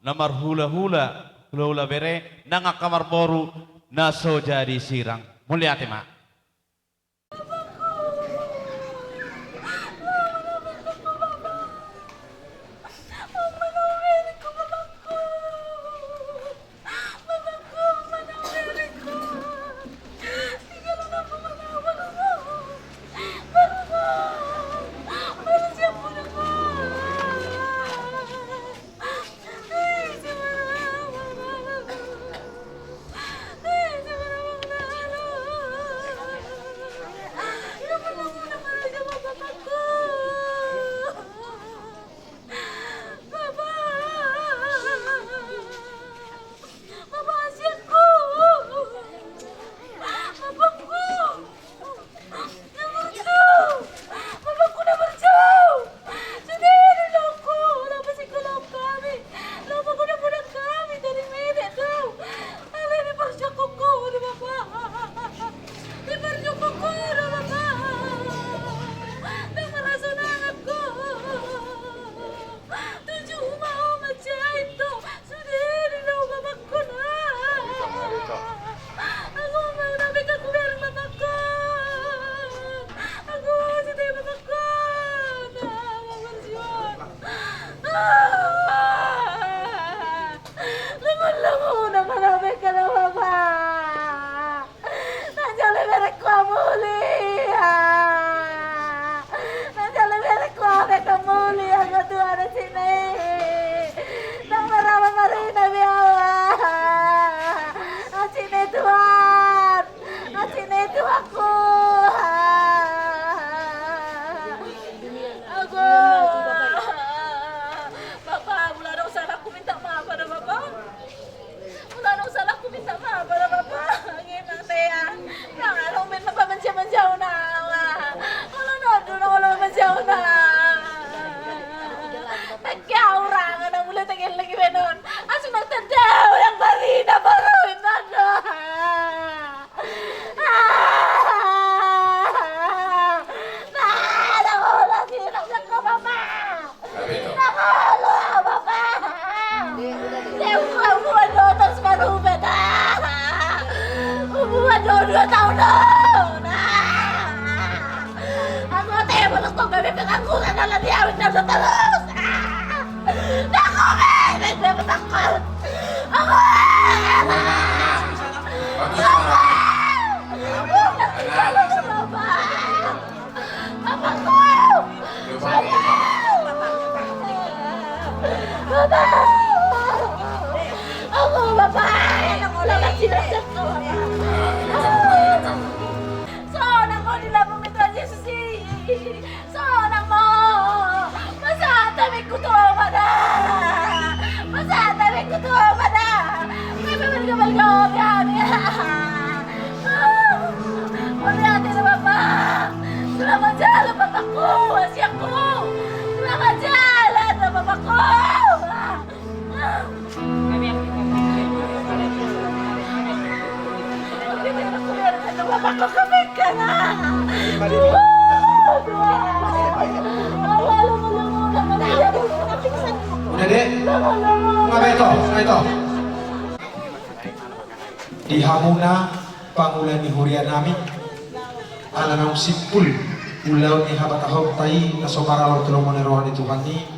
na marhulahula, hulahula bere, nang angka marboru na so jadi sirang. Mauliate ma. Bapakku na marjou. Sude do laoku, laho pasikkolahon hami. Laho pagodang-godang hami, jadi menek do. Alai diparjongkon ho do bapa. Diparjongkon ho do bapa. Ndang marhasohotan ho. Tuju ma ho manjahit do. Sude do laho bapakku na. Ago ma na beka kubereng bapakku. Ago sude bapakku na marjuang. Lungun-lungun na mana beka na bapa. Nang jala berengku amuli. Nang jala berengku abe amuli, anggo Tuhan, asik ni. Nang marama marina be ahu. Asik ni Tuhan. Asik ni Tuhanku. Ago. Bapa, molo adong salahku minta maaf do bapa. Molo adong salahku minta maaf do bapa. Nge ma tea. Nang adong baen ma pamanjau-manjauna. Molo noddu nang olo manjauna. Tangke ahu ra nga na mulai tangke lagi baenon. Asi martanda ahu nang marina boru inna do. Nang olo si nang sangka bapa. Nang olo bapa. Dia buat buat do terus baru beta. Buat do dua tahun do. Aku teh belum kok gabe pengangguran ala dia udah terus. Nang olo beta takut. Sonang ma di lambungmi Tuhan Jesus i. Sonang ma. Pasahat hami tu Ho ma da. Pasahat hami tu Ho ma da. Nunga balga-balga Ho be hami. Mauliate do bapa. Selamat jalan bapakku, asiakku. Selamat jalan bapakku. Udah, Dek? Nunga be, Ito? Nunga, Ito? Di hamuna pangula ni huria nami, ala naung simpul ulaon ni habatahonta i na so maralo tu lomo ni roha ni Tuhan i,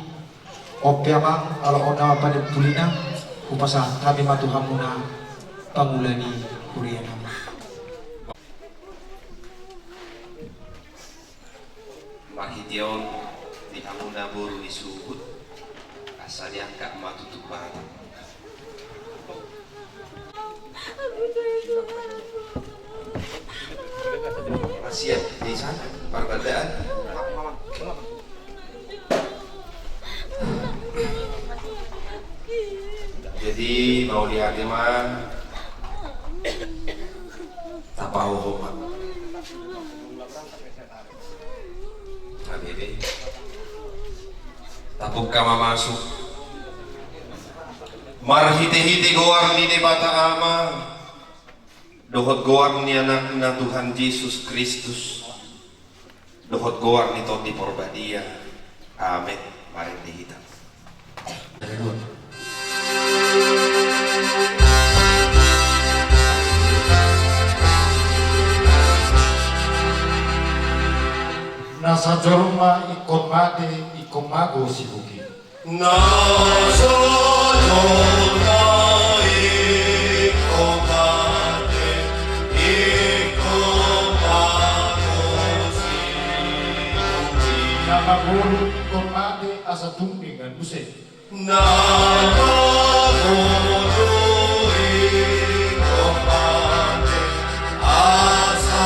on pe amang, ala on nama panimpulina, hupasahat hami ma tu hamuna pangula ni huria nami. Marhite on di hamu Na boru ni suhut, asa diangkat ma tutup Batak. Masih di sana, parbandaan. Jadi, mauliate ma, tapahohom ma. Habibie. Tabuka ma masuk. Marhitehite goar ni Debata Ama, dohot goar ni Anakna Tuhan Jesus Kristus, dohot goar ni Tondi Porbadia. Amen. Marende hita. Na sajolma ingkon mate, ingkon mago sibuk i. Na sajolma ingkon mate, ingkon mago sibuk i. Na magolu ingkon mate, asa tung denggan muse. Na magolu ingkon mate, asa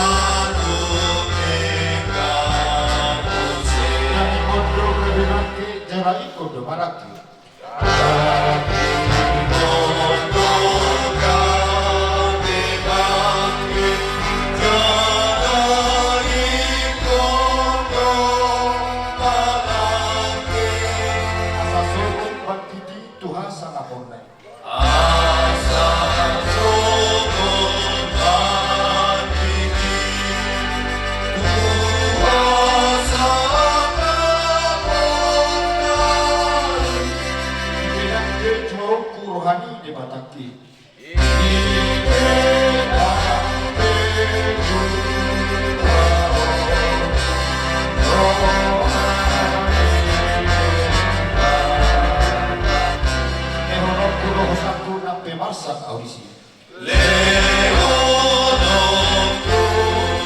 tung denggan muse. Na ingkon do gabe bangke, jala ingkon do marangke. Asa sogot bangkit i tu hasangaponna i. Asa sogot bangkit i tu hasangaponna i. Di pe nang be juaonku roha ni Debatangki. Di pe nang be juaonku roha ni Debatangki. Lehononku do hosangku nang pe marsak au disi. Lehononku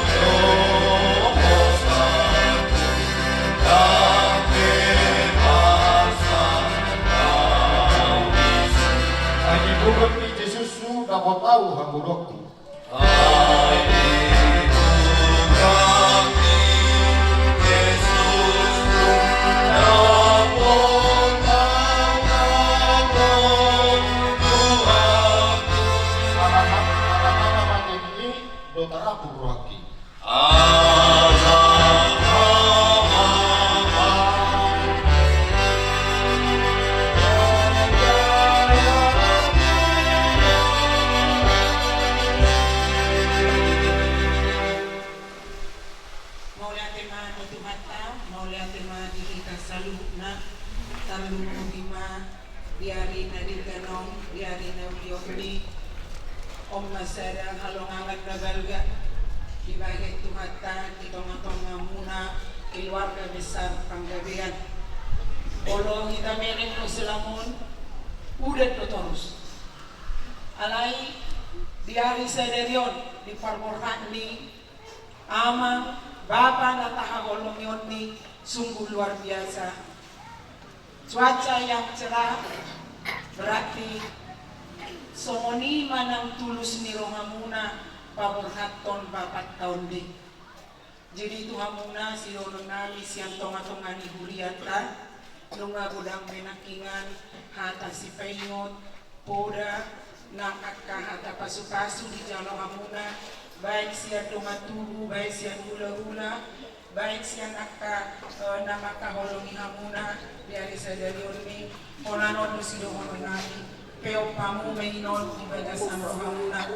do hosangku nang pe marsak au disi. Ai di bulan ni Jesus tu dapot au hamu dohononku. Ai di bulan ni Jesus tu dapot au hamu dohononku. Ala hata ni mate ni i do tarapul rohangki. Ala hata Mauliate ma di Tuhanta, mauliate ma di hita saluhutna. Tarlumobi ma di ari na denggan on, di ari na uli on i. On ma sada halongangan na balga dibahen Tuhanta di tongatongamuna keluarga besar Panggabean. Olo hita menek do silang on, udan do torus. Alai di ari sadari on, di parborhat ni Ama, Bapa na tahaholongi on i, sungguh luar biasa. Cuaca yang cerah, berarti songon i ma nang tulus ni rohamuna paborhathon bapanta on be. Jadi tu hamuna sidohonon nami sian tongatonga ni hurianta, nunga godang be nangkiningan hata sipaingot, poda, nang angka hata pasupasu dijalo hamuna, baik sian dongan tubu, baik sian hulahula, baik sian angka, eh, na mangkaholongi hamuna di ari sadari on i. Holan on do sidohonon nami, peop hamu ma i non di bagasan rohamuna.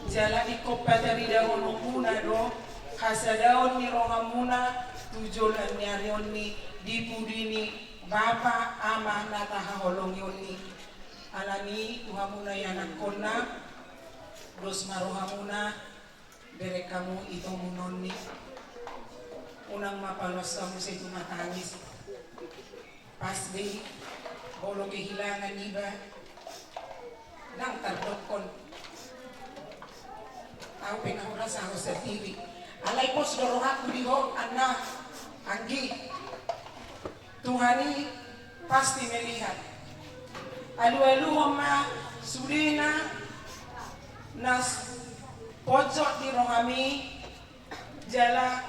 Jala ingkon pataridahononmuna do hasadaon ni rohamuna tu joloan ni ari on i di pudi ni Bapa, Ama na tahaholongi on i. Alani i tu hamuna ianakhonna, dos ma rohamuna, bereng hamu itomu on i. Unang ma paloas hamu sai tumatangis. Pas be i, molo kehilangan iba, ndang tardokkon. Au pe na hurasa ho sandiri. Alai pos do rohangku di ho, Anna, Anggi. Tu Tuhan i pasti melihat. Alualuhon ma sudena na s-, pojok di rohami, jala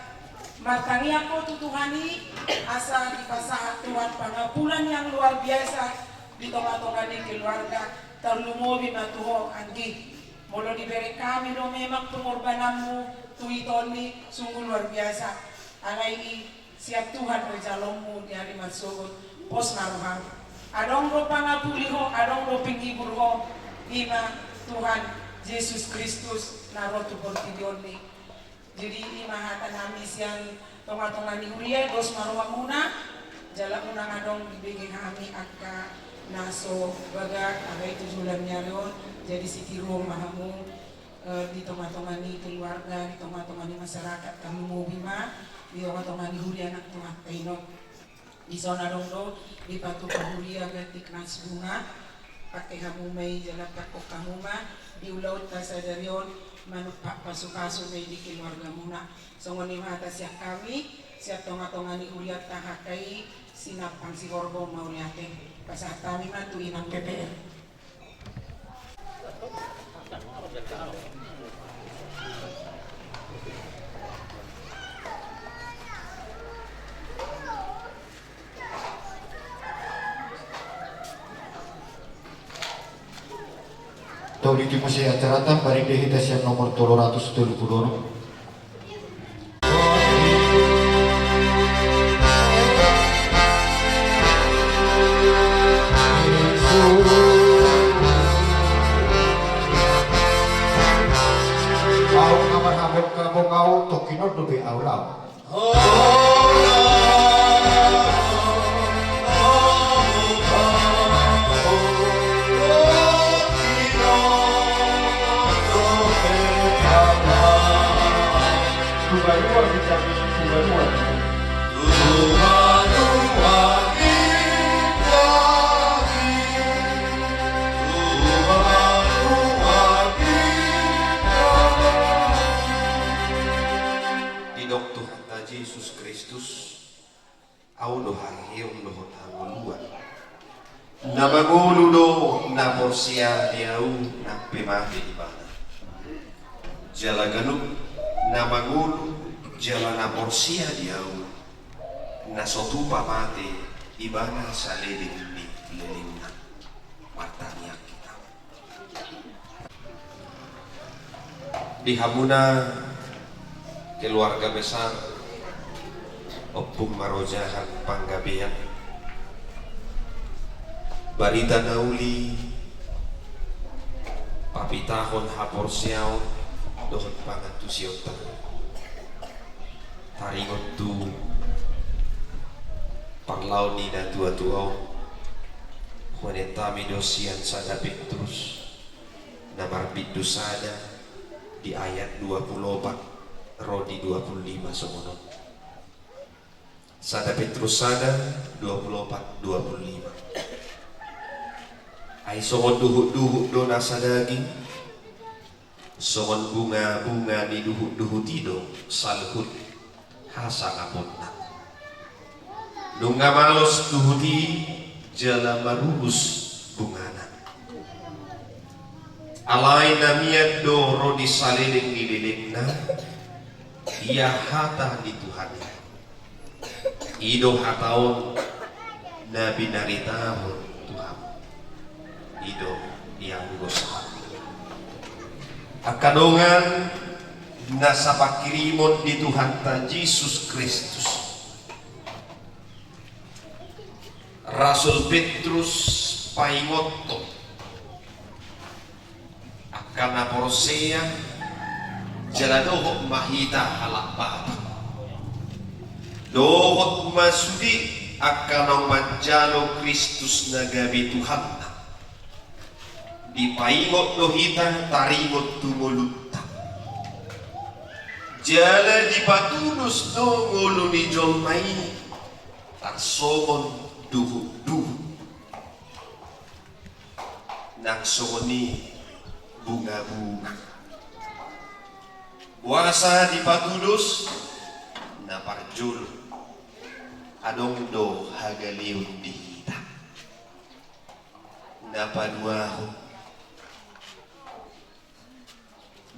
martangiang ho tu Tuhan i, asa dipasahat Tuhan pangapulan yang luar biasa di tongatonga ni keluarga, tarlumobi ma tu ho anggi. Molo dibereng hami do memang pengorbananmu tu ito on i, sungguh luar biasa. Alai i sian Tuhan do jaloonmu di ari marsogot, pos ma roham. Adong do pangapuli ho, adong do penghibur ho, i ma Tuhan Jesus Kristus na ro tu portibi on i. Jadi i ma hata nami sian tongatonga ni huria, dos ma rohamuna, jala unang adong dibege hami angka na so bagak, alai tu joloan ni ari on, jadi sitiruon ma hamu, eh, di tongatonga ni keluarga, di tongatonga ni masyarakat, tarlumobi ma di tongatonga ni huria nang Tuhanta i. Dison adong do dipatupa huria batik nas bunga, pake hamu ma i jala pangkok hamu ma di ulaonta sadari on, manumpak pasupasu ma i di keluargamuna. Songon i ma hata sian hami, sian tongatonga ni hurianta, angka i Sinampang Sihorbo, mauliate. Pasahat hami ma tu inang P P R. Tolhon muse acaranta, marende hita sian nomor tolu ratus tolu pulu onom. Ahu na marhabot-habot ahu, tongkin on dope ahu laho. Didok Tuhanta Jesus Kristus, ahu do haheheon dohot hangoluan. Na mangolu do na porsea di ahu, nang pe mate ibana. Jala ganup na mangolu jala na porsea di ahu, na so tupa mate ibana saleleng ni lelengna. Martangiang hita. Di hamuna keluarga besar Ompung Marojahan Panggabean, barita na uli papitahon haporseaon dohot pangantusionta. Taringot tu parlao ni natuatua on, huenetami do sian sada Petrus na marbindu sada di ayat dua pulu opat ro di dua pulu lima songon on. Sada Petrus sada, dua pulu opat, dua pulu lima. Ai songon duhutduhut do na sadaging, songon bungabunga ni duhutduhut i do saluhut hasangaponna. Nunga malos duhut i jala marurus bungana. Alai na mian do ro di saleleng ni lelengna, ia hata ni Tuhan i. I do hata on na binaritahon tu hamu. I do ianggo sahat. Angka dongan na sapangkirimon ni Tuhanta Jesus Kristus, Rasul Petrus paingothon angka na porsea, jala dohot ma hita halak Batak. Dohot ma sude angka na manjalo Kristus na gabe Tuhanna. Dipaingot do hita taringot tu ngolunta. Jala dipatudos do ngolu ni jolma i tarsongon duhutduhut. Nang songon i bungabunga. Boasa dipatudos? Na parjolo, Adong do hagaleon di hita. Na paduahon,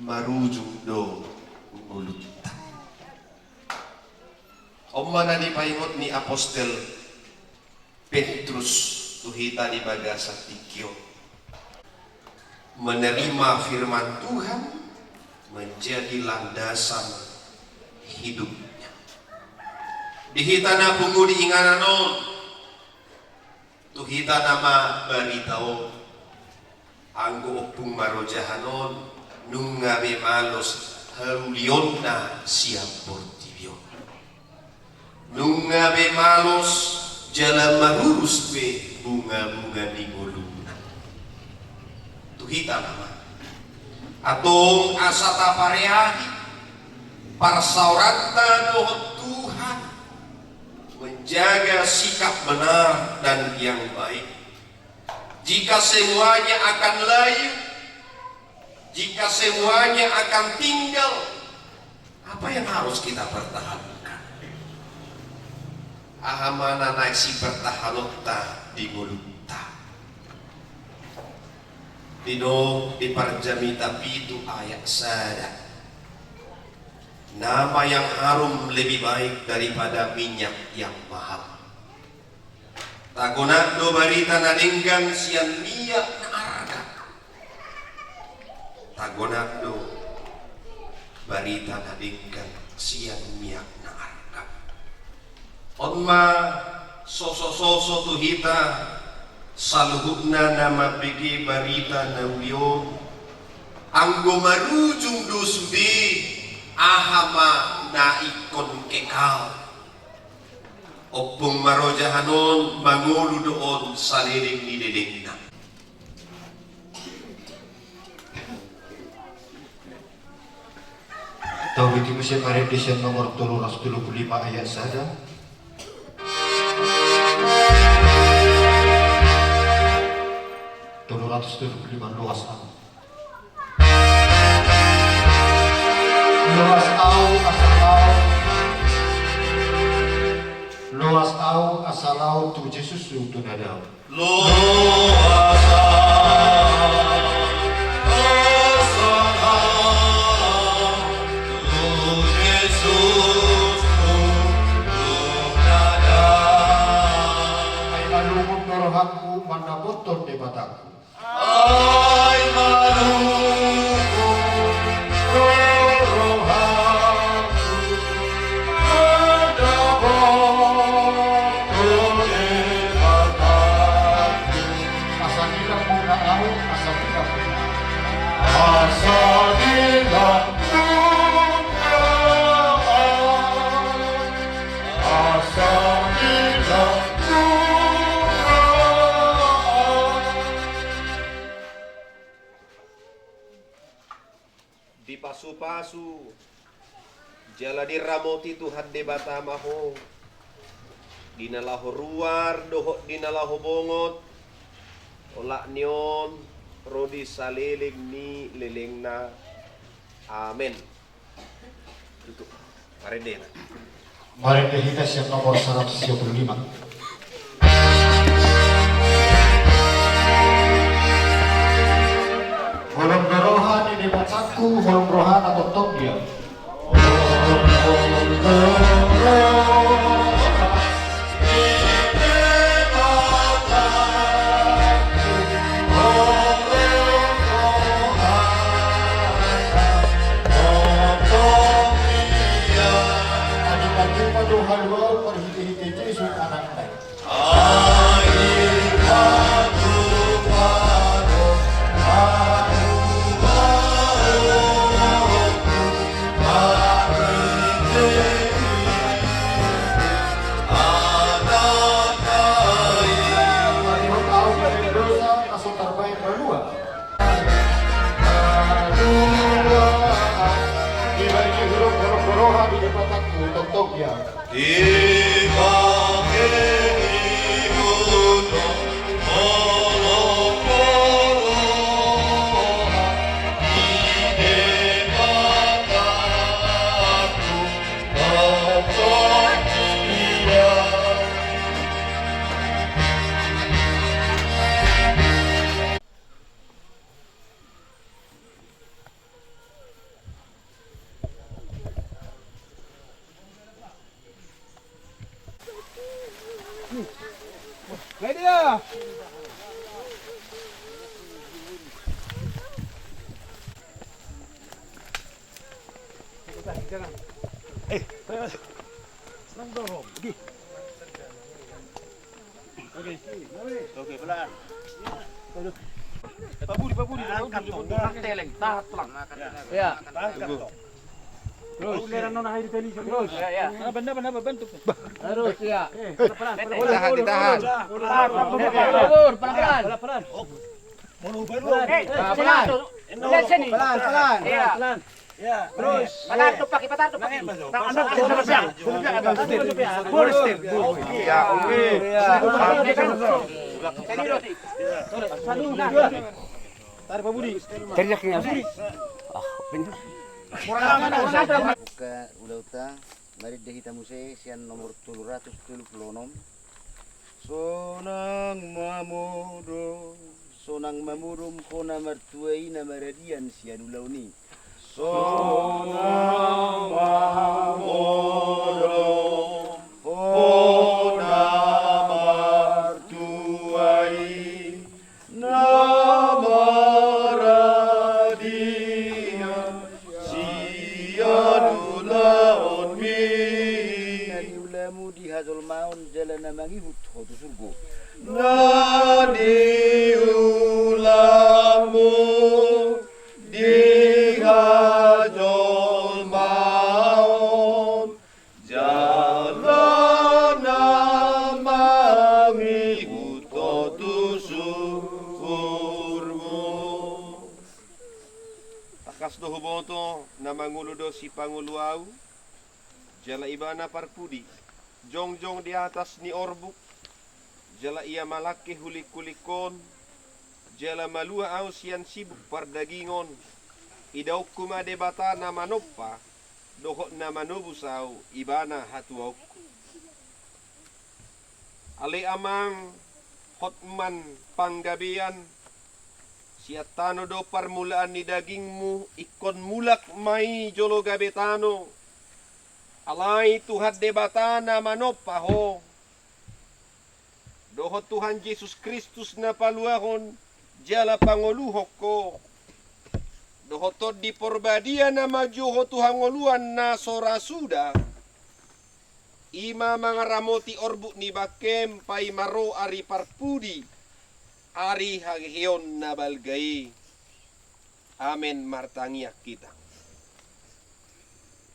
marujung do ngolunta. On ma na dipaingot ni apostel Petrus tu hita di bagasan tingki on. Menerima firman Tuhan menjadi landasan hidupnya. Di hita na pungu di inganan on, tu hita nama barita on, anggo ompung marojahan on, nunga be malos haulionna sian portibi on. Nunga be malos jala marurus be bungabunga ni ngoluna. Tu hita nama, antong asa tapareahi parsaoranta dohot Tuhan, menjaga sikap benar dan yang baik. Jika semuanya akan layu, jika semuanya akan tinggal, apa yang harus kita pertahankan? Aha ma na naeng sipertahanonta di ngolunta? Didok di Parjamita pitu ayat sada, nama yang harum lebih baik daripada minyak yang mahal. Tagonan do barita na denggan sian minyak na arga. Tagonan do barita na denggan sian minyak na arga. On ma sosososo tu hita saluhutna na mambege barita na uli on, anggo marujung do sude, aha ma na ingkon kekal. Ompung marojahan on mangolu do on saleleng ni lelengna. Taubege muse marende sian nomor tolu ratus tolu pulu lima ayat sada. Tolu ratus tolu pulu lima, loas au. Loas au asa lao, loas au asa lao tu Jesus tu na dao. Loas au asa lao tu Jesus tu na dao. Ai malungun do rohangku mandapothon Debatangku. Ai malungun do rohangku mandapothon Debatangku. Asa dilang muna au, asa dilang muna au. Asa dilang muna au. Asa dilang muna au. Dipasupasu jala diramoti Tuhan Debata ma ho di na laho ruar dohot di na laho bongot, olat ni on ro di saleleng ni lelengna. Amen. Tutup. Marende hita. Marende hita sian nomor saratus sia pulu lima. Holom do roha ni Debatangku, holom rohana tongtong dia. Holom do roha ni Debatangku, holom rohana tongtong dia. Adi pajumpang do haluaon marhitehite Jesus Anakna i. Ai pajumpang do haluaon marhitehite Anakna i. Ai pajumpang do haluaon marhitehite Jesus Anakna i. Dibahen ni holom roha di Debatangku tongtong dia. Dibahen ni holom roha di Debatangku tongtong dia. Media. Eh, tenang. Tenang dulu. Oke. Oke, pelan. Pak Budi, Pak Budi, angkat, Pak Budi. Tahan, teleng, tahan, pelan. Ya. Angkat, terus. Terus. Ya, ya. Apa, apa, apa bentuk? Terus, ya. Eh, pelan, pelan. Ditahan, ditahan. Pelan, pelan. Pelan, pelan. Pelan, pelan. Pelan, pelan. Iya. Terus. Patar tumpaki, patar tumpaki. Patar tumpaki. Ya, oke. Tarik, Pak Budi. Tarik, ya. Ah, bener. Buka ulaonta, marende hita muse sian nomor tolu ratus tolu pulu onom. Sonang ma modom, sonang ma modom ho na martua i na maradian sian ulaon i. Sonang ma modom ho na martua i na maradian sian ulaonmi. Na niulamu di hajolmaon jala na mangihut ho tu surgo. Na niulamu di hajolmaon jala na mangihut ho tu surgo. Tangkas do huboto na mangolu do sipangolu ahu, jala ibana parpudi, jongjong di atas ni orbuk, jala ia malangke hulingkuling on, jala malua ahu sian sibuk pardagingon, idaonku ma Debata na manompa, dohot na manobus ahu, ibana hatuaonku. Ale Amang, hotman panggabean, sian tano do parmulaan ni dagingmu, ingkon mulak ma i jolo gabe tano. Alai Tuhan Debata na manompa ho, dohot Tuhan Jesus Kristus na paluahon jala pangoluhon ho, dohot Tondi Porbadia na manjou ho tu hangoluan na so ra suda, i ma mangaramoti orbuk ni bangkem paima ro ari parpudi, ari haheheon na balga i. Amen. Martangiang hita.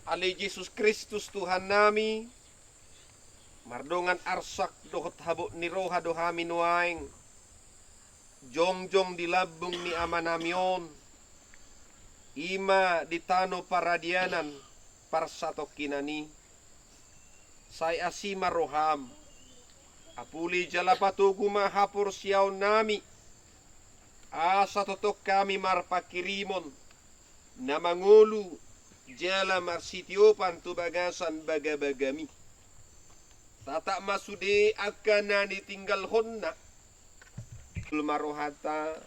Ale Jesus Kristus Tuhannami, mardongan arsak dohot habot ni roha do hami nuaeng, jongjong di lambung ni amanami on, i ma di tano paradianan parsatongkinan i. Sai asi ma roham, apuli jala patogu ma haporseaonnami, asa tongtong hami marpanghirimon na mangolu jala marsitiopan tu bagasan bagabagami. Tatap ma sude angka na nitinggalhonna. Jolma rohanta,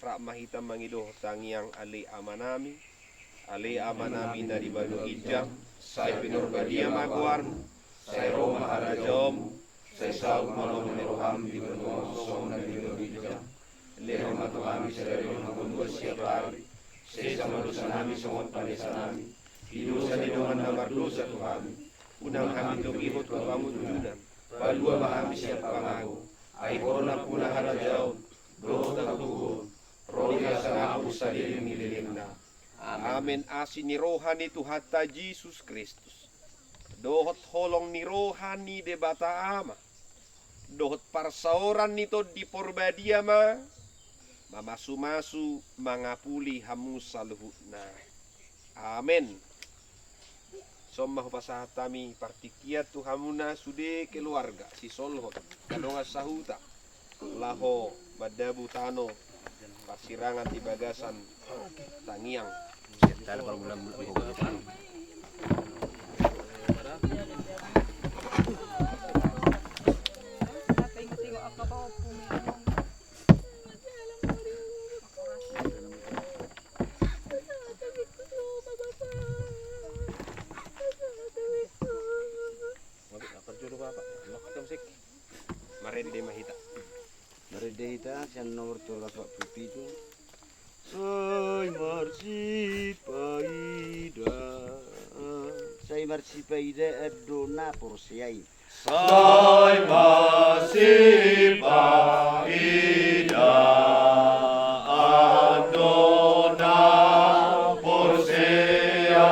rap ma hita mangido tangiang. Ale Amanami, ale Amanami na di banua ginjang, sai pinarbadia ma goarmu, sai ro ma harajaonmu, sai saut ma lomo ni roham di banua on songon na di banua ginjang. Lehon ma tu hami sadari on hangoluan siapari, sesa ma dosanami songon panesanami di dosa ni dongan na mardosa tu hami, unang hami togihon tu pangunjunan, palua ma hami sian pangago. Ai Ho do nampuna harajaon dohot hagogoon ro di hasangapon saleleng ni lelengna. Amen. Asi ni roha ni Tuhanta Jesus Kristus, dohot holong ni roha ni Debata Ama, dohot parsaoran ni Tondi Porbadia ma mamasumasu mangapuli hamu saluhutna. Amen. Sombah hupasahat hami partingkian tu hamuna sude keluarga sisolhot na dongan sahuta laho mandabu tano parsirangan di bagasan tangiang. Marende ma hita. Marende hita sian nomor tolu ratus opat pulu pitu. Sai marsipaida. Sai marsipaida do na porsea i. Sai marsipaida do na porsea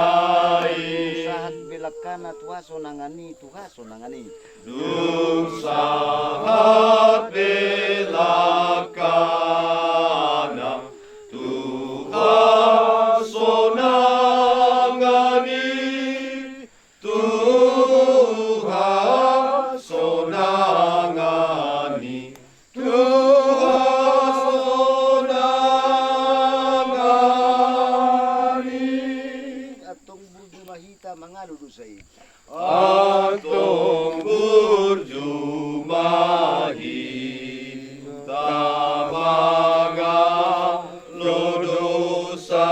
i. Sahat belakana tu hasonangan i, tu hasonangan i. Dung sahat belakana tu hasonangan i, tu hasonangan i, tu hasonangan i. Antong burju ma hita mangalo dosa i. Antong burju ma hita mangalo dosa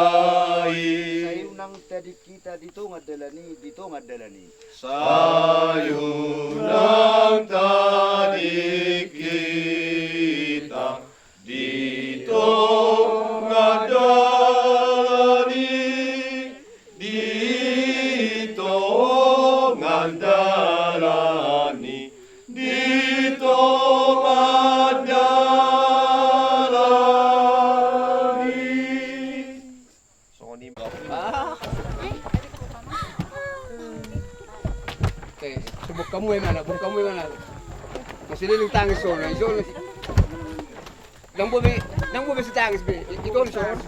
i. Sai unang tadingkita di tonga dalan i, di tonga dalan i. Sai unang tadingkita di tonga dalan i, di tonga dalan i, di tonga dalan i. Songon i. Ah. Eh, so bongkamu i mana, bongkamu i mana. Masih leleng tangis songon i, songon i. Ndang boi be, ndang boi be sitangis be. I-, ito ni songon.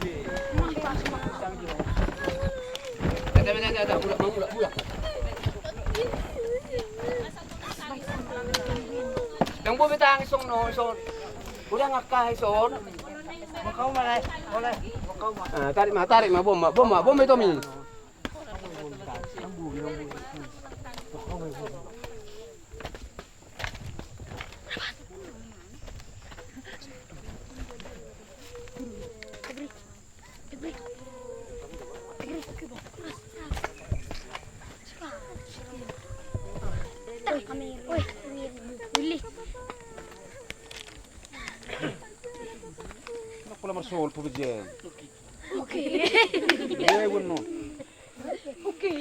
Dah, dah, dah, dah, dah, mulak, mulak, mulak. Ndang boi be tangis songon i, songon. Udah ngakah i songon. Mau kau mana? Boleh. Mau kau mana? Ah, tarik ma, tarik ma, bom ma, bom ma, bom ma ito mi. Oke. Oke.